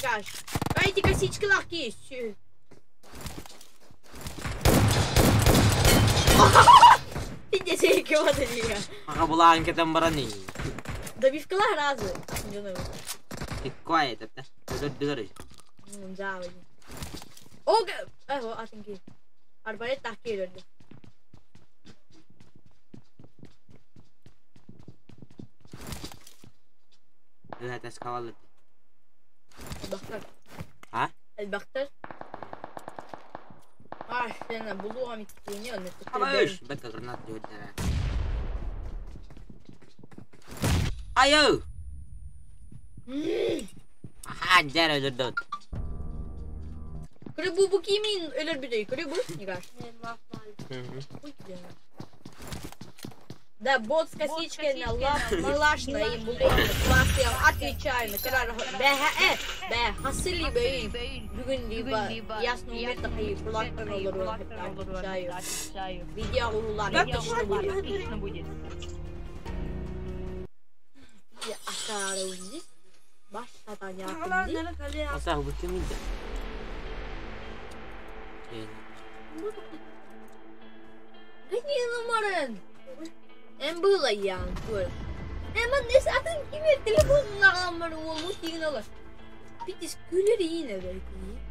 [SPEAKER 7] Гаш. А эти косички легкие есть. Пиздец, я кого-то не.
[SPEAKER 2] Ага, была анкета барани.
[SPEAKER 7] Добивка разы.
[SPEAKER 2] Какая это? Да,
[SPEAKER 7] Да, О, эго, атынки. Арбалет такие люди.
[SPEAKER 2] Это скала.
[SPEAKER 7] البختر.
[SPEAKER 2] А?
[SPEAKER 7] البختر. А, сена, булуам иккине,
[SPEAKER 2] Абыш, бәкә гранат дип. Айо! Аха, жара өлөрдөт.
[SPEAKER 7] Көрө бу кимин өлөр бүдөй, көрө бу, нигаш. Да, бот с косичкой на лап, малашна им булуам, класс я отвечаю на карар, б, э, б, хасыли б, бүгүн либо ясно умет такой кулактан олору, отвечаю. Видео улар, отлично будет. Я акара узи, баш сатаня.
[SPEAKER 2] Аса, бу ким иде?
[SPEAKER 7] Какие номеры? Эм было ян, кур. Hemen ne zaten kimin telefonuna almadı oğlu signalır. Bir diz güler yine belki.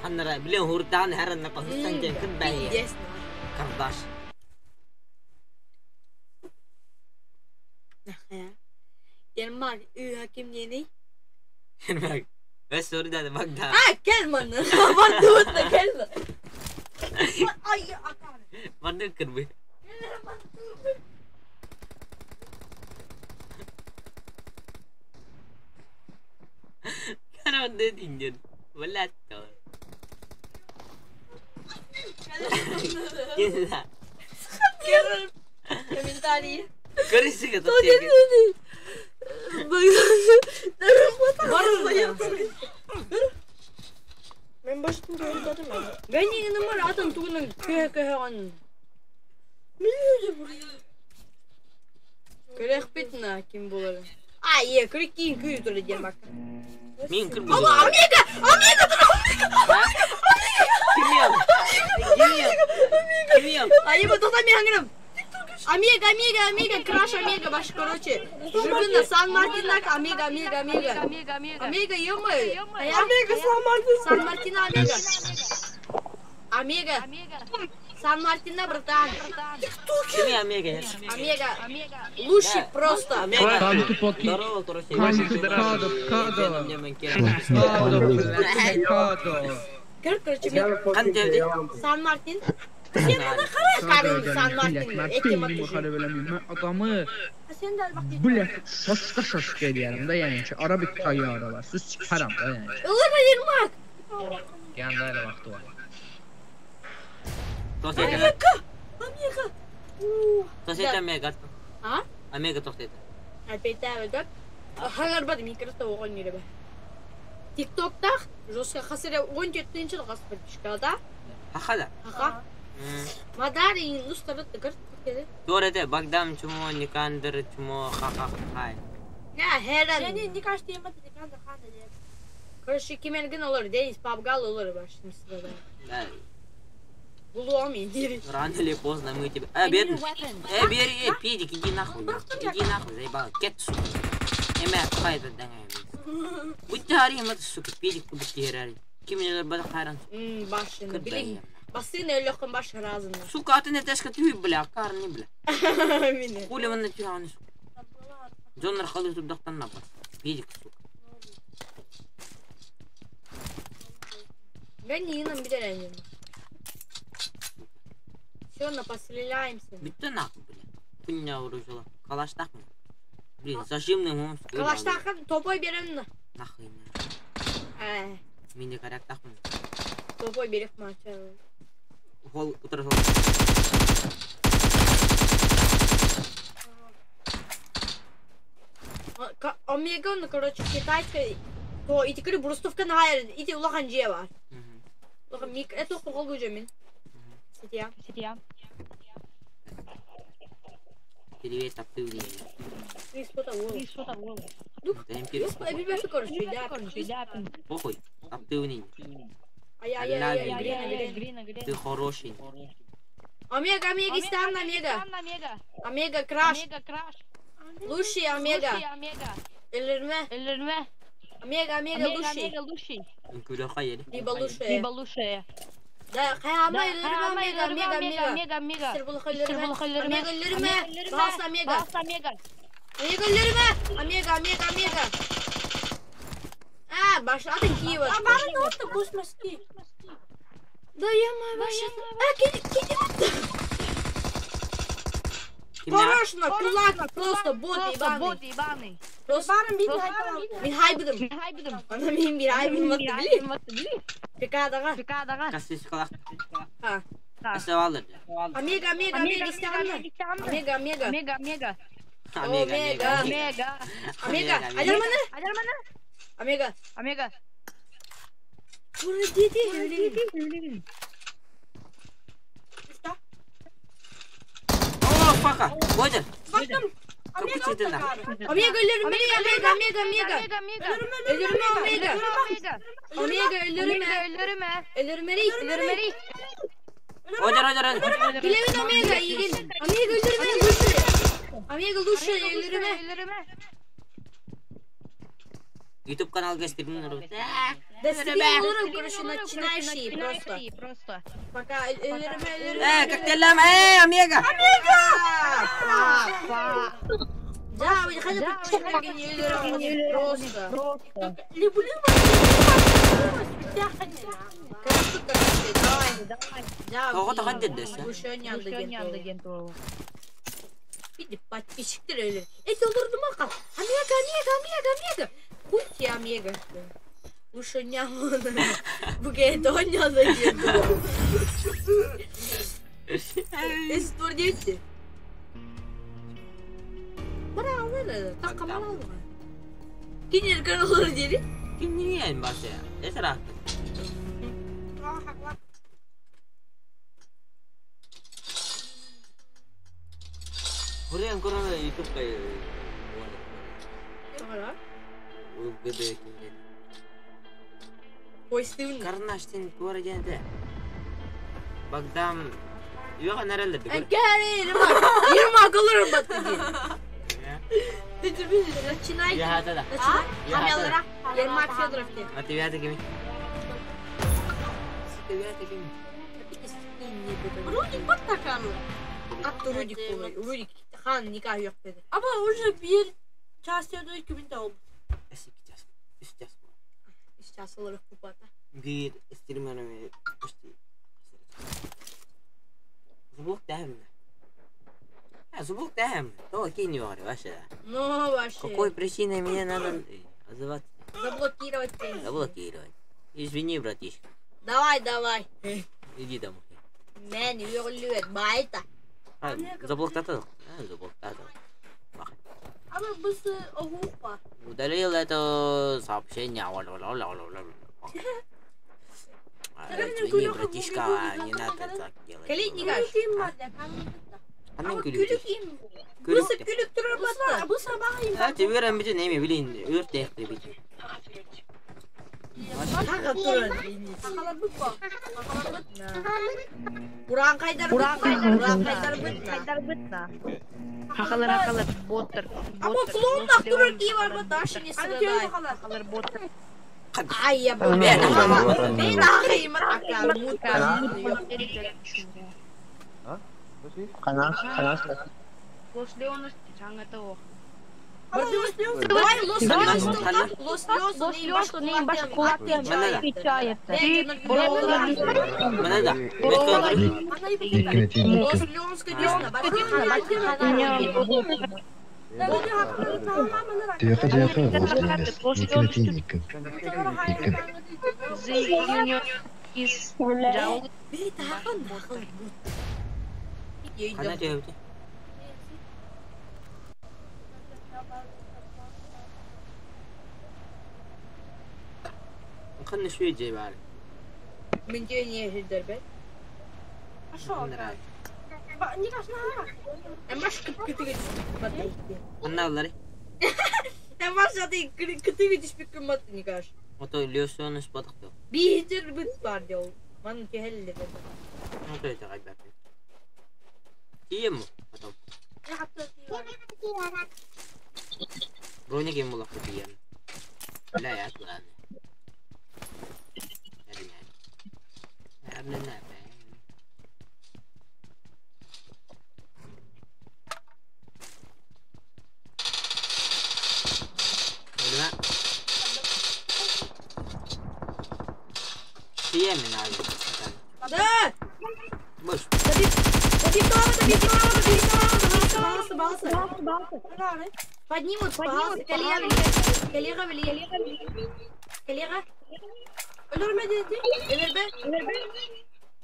[SPEAKER 2] Ханнара, блин, хуртан хәрен кызсан кен ким бәйе.
[SPEAKER 7] Yes.
[SPEAKER 2] Kardeş.
[SPEAKER 7] Yermak ü hakim yeni.
[SPEAKER 2] Бес сори да бак да.
[SPEAKER 7] А, келман. Барды отта келман. Ay akar.
[SPEAKER 2] Барды кырбы. Кара дедин. Валатто. Кенла.
[SPEAKER 7] Комментарии.
[SPEAKER 2] Көрүсүгө
[SPEAKER 8] Мен баштын көрүп
[SPEAKER 7] Мен numara атын тугунун көһө көһөгөн. Көрөх битна ким болар. А, е, көрөк кийин күй туру Ермак.
[SPEAKER 2] Мин кырбы.
[SPEAKER 7] Ама Омега, Омега тур, Омега.
[SPEAKER 2] Ким Ким
[SPEAKER 7] А, еба тоқта мен аңырым. Омега, Омега, Омега, краш Омега, баш, короче. Жибына Сан Мартинак, Омега, Омега, Омега. Омега, ё-моё.
[SPEAKER 8] Омега, Сан Мартин.
[SPEAKER 7] Сан Мартина, Омега. Омега. Сан Мартина, братан.
[SPEAKER 2] Ким Омега?
[SPEAKER 7] Омега. Лучший просто.
[SPEAKER 2] Омега. Здорово, короче.
[SPEAKER 7] Короче,
[SPEAKER 2] Кантевди?
[SPEAKER 7] Сан Мартин. Sen bana karar karın San Martin. Ekim atışı.
[SPEAKER 14] Adamı
[SPEAKER 8] Sen de bak.
[SPEAKER 14] Bile şaşka şaşka eləyərəm də, yəni ki, ara bir tayyarələr, sus çıxaram da, yəni ki.
[SPEAKER 7] Olur Yermak.
[SPEAKER 14] Yəni də elə vaxtı var.
[SPEAKER 2] Омега.
[SPEAKER 7] Омега.
[SPEAKER 2] Тоқта Омега.
[SPEAKER 7] А?
[SPEAKER 2] Омега тоқта.
[SPEAKER 7] Опять да. Хаңарбады микроста оған неребе. ТикТокта жестко хасыра 17 жыл қасып подписчика да.
[SPEAKER 2] Хахада.
[SPEAKER 7] Аха. Мадари нустары тыгыр тыгыр.
[SPEAKER 2] Тура Богдан чмо, Никандр чмо, ха-ха-хай.
[SPEAKER 7] Ya her an.
[SPEAKER 8] Yani Nikaş diyemedi Nikandr han dedi.
[SPEAKER 7] Короче, кимергин olur, Deniz Пабгал olur баш sırada.
[SPEAKER 2] Да.
[SPEAKER 7] Булу алмайын дери.
[SPEAKER 2] Рано или поздно мы тебя... бедный. Бери, педик, иди нахуй. Иди нахуй, заебал. Кет, сука. Эме, какая-то даңай. Будь тарим, это, сука, педик, куда теряли. Ким мне бада хайран?
[SPEAKER 7] Башын, билин. Басын өлөкөн баш разын.
[SPEAKER 2] Сука, а ты не тешка түй, бля, карни, бля. Хули он на тюраны, сука. Джоннер халы тут дактан напад. Педик, сука.
[SPEAKER 7] Гони нам билер Все, на постреляемся.
[SPEAKER 2] Битте нахуй, бля. Хуйня уружила. Калаш нахуй. Блин, зажимный мом.
[SPEAKER 7] Калаш нахуй, топой берем на.
[SPEAKER 2] Нахуй. Мини коряк нахуй.
[SPEAKER 7] Топой берег мача.
[SPEAKER 2] Хол, утро хол.
[SPEAKER 7] Омега, ну, короче, китайская. То, и теперь брустовка на иди улахан жева. Улахан мик, это хол гужемин. Сития.
[SPEAKER 12] Сития.
[SPEAKER 2] Привет, активнее.
[SPEAKER 7] Ты что-то волос. Короче,
[SPEAKER 2] Похуй, активнее.
[SPEAKER 7] Ай-яй-яй,
[SPEAKER 2] Ты хороший.
[SPEAKER 7] Омега, омега, стан, омега. Омега, краш. Лучший омега. Элерме. Омега, омега, лучший. Либо лучшая.
[SPEAKER 12] Либо лучшая.
[SPEAKER 7] Да, хайама, элерме, омега, омега, омега.
[SPEAKER 12] Омега.
[SPEAKER 7] Омега, элерме. Бас, омега. Омега, элерме. Омега, омега, омега. А, баш, атын Киева.
[SPEAKER 8] А бары не oldu космоски.
[SPEAKER 7] Да я мой баш. А, киди, киди. Хорошно, кулак, просто бот ебаный. Просто Мен хайбыдым. Ана мен bir хайбыдым атты били. Пикадаға.
[SPEAKER 12] Пикадаға.
[SPEAKER 2] Кассискалақ.
[SPEAKER 7] Ха.
[SPEAKER 2] Кассавалыр.
[SPEAKER 7] Омега, омега, омега, омега, омега.
[SPEAKER 12] Омега, омега.
[SPEAKER 2] Омега,
[SPEAKER 12] омега.
[SPEAKER 7] Омега. Омега.
[SPEAKER 12] Омега.
[SPEAKER 7] Омега.
[SPEAKER 12] Омега.
[SPEAKER 7] Ура, дети.
[SPEAKER 2] О, фака. Бодер.
[SPEAKER 8] Baktım.
[SPEAKER 7] Омега ölürüm, омега, омега, омега. Ölürüm, омега. Омега ölürüm.
[SPEAKER 12] Ölürüm.
[SPEAKER 7] Ölürüm,
[SPEAKER 12] Ölürüm.
[SPEAKER 2] Өлөр, өлөр, өлөр.
[SPEAKER 7] Билэбин Омега, игин. Омега өлөрүмэ, лучше. Омега лучше өлөрүмэ.
[SPEAKER 2] Ютуб каналга стримин оҥоробут.
[SPEAKER 7] Да стрим олору, короче, начинающий просто. Пока өлөрүмэ, өлөрүмэ.
[SPEAKER 2] Э, как дела? Э, Омега!
[SPEAKER 7] Да, вы хотя бы не просто.
[SPEAKER 8] Люблю
[SPEAKER 7] Короче, давай. Да,
[SPEAKER 2] Тоҕо тоҕо деддес?
[SPEAKER 7] Лучше не андагент. Види, подписчиктер öyle. Эй, олордум ака. Омега, омега, омега, омега. Хуй тебе, омега. Лучше не Буге, то не андагент. Эс турдете. Бара алыр, такамал алыр. Кинер каралар дери.
[SPEAKER 2] Киниэн басы. Эсера. Бурен корона ютуб кай. Угды кинен.
[SPEAKER 7] Ой,
[SPEAKER 2] Карнаштин куара дьэн Багдам Юга нэрэллэр дигэр.
[SPEAKER 7] Гәрі, Ермак алырым бат диye. Начинай.
[SPEAKER 2] Я да.
[SPEAKER 7] Начинай. Хамялара. Ермак Федоров диye.
[SPEAKER 2] А ты вята кими?
[SPEAKER 8] Рудик бат таканlı.
[SPEAKER 7] Attı Rudik olur. Rudik han nikah yok dedi.
[SPEAKER 8] Ama уже bir час 2000 oldu.
[SPEAKER 2] Үс час.
[SPEAKER 7] Üç час olarak kupata.
[SPEAKER 2] Биир стримерами почти. Зубок дэм. А, зубок дэм. То кинь его, вообще.
[SPEAKER 7] Ну вообще.
[SPEAKER 2] Какой причиной меня надо отзываться?
[SPEAKER 7] Заблокировать пенсию.
[SPEAKER 2] Заблокировать. Извини, братишка.
[SPEAKER 7] Давай, давай.
[SPEAKER 2] Иди домой.
[SPEAKER 7] Мен үйрілует байта.
[SPEAKER 2] А, заблоктатал? А, заблоктатал.
[SPEAKER 8] Ama bu hukuk var.
[SPEAKER 2] Удалил это сообщение. А, Извини, братишка, не надо так делать.
[SPEAKER 7] Калит никаш.
[SPEAKER 2] А мен күлүк.
[SPEAKER 7] Бысы күлүк турар батта.
[SPEAKER 8] Bu sabah
[SPEAKER 2] А, тебе рәмбите неме билин, өрт тәхти бит.
[SPEAKER 7] Хаға турар. Уран кайдар Уран кайдар Уран кайдар бытна.
[SPEAKER 12] Бытна. Хахалар хахалар боттар.
[SPEAKER 7] Ama клоуннах турар ки бар батта ашыне сырадай.
[SPEAKER 12] Хахалар боттар.
[SPEAKER 7] Ай я бу. Мен мен ахыйм ака мутка.
[SPEAKER 10] Канаш, канаш.
[SPEAKER 12] Лос Леонос жаңата ох.
[SPEAKER 7] Давай Лос Леонс Лос Леонс
[SPEAKER 12] Лос баш кулак отвечает.
[SPEAKER 2] Мене да.
[SPEAKER 7] Лос Леонс конечно,
[SPEAKER 16] Тыаха дьаха Лос Леонес, Никин Никин. Никин.
[SPEAKER 12] The Union is down.
[SPEAKER 2] Кана төбөтө. Ханна шуй жей бар.
[SPEAKER 7] Мен не жирдер бе. Эмаш кытыгы батты.
[SPEAKER 2] Ханна аллары.
[SPEAKER 7] Эмаш аты кытыгы түшпек батты никаш.
[SPEAKER 2] Ото Леонес батык.
[SPEAKER 7] Бихтер быт бар дел. Ман кехелле.
[SPEAKER 2] Ото это гайбат. Тием потом. Броня кем булак тием. Бля, я ладно. Тием надо.
[SPEAKER 7] Да!
[SPEAKER 2] Бош.
[SPEAKER 7] Поднимут, поднимут, коллега, коллега, коллега, коллега.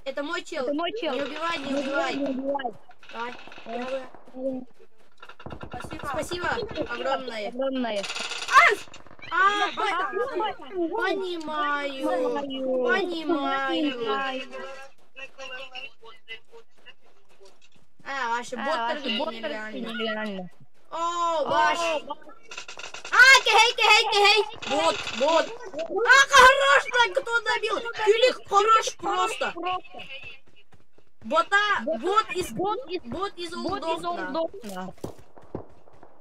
[SPEAKER 7] Это мой чел. Это мой чел. Не убивай, не убивай. Давай. Спасибо. Спасибо огромное.
[SPEAKER 12] Огромное.
[SPEAKER 7] А, понимаю, понимаю. А, ваши боттер нереально. О, ваш. А, кехей, кехей, кехей. Бот, бот. А, хорош, так кто добил? Кюлик хорош просто. Бота, бот из Олдовна.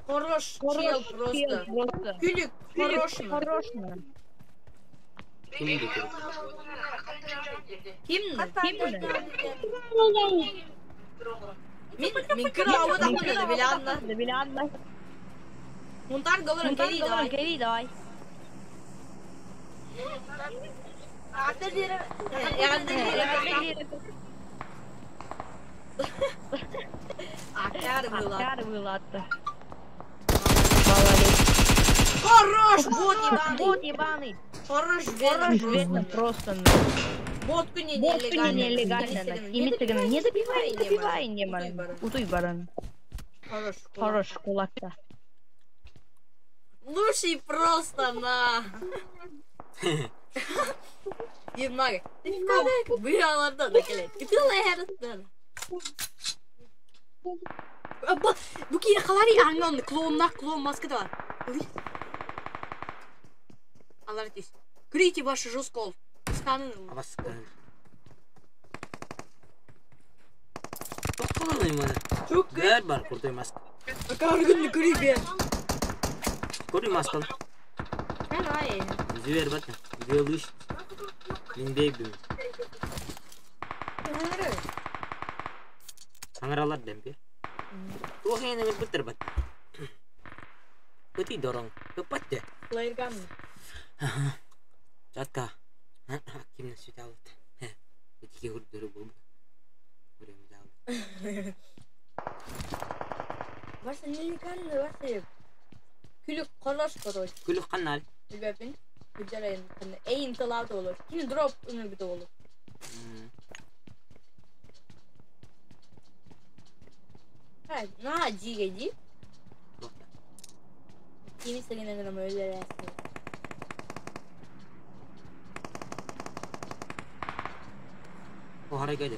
[SPEAKER 7] Хорош чел просто. Күлүк, хорош.
[SPEAKER 2] Ким дии?
[SPEAKER 7] Ким? Ким? Мин кыра да биланна. Мунтар голорон кери давай. Акар Хорош, бот ебаный.
[SPEAKER 12] Бот ебаный.
[SPEAKER 7] Хорош, Веном
[SPEAKER 12] просто. Просто.
[SPEAKER 7] Ботку не нелегально.
[SPEAKER 12] Не добивай, не добивай, не Утуй баран.
[SPEAKER 7] Хорош,
[SPEAKER 12] Хорош, кулакта.
[SPEAKER 7] Лучший просто на. Ермак. Быяларда да келет. Бу киһи халари аңон клоуннах клоун маскада бар. Алар здесь. Крите ваши жескол. Станы.
[SPEAKER 2] Абаскан. Тоққалан мана.
[SPEAKER 7] Çok
[SPEAKER 2] Бәр бар куртой маска.
[SPEAKER 7] Каргын күрүгө.
[SPEAKER 2] Көрүй масканы.
[SPEAKER 7] Давай.
[SPEAKER 2] Зибер бат. Зибер Мин бейбим. Саңыралар демпе. Туох эне битер бат. Көти дорон. Көпатте.
[SPEAKER 7] Лайрган.
[SPEAKER 2] Жатка. Кимне сүт алды. Этиге көрдөрү бу. Көрөм алды.
[SPEAKER 7] Вася нелегально, Вася. Күлүк хорош, короче.
[SPEAKER 2] Күлүк канал.
[SPEAKER 7] Билбепин. Güzel Эйин тылады olur. Кини дроп үнүрбүтө olur. На жиге ди. Кими сеген гана öyle
[SPEAKER 2] О харай кайда.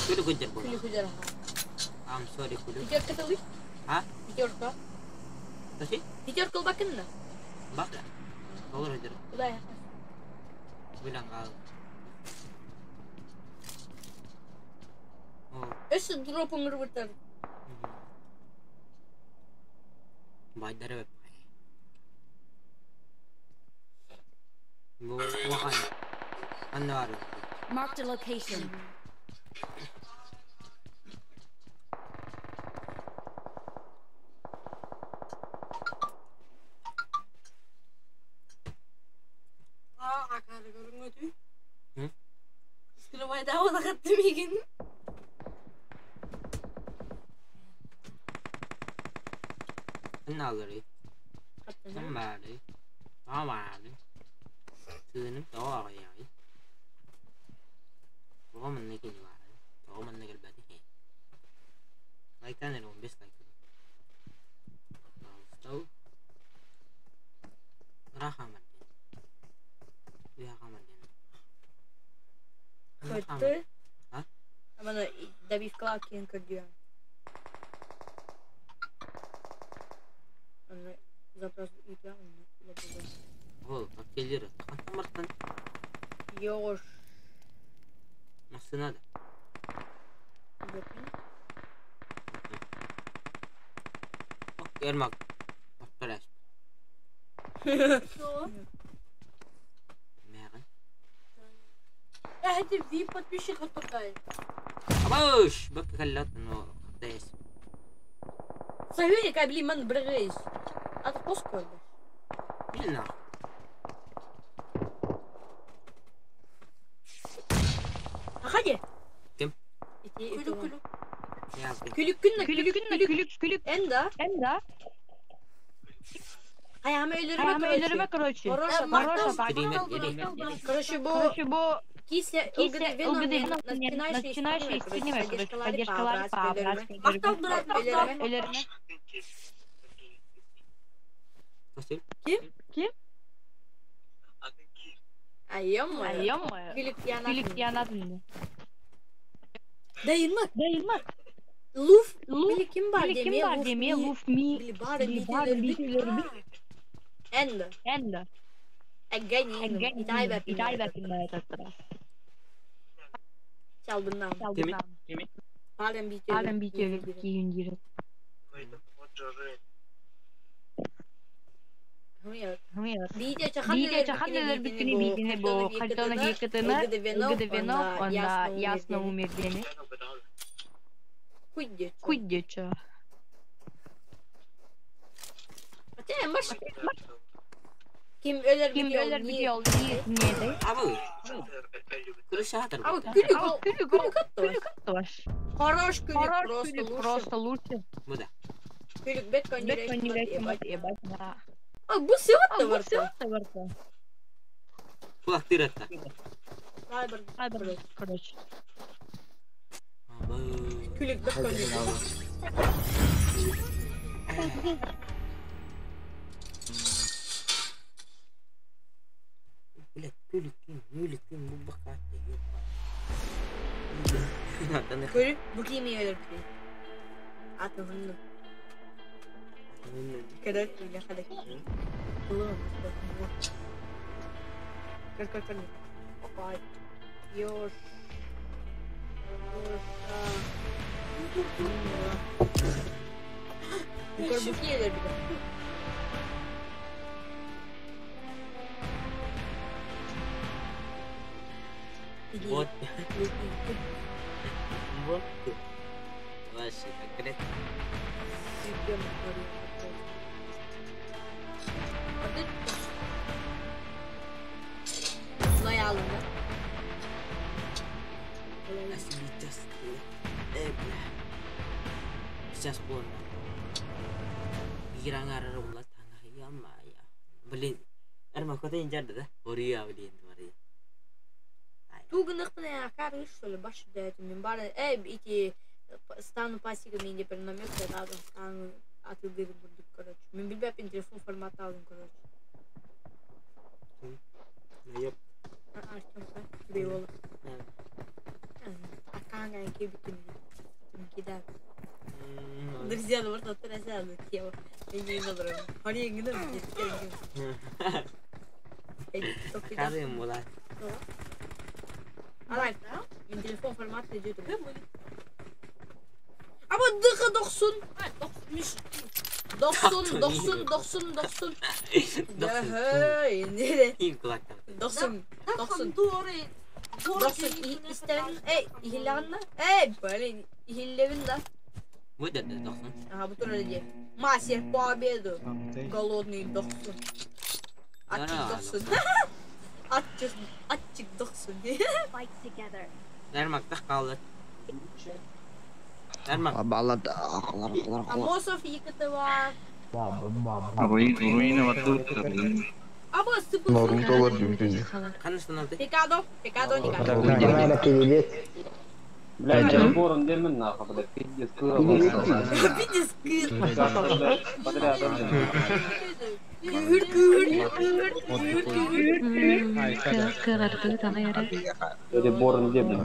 [SPEAKER 2] Күлүк көдөр бу.
[SPEAKER 7] Күлүк көдөр.
[SPEAKER 2] I'm sorry күлүк.
[SPEAKER 7] Пятерка тылы?
[SPEAKER 2] А?
[SPEAKER 7] Пятерка.
[SPEAKER 2] Таши?
[SPEAKER 7] Пятерка бакынна.
[SPEAKER 2] Бак. Olur ödür.
[SPEAKER 7] Кудай.
[SPEAKER 2] Билан кал.
[SPEAKER 7] Өссө дроп үңүрбүтөр.
[SPEAKER 2] Байдары беп. Бу вахан. Анна бар.
[SPEAKER 3] Marked a location.
[SPEAKER 8] Акары көрүнгөтү.
[SPEAKER 2] Hı?
[SPEAKER 8] Скрывайда одагатты мигин.
[SPEAKER 2] Анна алары. Самбары. Амары. Тыным тоҕо яй. Тоҕо манна кини бар. Тоҕо манна келбэти хе. Лайктан эле 15 лайк. Стау. Рахамат. Уяхамат.
[SPEAKER 7] Көттү.
[SPEAKER 2] А?
[SPEAKER 7] Амана добивкалап кийин көрдү. Аны запрос үйдө
[SPEAKER 2] Ол, келер. Кантан
[SPEAKER 7] Йош.
[SPEAKER 2] Машина да. Ермак. Орталаш. Мяган.
[SPEAKER 8] Эти ви подписчик отпадает.
[SPEAKER 2] Абаш, бак каллат но дес.
[SPEAKER 7] Савели кабли ман бргейс. Ата косколда.
[SPEAKER 2] Билна.
[SPEAKER 7] Ахаде.
[SPEAKER 2] Ким?
[SPEAKER 7] Күлүк күлүк.
[SPEAKER 2] Я.
[SPEAKER 7] Күлүк күннө күлүк күлүк
[SPEAKER 12] күлүк.
[SPEAKER 7] Энда.
[SPEAKER 12] Энда.
[SPEAKER 7] Аяма өлөрүмө
[SPEAKER 12] Аяма өлөрүмө, короче.
[SPEAKER 7] Хороша,
[SPEAKER 12] Хороша,
[SPEAKER 7] Короче, бу
[SPEAKER 12] Короче, бу
[SPEAKER 7] Кися
[SPEAKER 12] Кися ЛГД начинающие стримеры, короче, поддержкалары по-братски.
[SPEAKER 7] Мактал брат,
[SPEAKER 12] Өлөрүмө.
[SPEAKER 2] Спасибо.
[SPEAKER 7] Ким?
[SPEAKER 12] Ким?
[SPEAKER 7] Айым.
[SPEAKER 12] Айым.
[SPEAKER 7] Күлүк
[SPEAKER 12] Күлүк янатын.
[SPEAKER 7] Дайынмак.
[SPEAKER 12] Дайынмак.
[SPEAKER 7] Луф,
[SPEAKER 12] Луф,
[SPEAKER 7] били ким бар
[SPEAKER 12] били ким
[SPEAKER 7] деме,
[SPEAKER 12] бар деме, луф ми,
[SPEAKER 7] били бары
[SPEAKER 12] били бары
[SPEAKER 7] мителер
[SPEAKER 12] мителер
[SPEAKER 7] Энда.
[SPEAKER 12] Энда. Эггэнин,
[SPEAKER 2] Кими? Абы. Крышатор. Буда. Кулак тыратта. Абы. Блядь, күлүк мүлүк бу бакаат ёпа. Вот. Вот. Вообще конкретно. Сейчас поздно. Блин, да? Блин,
[SPEAKER 7] Мастер по обеду. Голодный дохсун. Атчик дохсун. Атчик дохсун. Амосов Екатова.
[SPEAKER 11] Руина вот тут.
[SPEAKER 7] Пикадо, Пикадо, Никадо.
[SPEAKER 9] Блядь, я ворон демон нахуй, блядь, пиздец,
[SPEAKER 7] Пиздец,
[SPEAKER 9] Борон демон,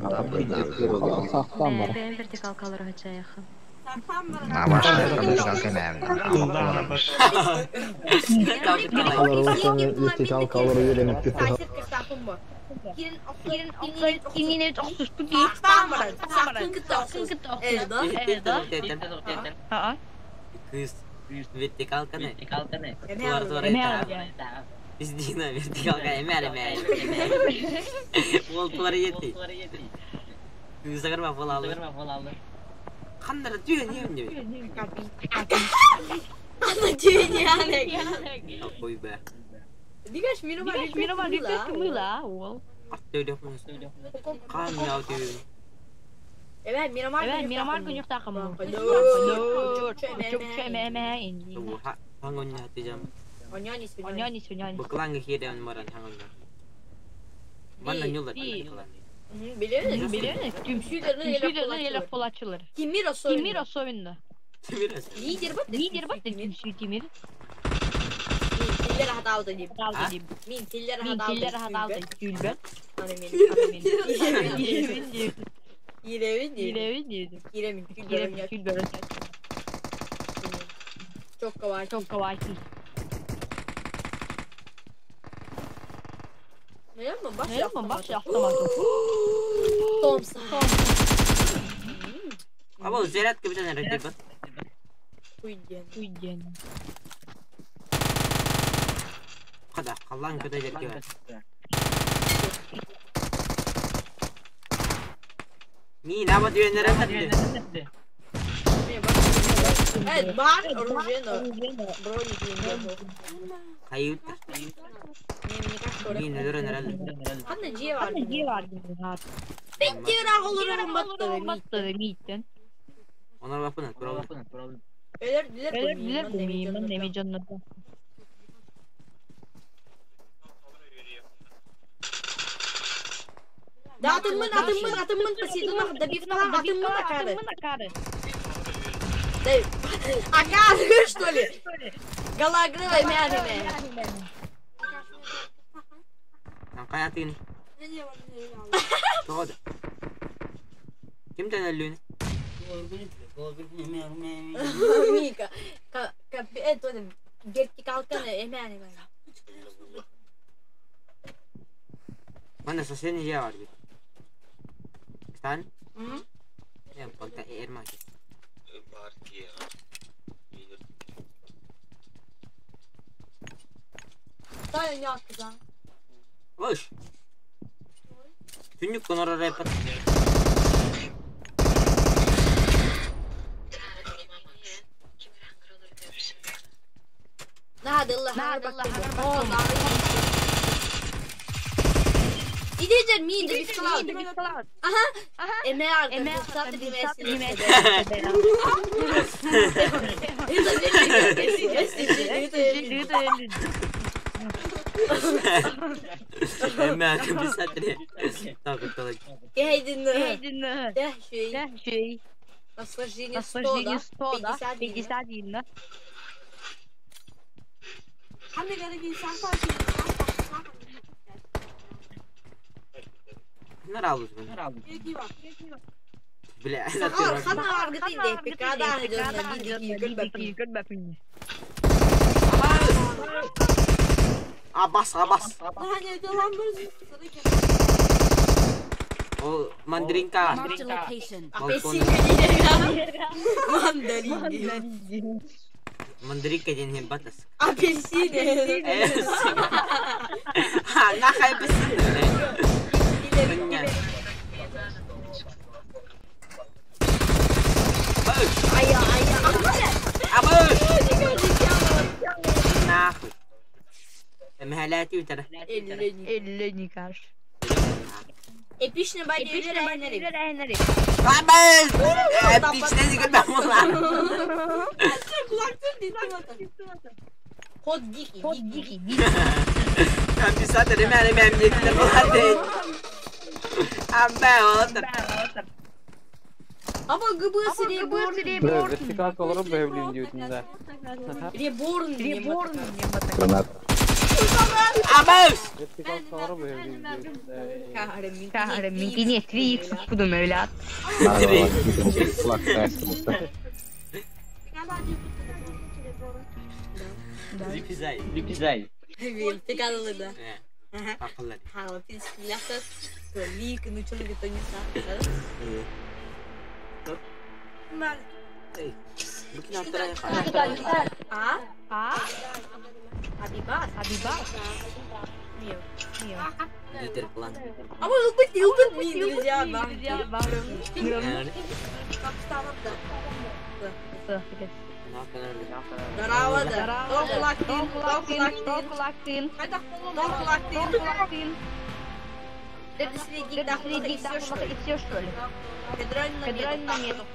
[SPEAKER 7] Наверное, башня
[SPEAKER 12] Наверное, башня
[SPEAKER 7] автомата.
[SPEAKER 12] автомата.
[SPEAKER 7] Томса.
[SPEAKER 2] Або зарядка бүтэн эрэр диэбэт.
[SPEAKER 7] Уйден.
[SPEAKER 12] Уйден.
[SPEAKER 2] Хада, халлаан көтө дэргэ. Мин аба дүйэннэрэ тәрді.
[SPEAKER 7] Эй, бар, оружие, но броники не держу.
[SPEAKER 2] Хайыттар.
[SPEAKER 7] Не, мне кажется,
[SPEAKER 2] Мин өлөрөн эрэл.
[SPEAKER 7] Ханна дьиэ бар.
[SPEAKER 12] Ханна дьиэ бар.
[SPEAKER 7] Пентира холорорун баттары.
[SPEAKER 12] Баттары мииттен.
[SPEAKER 2] Онор баппын, турабын.
[SPEAKER 7] Өлөр билер
[SPEAKER 12] Өлөр билер бумииммин эми дьоннорго.
[SPEAKER 7] Да, атыммын, атыммын, атыммын, посейдон добивнала, атыммын акары.
[SPEAKER 12] Атыммын акары.
[SPEAKER 7] Да, акары, что ли? Гологрылай мяне.
[SPEAKER 2] Каятын. Тоғады. Кимден өлүүнү?
[SPEAKER 7] Мика, это вертикалка эмяне.
[SPEAKER 2] Манна соседний дьиэ бар бит. Стан? Э, балта эрма.
[SPEAKER 7] Да, я сказал.
[SPEAKER 2] Ош. Түннүк конорор эпат.
[SPEAKER 7] Надо,
[SPEAKER 12] Надо,
[SPEAKER 7] О, да. Иди же, ми, да бискалат. Ага. Эме арка,
[SPEAKER 12] Эме
[SPEAKER 7] саты
[SPEAKER 12] арка,
[SPEAKER 7] бимеси.
[SPEAKER 2] Эме аты бисатри. Так, так.
[SPEAKER 7] Кейдин.
[SPEAKER 12] Кейдин.
[SPEAKER 7] Дәшүй.
[SPEAKER 12] Дәшүй.
[SPEAKER 7] Наслаждение 100,
[SPEAKER 12] Наслаждение
[SPEAKER 7] да?
[SPEAKER 12] 100, да?
[SPEAKER 7] 51.
[SPEAKER 12] 51, да?
[SPEAKER 2] Наралус бен. Бля,
[SPEAKER 7] Сахар, хана аргытын де, пикада жонна бидики көлбәпин.
[SPEAKER 12] Көлбәпин.
[SPEAKER 2] Абас, абас. Ол мандаринка.
[SPEAKER 3] Marked a location.
[SPEAKER 2] Балкон.
[SPEAKER 7] Мандарин.
[SPEAKER 2] Мандаринка диэн хем батас.
[SPEAKER 7] Апельсин.
[SPEAKER 2] Ха, нахай бисин.
[SPEAKER 7] Ая, ая.
[SPEAKER 2] Абы! Нахуй. Эмхалати утара.
[SPEAKER 12] Элленикаш.
[SPEAKER 7] Эпичный бай
[SPEAKER 12] Эпичный
[SPEAKER 2] Абы! Эпичный деген бамулар.
[SPEAKER 7] Ход дикий.
[SPEAKER 12] Ход дикий.
[SPEAKER 2] Компенсатор эме эме эме булар Абы, отыр.
[SPEAKER 7] Аба ГБС реборн.
[SPEAKER 9] Бля, вертикалка олорор бэвлин диютин да.
[SPEAKER 7] Реборн.
[SPEAKER 12] Реборн.
[SPEAKER 16] Гранат.
[SPEAKER 2] Абы!
[SPEAKER 9] Вертикалка олорор бэвлин диютин.
[SPEAKER 12] Минкине 3х кудум өлят.
[SPEAKER 2] Липизай. Липизай.
[SPEAKER 7] Вертикалы да.
[SPEAKER 2] Акыллар.
[SPEAKER 7] Ха, пинскляхта. Лик, ну что ли то не знаю. А?
[SPEAKER 12] А?
[SPEAKER 7] Абибас.
[SPEAKER 12] Абибас.
[SPEAKER 7] Мио.
[SPEAKER 12] Мио.
[SPEAKER 2] Лидер план.
[SPEAKER 7] А может быть, любит ми, друзья, да. Здорово, да. Тоқлактин, тоқлактин. Тоқлактин.
[SPEAKER 12] И все, что ли?
[SPEAKER 7] Федеральный
[SPEAKER 12] метод.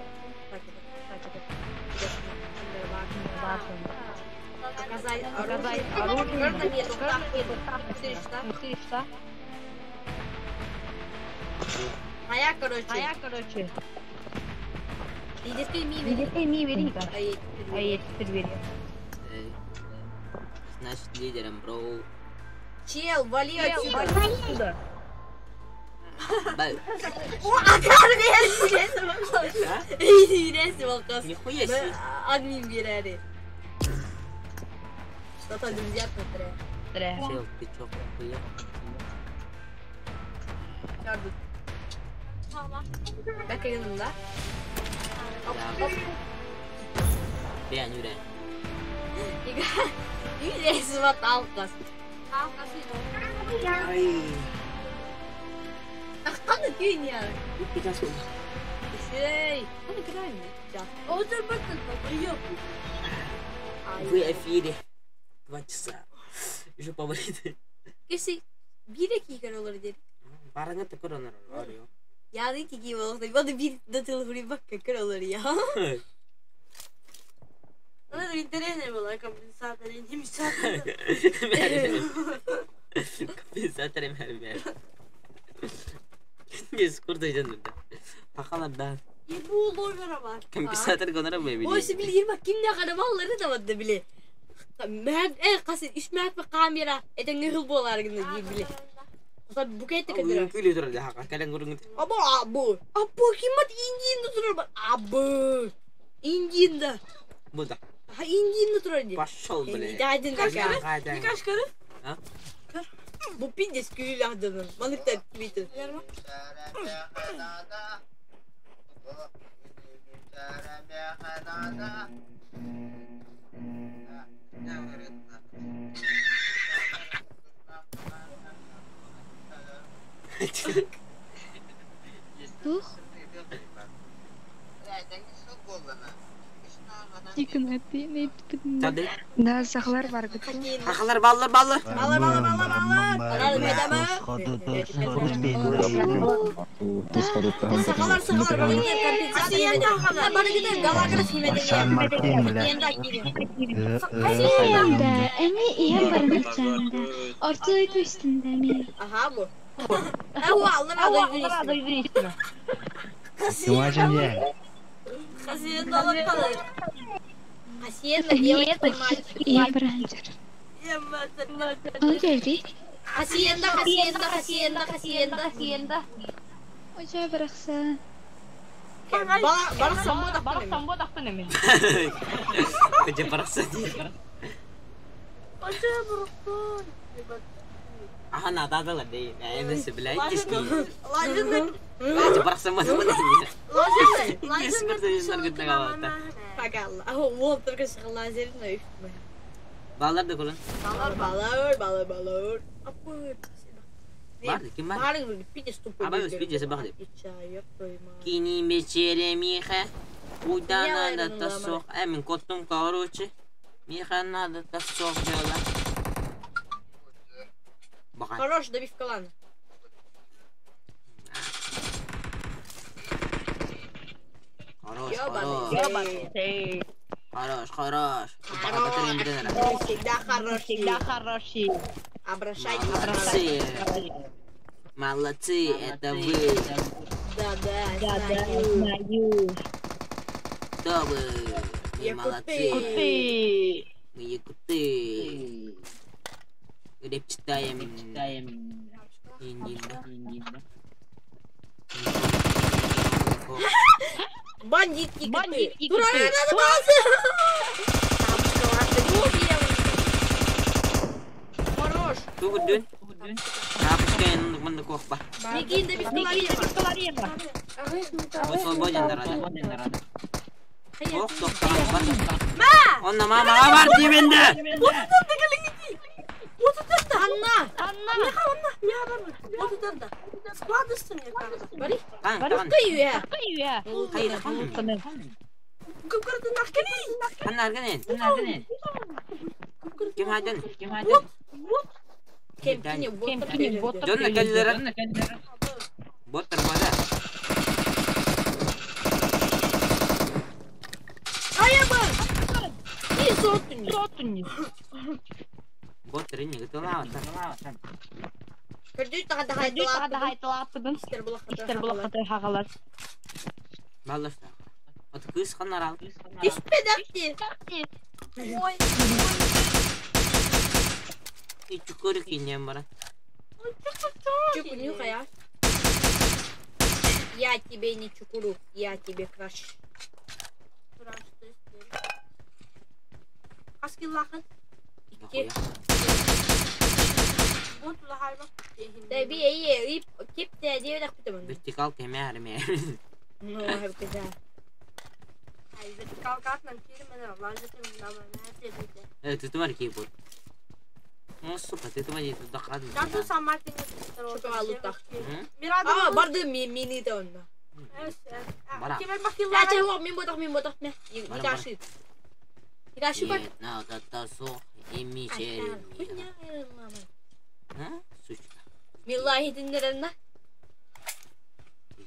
[SPEAKER 7] Показать
[SPEAKER 12] Показать
[SPEAKER 7] оружие.
[SPEAKER 12] оружие.
[SPEAKER 7] Четыре часа. А я, короче.
[SPEAKER 12] А я, короче.
[SPEAKER 7] Лидерской ми.
[SPEAKER 12] Лидерской ми велика. А я теперь верю.
[SPEAKER 2] Значит, лидером, бро.
[SPEAKER 7] Чел, вали отсюда.
[SPEAKER 2] О,
[SPEAKER 7] а как
[SPEAKER 2] Нихуя себе.
[SPEAKER 7] Админ берери. Что-то друзья смотрят.
[SPEAKER 2] Чел, ты чё, охуел?
[SPEAKER 7] Çarpı. Bak yanımda. Hop hop.
[SPEAKER 2] Бэйэн үрэ.
[SPEAKER 7] Yine alkas. Akkanı tüyün ya. Şey. Hani kırayım ya.
[SPEAKER 2] В эфире. 2 часа. Еще поболит.
[SPEAKER 7] Kesin bir dakika olur dedi.
[SPEAKER 2] Барыңа тыкыр онор. Арыё.
[SPEAKER 7] Ya dedi ki gibi oldu. Bana bir datılı huri bak kakır olur ya.
[SPEAKER 8] Она интересная была компенсатор, не мечтатель.
[SPEAKER 2] Компенсатор мәрмәр. Дискурда жандырда. Пахаларда.
[SPEAKER 8] Ебу ловера бар.
[SPEAKER 2] Компенсатор гонора бе
[SPEAKER 7] Oysa bilir bak kim ne kadar malları da vardı bile. Mert el kasın üç mert bir kamera. Eden ne bolar gibi diye bile. Mesela buket de kadar.
[SPEAKER 2] Күлі тұрады хақа, кәлін көріңіз.
[SPEAKER 7] Абу абу. Абу кимат индиинде турар бар. Абу. Индиинде.
[SPEAKER 2] Бұл да.
[SPEAKER 7] Ha индиинде турар диye.
[SPEAKER 2] Пошел, блин.
[SPEAKER 7] Дадин
[SPEAKER 2] Қайдан? А?
[SPEAKER 7] Bu pindes gülü adamın. Balık da Twitter.
[SPEAKER 17] Тух.
[SPEAKER 2] Тады.
[SPEAKER 17] Да, сахалар бар бит.
[SPEAKER 2] Хақалар баллар баллар.
[SPEAKER 7] Баллар баллар баллар баллар. Сахалар сахалар баллар компенсация. Bana gider galagra
[SPEAKER 17] Сиэнда, эми иһэн барынычанда. Орто дойду үстүндэ эми.
[SPEAKER 7] Aha bu. Hu Allah Allah üstüne. Хасиенда алып калыр. Хасиенда девочка мальчик.
[SPEAKER 17] Иһэн баранчар. Ол келди.
[SPEAKER 7] Хасиенда хасиенда хасиенда хасиенда хасиенда.
[SPEAKER 17] Ожа барахсан.
[SPEAKER 7] Барахсан бу барахсан бу
[SPEAKER 12] дактын эми.
[SPEAKER 2] Өте барақса дейді. Аха, нададалар дейін. Әнесі білай кешкі. Өте барақса ма
[SPEAKER 7] Пагал. Аху уолтер кышкылар зерин өйүп.
[SPEAKER 2] Балалар да көрін.
[SPEAKER 7] Балар балар балар балар. Апы.
[SPEAKER 2] Барды, ким бар?
[SPEAKER 7] Барың пидес тупой.
[SPEAKER 2] Абай өз пидесі бақ деп. Кини вечере Миха. Куда надо тасок? Ә, мен коттум, короче. Миха надо тасок дела. Бақа.
[SPEAKER 7] Хорош, добивка лана.
[SPEAKER 2] Хорош, хорош. Хорош, хорош.
[SPEAKER 7] Хорош. Всегда хороший.
[SPEAKER 12] Всегда хороший.
[SPEAKER 7] Обращайтесь.
[SPEAKER 2] Молодцы. Молодцы, это вы.
[SPEAKER 7] Да, да, да, знаю.
[SPEAKER 2] Кто вы? Мы молодцы.
[SPEAKER 12] Якуты.
[SPEAKER 2] Мы якуты. Рэп читаем. Индина.
[SPEAKER 7] Бандитки
[SPEAKER 12] Бандитки
[SPEAKER 7] коты. Ура,
[SPEAKER 12] коты.
[SPEAKER 7] надо базы. Хорош.
[SPEAKER 2] Тугудун. Тапочка мында кохпа.
[SPEAKER 7] Никинда бискаларема.
[SPEAKER 2] Вы свободен, дорогая. Ох, тоқтаған бар. Онна мамаға бар деймін де.
[SPEAKER 7] Анна.
[SPEAKER 8] Анна. Анна. Анна. Складывайся мне, кажется.
[SPEAKER 7] Бari.
[SPEAKER 2] Қан, қан.
[SPEAKER 7] Кыйы.
[SPEAKER 2] Қайда, қан. Қан аргынен. Ким хайдан?
[SPEAKER 7] Кемкини
[SPEAKER 12] Кемкини
[SPEAKER 7] вот.
[SPEAKER 2] Жонна кәлілері. Боттар бада.
[SPEAKER 7] Айабы. Не сотни.
[SPEAKER 12] Сотни.
[SPEAKER 2] Боттар ине гытылава.
[SPEAKER 7] Көрдүй тағада хайтылаппыдын.
[SPEAKER 12] Истер булакка хагалар.
[SPEAKER 2] Баллашта. Аты кыз қан арал.
[SPEAKER 7] Түспедәкти.
[SPEAKER 8] Ой.
[SPEAKER 2] И чукуры кинем бара.
[SPEAKER 7] Чуку нюхай, а. Я тебе не чукуру, я тебе краш.
[SPEAKER 8] Аскиллахын.
[SPEAKER 7] Икки. Тэби эйе кип те диэбэтэх бүтэмэн.
[SPEAKER 2] Вертикал кэмээр мээр.
[SPEAKER 7] Ну, хэвкэдэ.
[SPEAKER 2] Тутумар keyboard. Ну, сука, ты тумани туда хадын.
[SPEAKER 7] Шоколад. А, барды ми мини те онна.
[SPEAKER 2] Бара.
[SPEAKER 7] Ача хуа мин ботах мин ботах ме. Икаши. Икаши бат.
[SPEAKER 2] Надо тасо и мишери. А? Сучка.
[SPEAKER 7] Милахи диннеренна.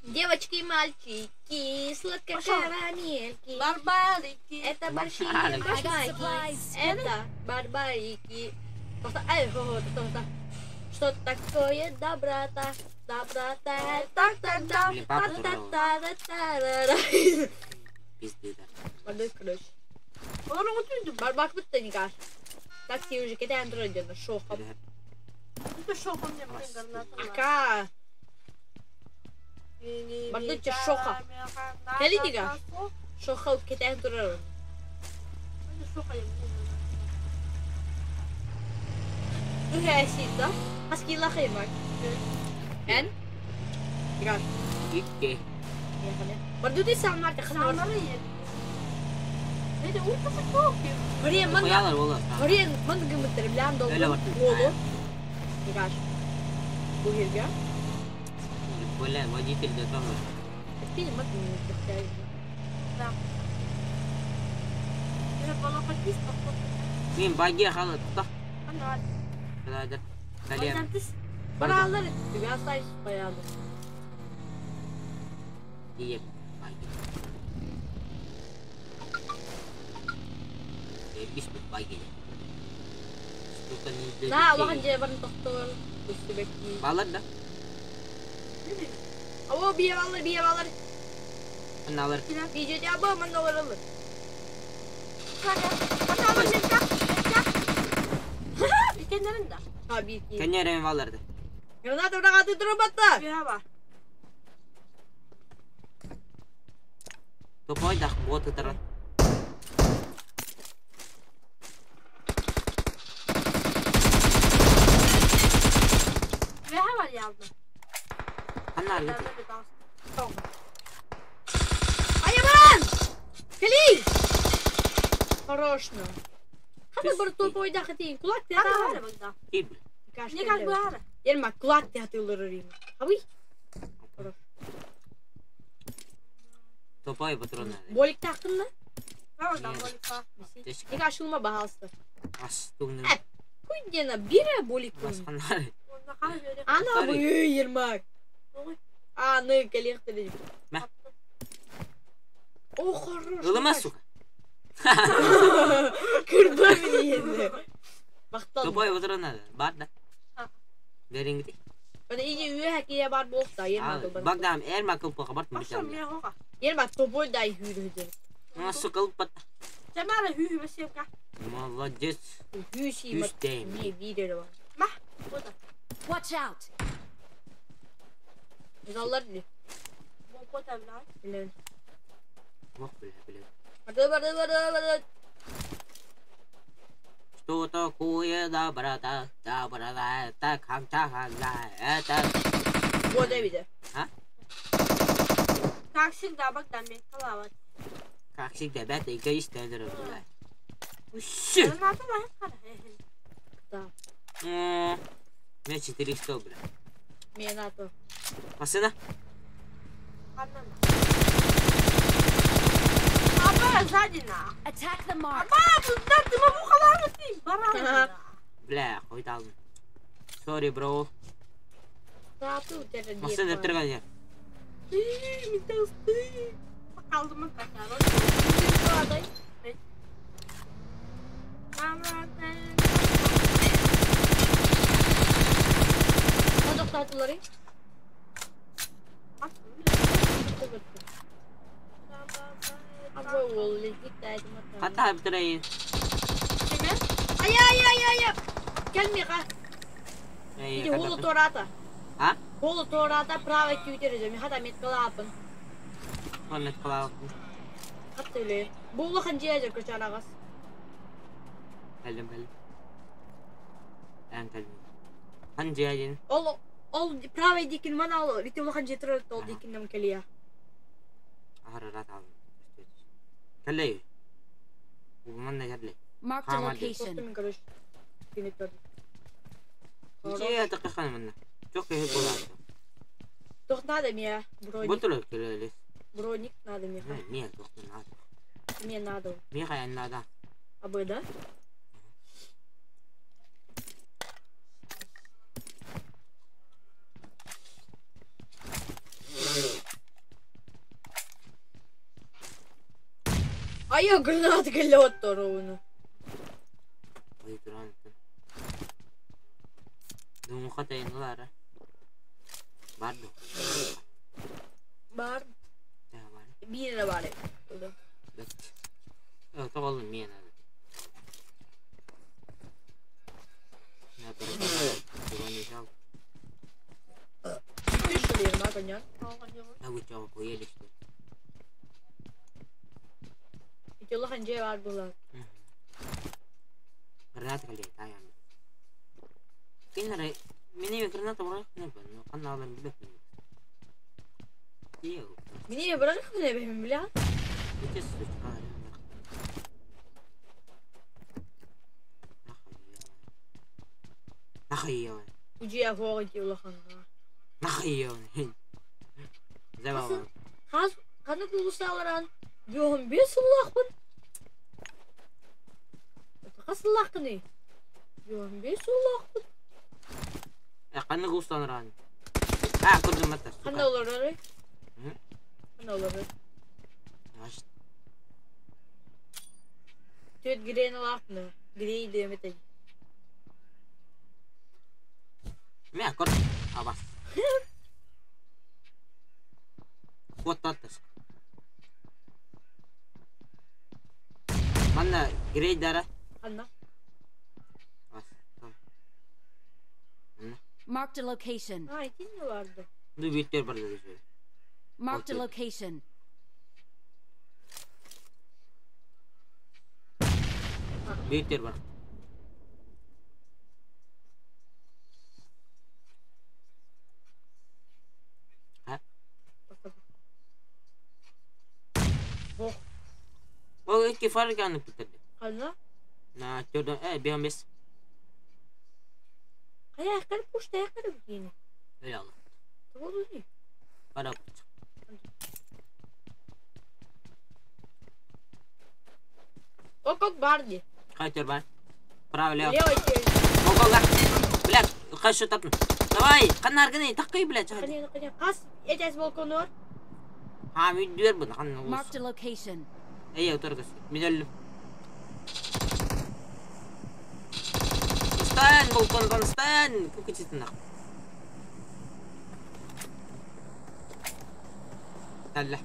[SPEAKER 7] Девочки и мальчики, сладкие карамельки.
[SPEAKER 8] Барбарики.
[SPEAKER 7] Это большие
[SPEAKER 2] Барбарики.
[SPEAKER 7] башмаки. Это барбарики. Ай, хо, хо, хо, Что такое доброта? Доброта, так так да
[SPEAKER 2] Блин, папа
[SPEAKER 7] та та та та та
[SPEAKER 2] Пизды, да.
[SPEAKER 7] Бардык, короче. Барбак бутта никаш. Такси уже кетен турар шохам. Ака. Бардыча шоха. Кэлитига. Шоха кетен турар. Үһәсита. Аскила хаймак. Эн? Игаш.
[SPEAKER 2] Икки.
[SPEAKER 7] Бардути самнар тахнар. Мария ман
[SPEAKER 2] Хуялар болар.
[SPEAKER 7] Мария ман гымыттар билан
[SPEAKER 2] Öyle
[SPEAKER 7] долгун
[SPEAKER 2] бар.
[SPEAKER 7] болу. Игаш. Бу хирге.
[SPEAKER 2] Бля, водитель готов.
[SPEAKER 7] Фильм мат
[SPEAKER 2] Мин баги халы тута. Кадыр. Калем.
[SPEAKER 7] Баралар биясай баяды.
[SPEAKER 2] Диеп. Баги. Бис бит баги. Штука не
[SPEAKER 7] На, улахан же барын токтор. Үстүбекки.
[SPEAKER 2] Балар да.
[SPEAKER 7] Аво бие балар, бие балар.
[SPEAKER 2] Аналар.
[SPEAKER 7] Видео жабы манда баралар. Ha bir iki.
[SPEAKER 2] Кенерем баларды.
[SPEAKER 7] Граната урагаты турбатта.
[SPEAKER 2] Тупой да боты тарат. Аналар.
[SPEAKER 7] Аябан! Кели! Хорошно. Хата бір топойда хатин. Кулак те ата.
[SPEAKER 2] Кип.
[SPEAKER 7] Ерма кулак те атылыр рим. Аби.
[SPEAKER 2] Тупой патрон.
[SPEAKER 7] Болик тактын да?
[SPEAKER 2] Тешка.
[SPEAKER 7] Ика ашылма бахалсы.
[SPEAKER 2] Астугны.
[SPEAKER 7] Куйдена бире болик.
[SPEAKER 2] Басканар.
[SPEAKER 7] Ана бу Ермак. Аны келехтери.
[SPEAKER 2] Мә.
[SPEAKER 7] О, хорош.
[SPEAKER 2] Ылыма, сука.
[SPEAKER 7] Кырба мени енді. Бақтан.
[SPEAKER 2] Тупой патрон надо. Бар да. Бериңди.
[SPEAKER 7] Бана иже үйе хакия бар болса, Ермак ылбан.
[SPEAKER 2] Багдам эрма кылпы кабарт мичам.
[SPEAKER 7] Ермак топой дай хүрү.
[SPEAKER 2] Ну, сука, ылпат. Молодец.
[SPEAKER 7] Хүйси
[SPEAKER 2] Үс дейм.
[SPEAKER 7] Би бире бар.
[SPEAKER 3] Watch out!
[SPEAKER 7] Заллар не. Билен.
[SPEAKER 2] Ох, бля, бля.
[SPEAKER 7] Барды барды барды барды.
[SPEAKER 2] Что такое доброта? Доброта это когда она это...
[SPEAKER 7] Бода биде.
[SPEAKER 2] А?
[SPEAKER 8] Как всегда, Богдан, мне коловать.
[SPEAKER 2] Как всегда, бята эгоист, бля. Щи!
[SPEAKER 7] Да.
[SPEAKER 2] У меня 400, бля.
[SPEAKER 7] Мен ато.
[SPEAKER 2] Машина?
[SPEAKER 8] Аба, сзади на.
[SPEAKER 3] Attack the mark.
[SPEAKER 8] Аба, да, ты могу халавать, баран.
[SPEAKER 2] Бля, хуй дал. Сори, бро.
[SPEAKER 7] Саату терен.
[SPEAKER 2] Машина тұрған я.
[SPEAKER 8] Қалдым
[SPEAKER 7] Тоқтатылары. Абой ол лезгит
[SPEAKER 2] Қата бітірейін.
[SPEAKER 7] Ай ай ай ай ай. Келме қа. Иди холу тората.
[SPEAKER 2] А?
[SPEAKER 7] Холу тората право түйтереже. Мен хата меткалапын.
[SPEAKER 2] Мет қалапын.
[SPEAKER 7] Хатта үле. Бу улахан жиажа көчарагас.
[SPEAKER 2] Кәлім, кәлім. Ән кәлім. Хан дьиэ
[SPEAKER 7] Ол ол правый дикин ман ал ити улахан дьиэ турар ол дикиннем кэлиэ.
[SPEAKER 2] Ахарарат алын. Кэллэй. Манна кэллэй.
[SPEAKER 3] Marked a location.
[SPEAKER 7] Мен короче кини көрдүм.
[SPEAKER 2] Дьиэ таққан манна. Чок киһи буолаат.
[SPEAKER 7] Тох надо мне броник.
[SPEAKER 2] Бутулу кэлэлис.
[SPEAKER 7] Броник надо мне.
[SPEAKER 2] Мия тохтун надо.
[SPEAKER 7] Мне надо.
[SPEAKER 2] Мия хайан надо.
[SPEAKER 7] Абы да? А я гранат галет ровно.
[SPEAKER 2] Ой, туран. Думу хата инлара. Бар ду.
[SPEAKER 7] Бар.
[SPEAKER 2] Да, бар.
[SPEAKER 7] Биир бар.
[SPEAKER 2] Бэт. Тоҕолун мия надо. На барбара.
[SPEAKER 7] Түшүлер ма коня.
[SPEAKER 2] Агуча коелиште.
[SPEAKER 7] Ити улахан дьиэ бар буолар.
[SPEAKER 2] Граната кэлиэ таайан. Киннere мини граната барах не бан. Канна алан билбэппин. Тиэ.
[SPEAKER 7] Мини бырах не бэм бля.
[SPEAKER 2] Ити сучка. Нахайя.
[SPEAKER 7] Удьиэ хоҕо ити улахан.
[SPEAKER 2] Нахайя. Зэва.
[SPEAKER 7] Хас ханы кулусаларан биоһун бес сыллаахпын. Хас сыллааххыный? Биоһун бес сыллаахпын.
[SPEAKER 2] Канны густанран. А, курдум мата.
[SPEAKER 7] Ханна олоророй? Ханна олорор? Төт грейн алаахпын. Грей диэмэтей.
[SPEAKER 2] Мэ кор. Абас. Куоттаттас. Манна грей дара.
[SPEAKER 7] Ханна?
[SPEAKER 2] Бас.
[SPEAKER 3] Marked a location.
[SPEAKER 7] А, итинне барды.
[SPEAKER 2] Ду биттер бар деді.
[SPEAKER 3] Marked a location.
[SPEAKER 2] Биттер бар. А?
[SPEAKER 7] Бох.
[SPEAKER 2] Ол икки фарганы битерди.
[SPEAKER 7] Ханна?
[SPEAKER 2] На төрдөн бен бес.
[SPEAKER 7] Хайа кар пушта кар бикини.
[SPEAKER 2] Öyle Allah.
[SPEAKER 7] Тоболу ни?
[SPEAKER 2] Бара.
[SPEAKER 7] Окок барди.
[SPEAKER 2] Кайтер бар. Право лево.
[SPEAKER 7] Лево теперь.
[SPEAKER 2] Ого, Блядь, хочу тапну. Давай, канарганы, такой, блядь.
[SPEAKER 7] Қане, қане. Қас, этес балконор.
[SPEAKER 2] Ha, müdür bu. Kan
[SPEAKER 3] Marked a location.
[SPEAKER 2] Ey, otur kız. Müdür. Стань, балкондан стань. Кукучитин нах. Алла.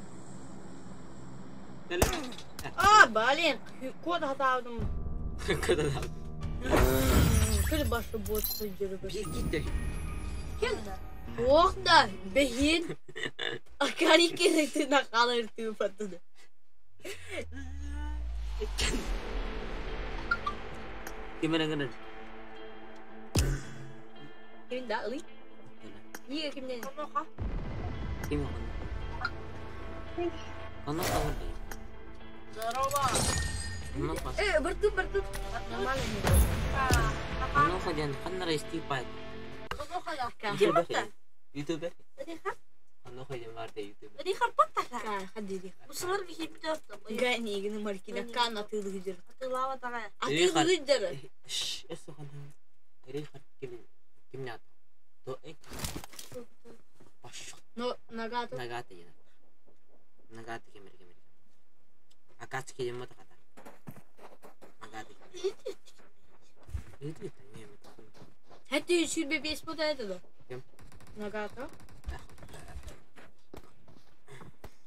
[SPEAKER 2] Алла.
[SPEAKER 7] А, блин, код хатаадым.
[SPEAKER 2] Куда
[SPEAKER 7] Кір башы бот жүріп.
[SPEAKER 2] Бир
[SPEAKER 7] Кел. Ох да, бехин. Акари керекти на қалыр тупатыды.
[SPEAKER 2] Кимена гына.
[SPEAKER 7] Кимин да, ылый? Иге кимден?
[SPEAKER 2] Ким Аны калды.
[SPEAKER 8] Здорово.
[SPEAKER 2] Аны калды.
[SPEAKER 7] Э, бырту, бырту. Нормально.
[SPEAKER 2] Аны калды. Кандай истипай.
[SPEAKER 8] Ютубер.
[SPEAKER 2] Ютубер. Аны калды бар да ютубер.
[SPEAKER 8] Усылар бихипте.
[SPEAKER 7] Гани игини маркина кан атылы жүр.
[SPEAKER 8] Атылава тагай.
[SPEAKER 7] Атылы жүр.
[SPEAKER 2] Шш, эсо кандай. Рейхард ким кимнят. То э. Пошел.
[SPEAKER 7] Но нагато.
[SPEAKER 2] Нагата yana. Nagata кемер кемер. Акацки дем мата ката. Nagata. Ютуб не
[SPEAKER 7] Хәтті сүрбе бес бота еді да.
[SPEAKER 2] Ким?
[SPEAKER 7] Нагато.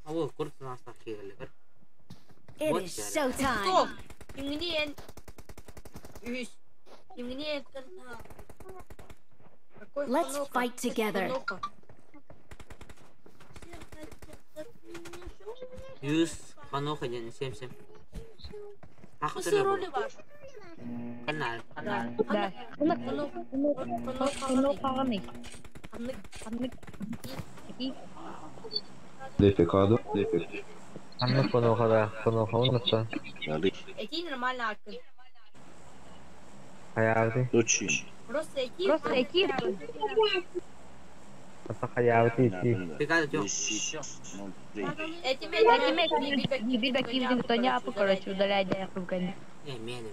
[SPEAKER 2] Абу курт наста кегеле бер.
[SPEAKER 3] It is showtime.
[SPEAKER 7] Стоп. Кимгини Үс. Кимгини Какой
[SPEAKER 3] Let's
[SPEAKER 7] Ханока?
[SPEAKER 3] fight together.
[SPEAKER 7] Ханока.
[SPEAKER 2] Юз Ханоха ден сем сем.
[SPEAKER 8] Усы роли бар.
[SPEAKER 2] Ханна.
[SPEAKER 12] Да. Ханнык хаҕаный? Ханнык.
[SPEAKER 10] Дефекадо. Дефек.
[SPEAKER 16] Ханнык конохада, конохауныттан.
[SPEAKER 7] Эти нормально аккын.
[SPEAKER 16] Хаябыты.
[SPEAKER 7] Просто эти.
[SPEAKER 12] Просто эти.
[SPEAKER 16] Ата хаябыты ити.
[SPEAKER 2] Пикада жок.
[SPEAKER 7] Эти
[SPEAKER 12] Эти бибакивдин тоняпы, короче, удаляй да кругами.
[SPEAKER 2] Э, мени.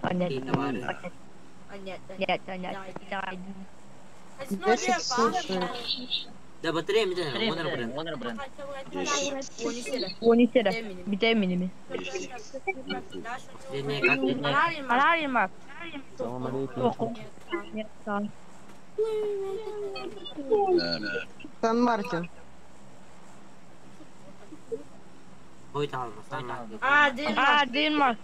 [SPEAKER 12] Понятно. Нет, понятно.
[SPEAKER 8] 10 слушаю.
[SPEAKER 2] Да батарея метен, онор бренд.
[SPEAKER 12] Онисера. Бите миними.
[SPEAKER 2] Не, как
[SPEAKER 12] Арарима.
[SPEAKER 10] Салам алейкум.
[SPEAKER 8] Сан-Мартин.
[SPEAKER 2] Ой, там, сама.
[SPEAKER 7] А, Денмарк.
[SPEAKER 12] А, Денмарк.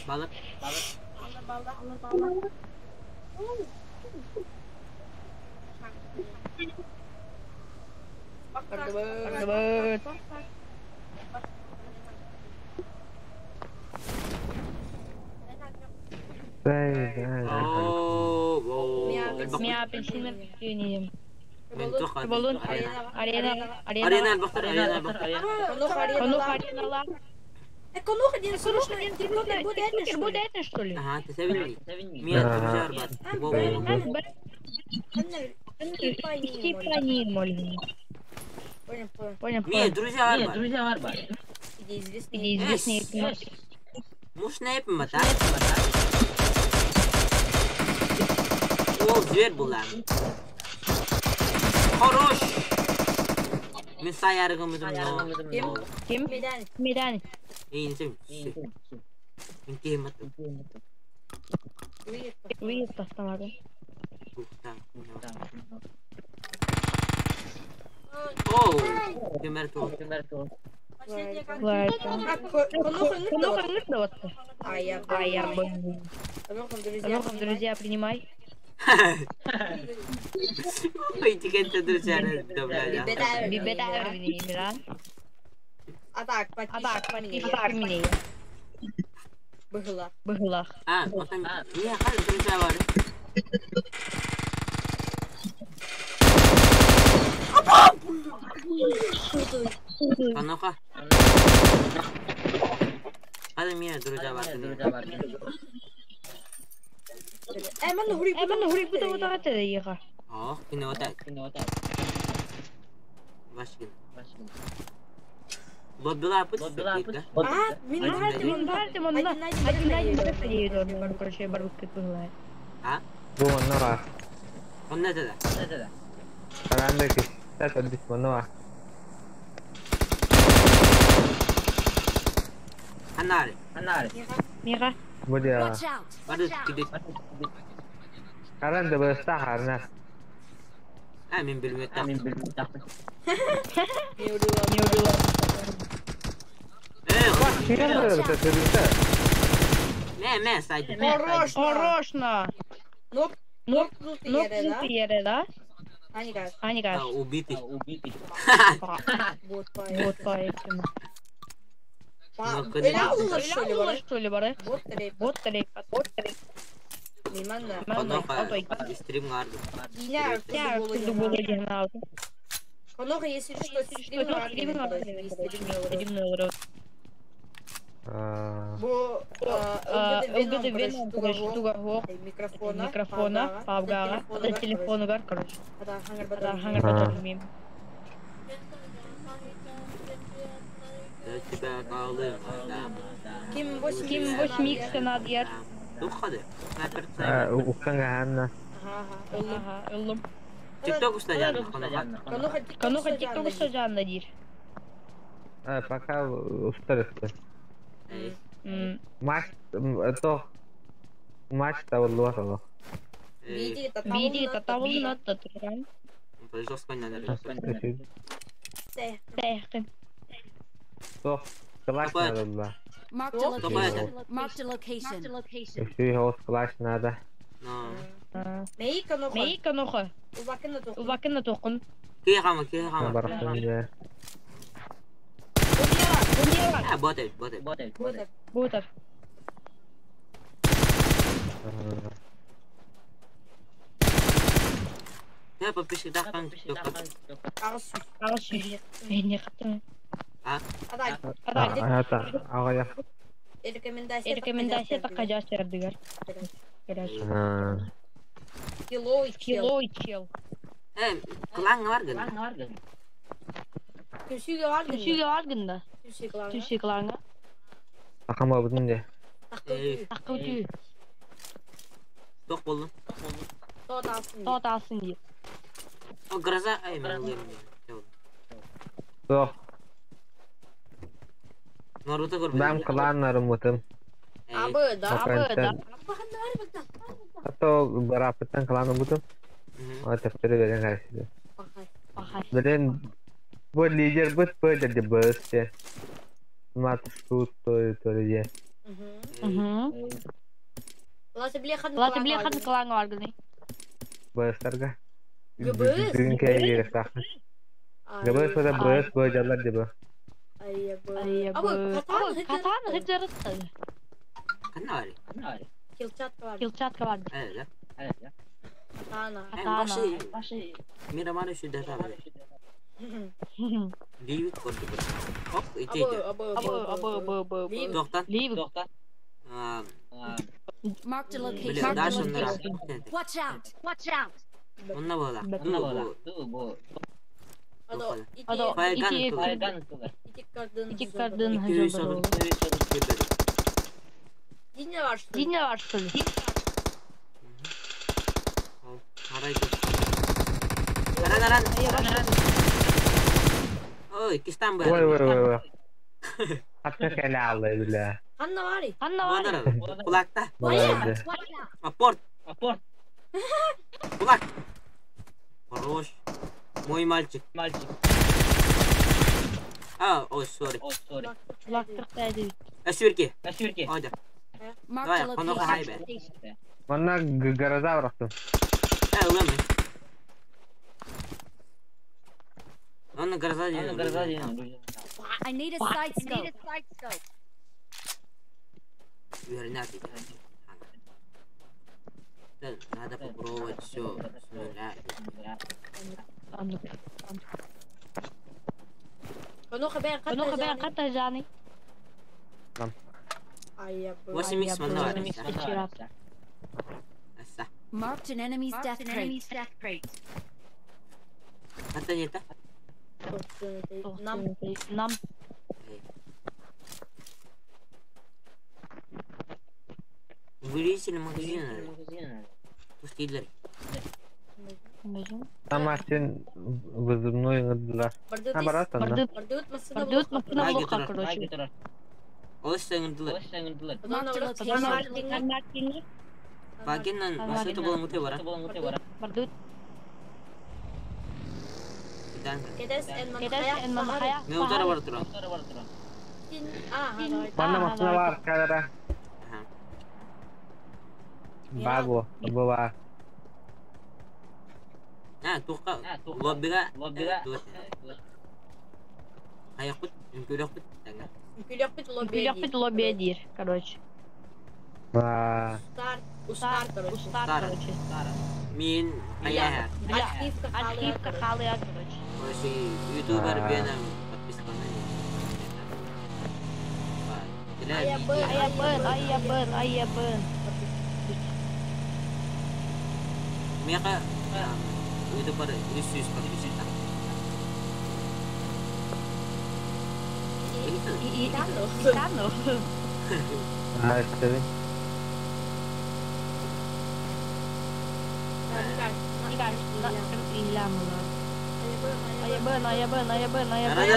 [SPEAKER 2] Балык.
[SPEAKER 12] Балык. Меня апельсин мен
[SPEAKER 2] Балон.
[SPEAKER 12] Арена.
[SPEAKER 2] Арена бактар, арена бактар.
[SPEAKER 12] Конух арена.
[SPEAKER 7] Конух один срочно будет
[SPEAKER 12] Будет это что ли?
[SPEAKER 2] Ага, ты севинни. Мия, друзья, ребят.
[SPEAKER 12] Понял.
[SPEAKER 2] Мия, друзья,
[SPEAKER 1] Нет, друзья, арба.
[SPEAKER 12] Известные.
[SPEAKER 2] Муж не так? Ол зверь була. Хорош. Мен саярыгым но.
[SPEAKER 12] Ким? Медан.
[SPEAKER 2] Эйнсем. Мен кем аттым.
[SPEAKER 12] Выезд автомата.
[SPEAKER 2] Оу, кемер то.
[SPEAKER 7] А я
[SPEAKER 12] А я друзья, принимай.
[SPEAKER 2] Ой, тикетте друзья, добавляю.
[SPEAKER 7] А так,
[SPEAKER 12] А так, подписчик мне.
[SPEAKER 7] Быгла.
[SPEAKER 12] Быгла.
[SPEAKER 2] А, отан, не, хал друзья бар. Анока. Hadi Mia друзья бар.
[SPEAKER 7] Э, мен хури
[SPEAKER 12] Э, мен хури бута бута гата да
[SPEAKER 2] Ох, кинота. Вашкин. Вот была путь.
[SPEAKER 7] А, мен
[SPEAKER 12] Мен бардым онна. Один на один бір короче, барбукка быгла.
[SPEAKER 2] А?
[SPEAKER 16] Бу онно бар.
[SPEAKER 2] Онна да.
[SPEAKER 16] Карандык. Тат бит онно бар.
[SPEAKER 2] Анари.
[SPEAKER 12] Мига.
[SPEAKER 16] Бу дия.
[SPEAKER 2] Барды кидет.
[SPEAKER 16] Каранды бу сахарна.
[SPEAKER 2] А, мен билмей
[SPEAKER 1] Мен билмей
[SPEAKER 7] Не удила.
[SPEAKER 12] Не удила.
[SPEAKER 2] Мэ, мэ, сайт.
[SPEAKER 7] Хорош.
[SPEAKER 12] Хорошно.
[SPEAKER 7] Ну,
[SPEAKER 12] Ну,
[SPEAKER 7] ну,
[SPEAKER 12] ну, ере, да?
[SPEAKER 7] Аника.
[SPEAKER 12] Аника.
[SPEAKER 2] Убитый.
[SPEAKER 7] Вот
[SPEAKER 12] Вот поэтому.
[SPEAKER 7] Эля что ли, бары?
[SPEAKER 12] что ли, бары?
[SPEAKER 7] Вот рейп.
[SPEAKER 12] Вот рейп. Вот рейп.
[SPEAKER 7] Миманна.
[SPEAKER 2] Онока стрим гарды.
[SPEAKER 7] Диня,
[SPEAKER 12] Я думала,
[SPEAKER 7] Коноха, если что, стрим
[SPEAKER 12] Стримный
[SPEAKER 7] Бу
[SPEAKER 12] ЛГД Веном, короче, туга
[SPEAKER 7] микрофона,
[SPEAKER 12] микрофона, пабгага, телефону гар, короче.
[SPEAKER 7] Хангар
[SPEAKER 12] батар мим.
[SPEAKER 2] Я тебя калым,
[SPEAKER 7] Ким 8
[SPEAKER 12] Ким 8 икс надьяр.
[SPEAKER 2] Тухады.
[SPEAKER 16] Уккан ганна.
[SPEAKER 12] Ага, ыллым.
[SPEAKER 2] Тикток устаҗан, коноха.
[SPEAKER 12] Коноха тикток устаҗан надир.
[SPEAKER 16] Пока устарықты. Матч то матч табылды ол.
[SPEAKER 12] Види татавыл натта турган. Тэхтэн.
[SPEAKER 16] То класс надо было.
[SPEAKER 3] Marked a location. Marked a location.
[SPEAKER 16] Еще и класс надо.
[SPEAKER 7] Мей коноха.
[SPEAKER 12] Мей коноха.
[SPEAKER 7] Убакына тоқын.
[SPEAKER 12] Убакына тоқын.
[SPEAKER 2] Киһи киһи хама.
[SPEAKER 15] Барахсан бля.
[SPEAKER 2] А, бот эбит, бот эбит.
[SPEAKER 12] Бутер.
[SPEAKER 2] Я подписчик дахан.
[SPEAKER 12] Ағыс. Не қаттым.
[SPEAKER 2] А?
[SPEAKER 7] Адай.
[SPEAKER 15] Ата, ағая.
[SPEAKER 7] Рекомендация.
[SPEAKER 12] Рекомендация таққа жас бердігер.
[SPEAKER 7] Килой чел.
[SPEAKER 12] Килой чел.
[SPEAKER 2] Э, клан бар гын.
[SPEAKER 7] Күсүгө бар гын.
[SPEAKER 12] Күсүгө бар гын да.
[SPEAKER 7] Күсүгө кланга.
[SPEAKER 12] Күсүгө кланга.
[SPEAKER 15] Ахама будун де.
[SPEAKER 12] Таққа өтүү.
[SPEAKER 2] Тоқ болдум.
[SPEAKER 7] Тот алсын.
[SPEAKER 12] Тот алсын деп.
[SPEAKER 2] О, гроза, ай, мен ылыйм.
[SPEAKER 15] Тоқ.
[SPEAKER 2] Наруто көрбөдүм.
[SPEAKER 15] Бам кланнарым мутым.
[SPEAKER 7] Абы, да.
[SPEAKER 12] Абы, да.
[SPEAKER 15] Хатта барапыттан кланым бутым. Ма тәптері берен кәрсіді. Білен, бұл лидер бұт бұл деді бұс де. Мат шут той той де.
[SPEAKER 7] Ласы биле хан
[SPEAKER 12] Ласы биле хан кланга бар гын.
[SPEAKER 15] Бұстарға.
[SPEAKER 7] ГБС?
[SPEAKER 15] Бүгін кәй керек тақы. ГБС ода бұс бұл жалар деп.
[SPEAKER 7] Абы, катан
[SPEAKER 12] Катан хыджарысты.
[SPEAKER 2] Канна бар?
[SPEAKER 7] Килчатка бар.
[SPEAKER 12] Килчатка бар.
[SPEAKER 2] Э, да.
[SPEAKER 7] Катана.
[SPEAKER 2] Э, башы. Мирамар үсү да табы. Ливик көрдү. Оп, ити
[SPEAKER 7] Абы,
[SPEAKER 2] ити.
[SPEAKER 7] абы,
[SPEAKER 12] Абы, абы, абы, абы.
[SPEAKER 2] Тоқтан.
[SPEAKER 12] Ливик.
[SPEAKER 2] А,
[SPEAKER 3] Marked a
[SPEAKER 2] Биле,
[SPEAKER 3] location.
[SPEAKER 2] даш оннара.
[SPEAKER 3] Watch out! Watch out!
[SPEAKER 2] Онна бола. Бу.
[SPEAKER 7] Адо,
[SPEAKER 12] Адо,
[SPEAKER 2] Файган
[SPEAKER 12] ити
[SPEAKER 2] тугар.
[SPEAKER 7] ити кардын.
[SPEAKER 12] Ити кардын
[SPEAKER 2] 230.
[SPEAKER 7] Дине бар.
[SPEAKER 12] Дине бар что ли?
[SPEAKER 2] Арай көр. Аран, аран. Ой, кистан бар.
[SPEAKER 15] Ой, ой, ой, ой. Хатта кәлі алды, бля.
[SPEAKER 7] Ханна бар.
[SPEAKER 12] Ханна бар.
[SPEAKER 2] Кулакта.
[SPEAKER 15] Молодец.
[SPEAKER 2] Апорт. Апорт. Кулак. Хорош. Мой мальчик. Мальчик. А, ой, сори.
[SPEAKER 12] Кулактық дәді.
[SPEAKER 2] Әсүрке. Әсүрке. Ойда.
[SPEAKER 3] Marked
[SPEAKER 2] Давай,
[SPEAKER 3] a
[SPEAKER 2] қоноға хайбе.
[SPEAKER 3] location.
[SPEAKER 15] Манна гараза барақтым.
[SPEAKER 2] Ә, ылым. Оны гроза дейін. Гроза дейін.
[SPEAKER 3] I need a side scope.
[SPEAKER 2] Верняк. Надо попробовать все с нуля.
[SPEAKER 7] Коноха бен
[SPEAKER 12] Коноха бен қатта жаны.
[SPEAKER 2] 8 х манна бар. Асса.
[SPEAKER 3] Marked an enemy's death crate.
[SPEAKER 2] Хатта нета?
[SPEAKER 7] Нам.
[SPEAKER 12] Нам.
[SPEAKER 2] Увеличили магазин. Пустилер.
[SPEAKER 15] Там вызывной ыңырдылар. А, бараттан да.
[SPEAKER 7] Бардыт масына
[SPEAKER 12] Бардыт масына блока, короче.
[SPEAKER 2] Ос саңырдылар.
[SPEAKER 3] Marked a location.
[SPEAKER 2] Багиннан масыты болон уте бара.
[SPEAKER 12] Бардыт.
[SPEAKER 2] Дан.
[SPEAKER 7] Кедес эн
[SPEAKER 12] Кедес эн манхая.
[SPEAKER 2] Мен утара бар тура.
[SPEAKER 15] Манна масына бар, кадара. Бабо, баба.
[SPEAKER 2] А, туққа. Лоббига. Лоббига. Аяқпыт, үмкөлөкпүт. Таңа.
[SPEAKER 7] Күлөкпүт лобби.
[SPEAKER 12] Күлөкпүт лобби дир, короче.
[SPEAKER 15] Ба.
[SPEAKER 7] Устар, устар, короче.
[SPEAKER 12] Устар, короче.
[SPEAKER 2] Мен аяға.
[SPEAKER 7] Архивка
[SPEAKER 12] Архивка халыя, короче.
[SPEAKER 2] Короче, ютубер бенем подписка на
[SPEAKER 7] Аябын,
[SPEAKER 12] Аябын, аябын, аябын.
[SPEAKER 2] Меха ютубер 300 подписчик.
[SPEAKER 12] Итано.
[SPEAKER 15] А, işte.
[SPEAKER 12] Аябын, аябын, аябын, аябын.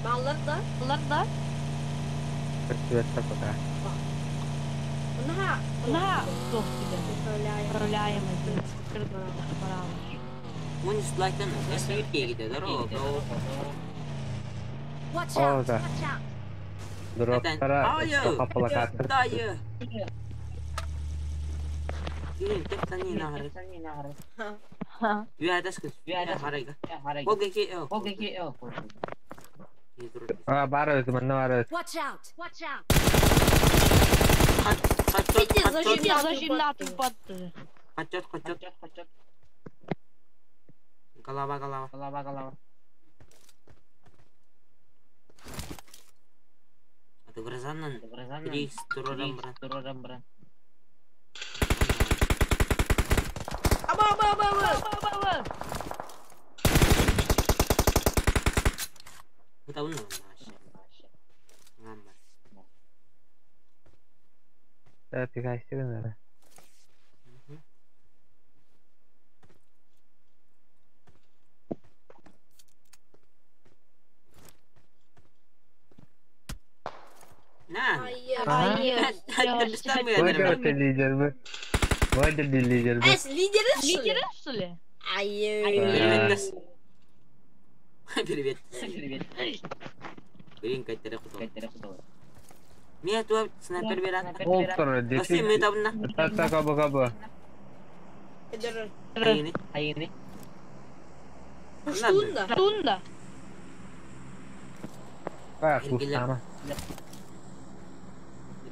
[SPEAKER 7] Баллар да?
[SPEAKER 12] Баллар да?
[SPEAKER 15] Привет, пока.
[SPEAKER 7] Унаха.
[SPEAKER 12] Унаха. Управляем.
[SPEAKER 2] 13 like'tan nasıl ülkeye gidiyor? Doğru.
[SPEAKER 3] Watch
[SPEAKER 15] Oh,
[SPEAKER 3] out!
[SPEAKER 15] да.
[SPEAKER 3] Watch out!
[SPEAKER 15] Дроптара капалакаттыр.
[SPEAKER 2] Дайы. Кийин теп санина хары. Үйәдәс кыз. Харайга. Ол ки о.
[SPEAKER 15] А, бар өзі, манна бар өзі.
[SPEAKER 3] Watch out! Watch out!
[SPEAKER 12] Зажимнатый подты.
[SPEAKER 2] Качет, качет. Голова, голова. Голова, голова. А ты грозанан. Рейс турарам бран.
[SPEAKER 7] Аба, аба, аба, аба.
[SPEAKER 2] Это он наш.
[SPEAKER 15] Да, пигайсы гынары.
[SPEAKER 2] На.
[SPEAKER 15] Войдет лидер бы. Войдет лидер бы.
[SPEAKER 7] Эс, лидеры, что ли?
[SPEAKER 12] Лидеры, что ли?
[SPEAKER 7] Ай.
[SPEAKER 2] Привет. Привет. Блин, кайтере куту. Мия туа снайпер берат.
[SPEAKER 15] Олтыр,
[SPEAKER 2] Оси мы табна.
[SPEAKER 15] Та кабы кабы.
[SPEAKER 2] Айны. Айны.
[SPEAKER 7] Штунда.
[SPEAKER 12] Штунда.
[SPEAKER 15] А, кустама.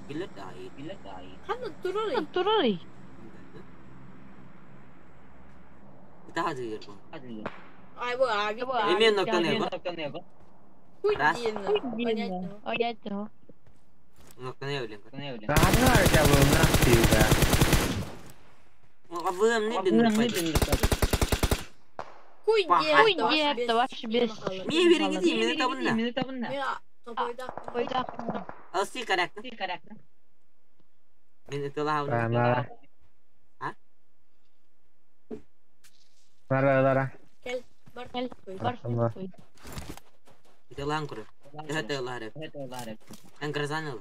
[SPEAKER 2] Билет ай. Билет ай.
[SPEAKER 7] Ханна турары.
[SPEAKER 12] Турары.
[SPEAKER 2] Та хазыр.
[SPEAKER 7] Ай, бу, аби.
[SPEAKER 2] Эмен ноктаны го. Раз.
[SPEAKER 12] Понятно. Понятно.
[SPEAKER 2] Ноктаны блин.
[SPEAKER 15] Рахатны бар bu nasıl ya?
[SPEAKER 2] Авым не бин.
[SPEAKER 7] Куй
[SPEAKER 12] Куй дерт, ваш без.
[SPEAKER 2] Мия бериңиз мени табынна.
[SPEAKER 1] Мени табынна.
[SPEAKER 12] Тойда.
[SPEAKER 2] Алси каракты. Мен ытыла
[SPEAKER 15] Мара.
[SPEAKER 2] А?
[SPEAKER 15] Мара, лара.
[SPEAKER 7] Кел, бар.
[SPEAKER 12] Кел, бар.
[SPEAKER 2] Ытылаан куру. Ытылаары. Эн грозаныл.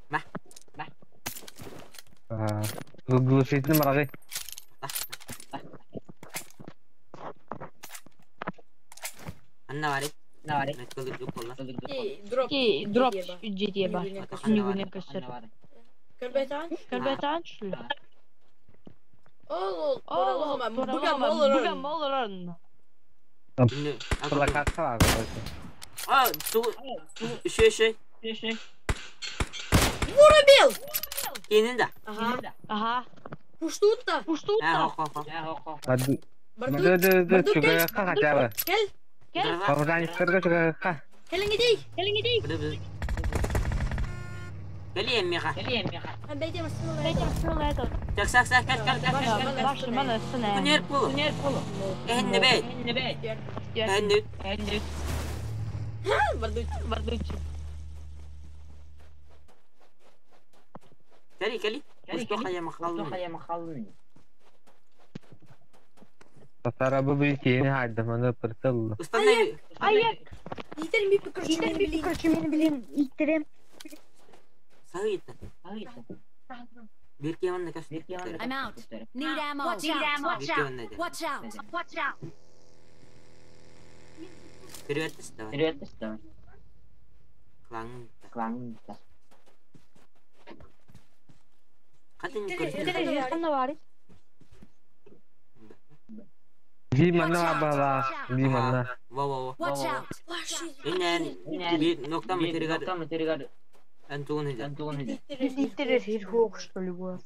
[SPEAKER 2] Ма. Ма.
[SPEAKER 15] Глушитель марагы.
[SPEAKER 2] Анна вари.
[SPEAKER 7] Дроп.
[SPEAKER 12] Дроп жедие бар. Күнүгүнө көстөр.
[SPEAKER 7] Көрбөтан?
[SPEAKER 12] Көрбөтан что ли?
[SPEAKER 7] Ол,
[SPEAKER 12] Ол,
[SPEAKER 7] буга
[SPEAKER 12] буга молорон.
[SPEAKER 15] Плакатка бар.
[SPEAKER 2] А, ту шö шö.
[SPEAKER 7] Вурабил!
[SPEAKER 2] Кенин да.
[SPEAKER 7] Ага.
[SPEAKER 12] Ага.
[SPEAKER 7] Пуштутта.
[SPEAKER 12] Пуштутта.
[SPEAKER 2] А, хо, хо.
[SPEAKER 15] Ды ды ды чугайка хотя бы.
[SPEAKER 7] Кел.
[SPEAKER 12] Кел.
[SPEAKER 15] Павланистарга чугайка.
[SPEAKER 7] Келиңидей.
[SPEAKER 12] Келиңидей.
[SPEAKER 2] Кели эммиха.
[SPEAKER 7] Бейте машина.
[SPEAKER 12] Бейте машина.
[SPEAKER 2] Так, так, так, кел, кел, кел, кел.
[SPEAKER 12] Башы мана сына.
[SPEAKER 2] Кунер пулу.
[SPEAKER 1] Кунер пулу.
[SPEAKER 2] Эхне бей.
[SPEAKER 1] Эхне бей.
[SPEAKER 2] Эхне.
[SPEAKER 1] Эхне.
[SPEAKER 7] Бардуч.
[SPEAKER 12] Бардуч.
[SPEAKER 2] Кели, кели. Устуха я махалны.
[SPEAKER 1] Устуха я махалны.
[SPEAKER 15] Татара bu bir keyini haydi mana pırtıl.
[SPEAKER 2] Устанай.
[SPEAKER 8] Аяк.
[SPEAKER 7] Итерим би короче, мени билин.
[SPEAKER 8] Короче, мени билин. Итерим.
[SPEAKER 2] Сагыйта. Бир кеманна каш.
[SPEAKER 3] I'm out. Need ammo. Watch out. Watch out. Watch out. Watch out.
[SPEAKER 2] Привет, давай.
[SPEAKER 1] Привет, давай.
[SPEAKER 2] Клан.
[SPEAKER 1] Клан.
[SPEAKER 2] Катын
[SPEAKER 12] Кандай бар?
[SPEAKER 15] Би манна бала, би манна.
[SPEAKER 2] Во во во.
[SPEAKER 3] Watch out.
[SPEAKER 2] Инен би нокта материал.
[SPEAKER 1] Нокта материал.
[SPEAKER 2] Антон хида.
[SPEAKER 1] Антон хида.
[SPEAKER 8] Итерер хир хук что ли было.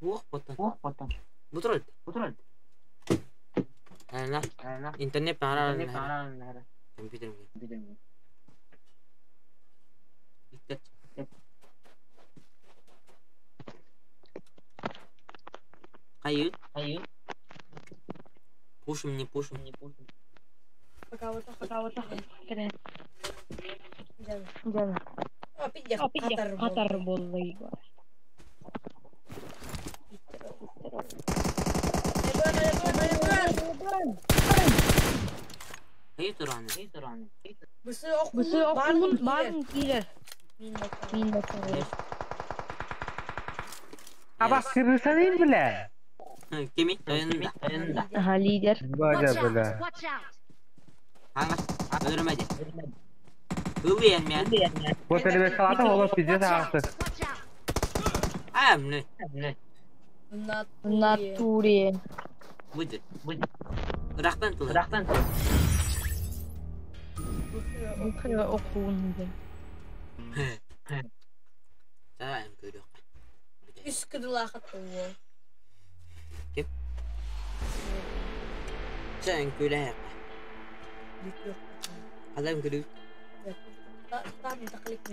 [SPEAKER 2] Ох, потом.
[SPEAKER 1] Ох, потом.
[SPEAKER 2] Бутроль.
[SPEAKER 1] Бутроль.
[SPEAKER 2] Ана. Интернет пара.
[SPEAKER 1] Интернет пара.
[SPEAKER 2] Компьютер.
[SPEAKER 1] Компьютер.
[SPEAKER 2] Кайы.
[SPEAKER 1] Кайы.
[SPEAKER 2] Пушим, не пушим, не пушим.
[SPEAKER 7] Пока вот так.
[SPEAKER 12] Пока вот так.
[SPEAKER 8] Да.
[SPEAKER 7] Опять
[SPEAKER 12] Катар болду.
[SPEAKER 2] Кайы тураны.
[SPEAKER 1] Кайы тураны.
[SPEAKER 7] Бусы
[SPEAKER 12] Бусы
[SPEAKER 7] окуун
[SPEAKER 12] окуун барын кийлер. Мин да.
[SPEAKER 15] Аба кырысанын биле.
[SPEAKER 2] Кеми? Тоюнда.
[SPEAKER 1] Тоюнда.
[SPEAKER 12] Ага, лидер.
[SPEAKER 15] Бажа
[SPEAKER 3] Watch
[SPEAKER 15] биле.
[SPEAKER 3] out. Watch out.
[SPEAKER 2] Аңа. Өлөрмөдү. Кылыйан мен.
[SPEAKER 15] Бу телевизората ола пиздец ағасы.
[SPEAKER 2] А, мне.
[SPEAKER 12] В натуре.
[SPEAKER 2] Будет. Будет. Рахтан тыл. Рахтан тыл.
[SPEAKER 12] Окуун.
[SPEAKER 2] Саа көрөх.
[SPEAKER 7] Үс кыдылаахат болуо.
[SPEAKER 2] Ким? Саа көрөх. Адам көрүк.
[SPEAKER 7] Там тақлик.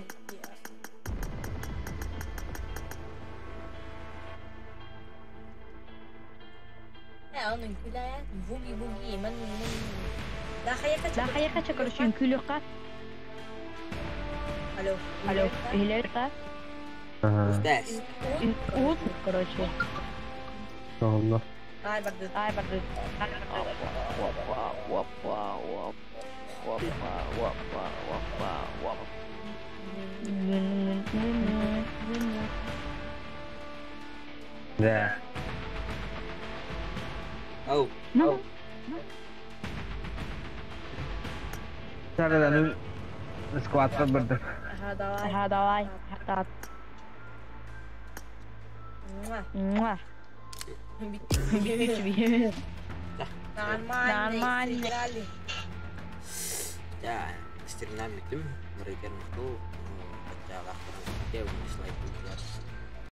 [SPEAKER 7] Onun күләйә, буги буги, мен Да хаяка
[SPEAKER 12] Да хаяка короче, күлөккә.
[SPEAKER 7] Алло.
[SPEAKER 12] Алло, илерка.
[SPEAKER 2] Устас.
[SPEAKER 12] Ут, короче.
[SPEAKER 15] Allah.
[SPEAKER 7] Ай барды.
[SPEAKER 12] Ай барды.
[SPEAKER 15] Да.
[SPEAKER 2] Оу.
[SPEAKER 12] Ну.
[SPEAKER 15] Сарыдан скватка бирдик.
[SPEAKER 7] Ага, давай.
[SPEAKER 12] Ага, давай. Ага. Муа.
[SPEAKER 7] Нормально.
[SPEAKER 2] Да, стреляем битим. Мурайгер махту. Хотя лахтар.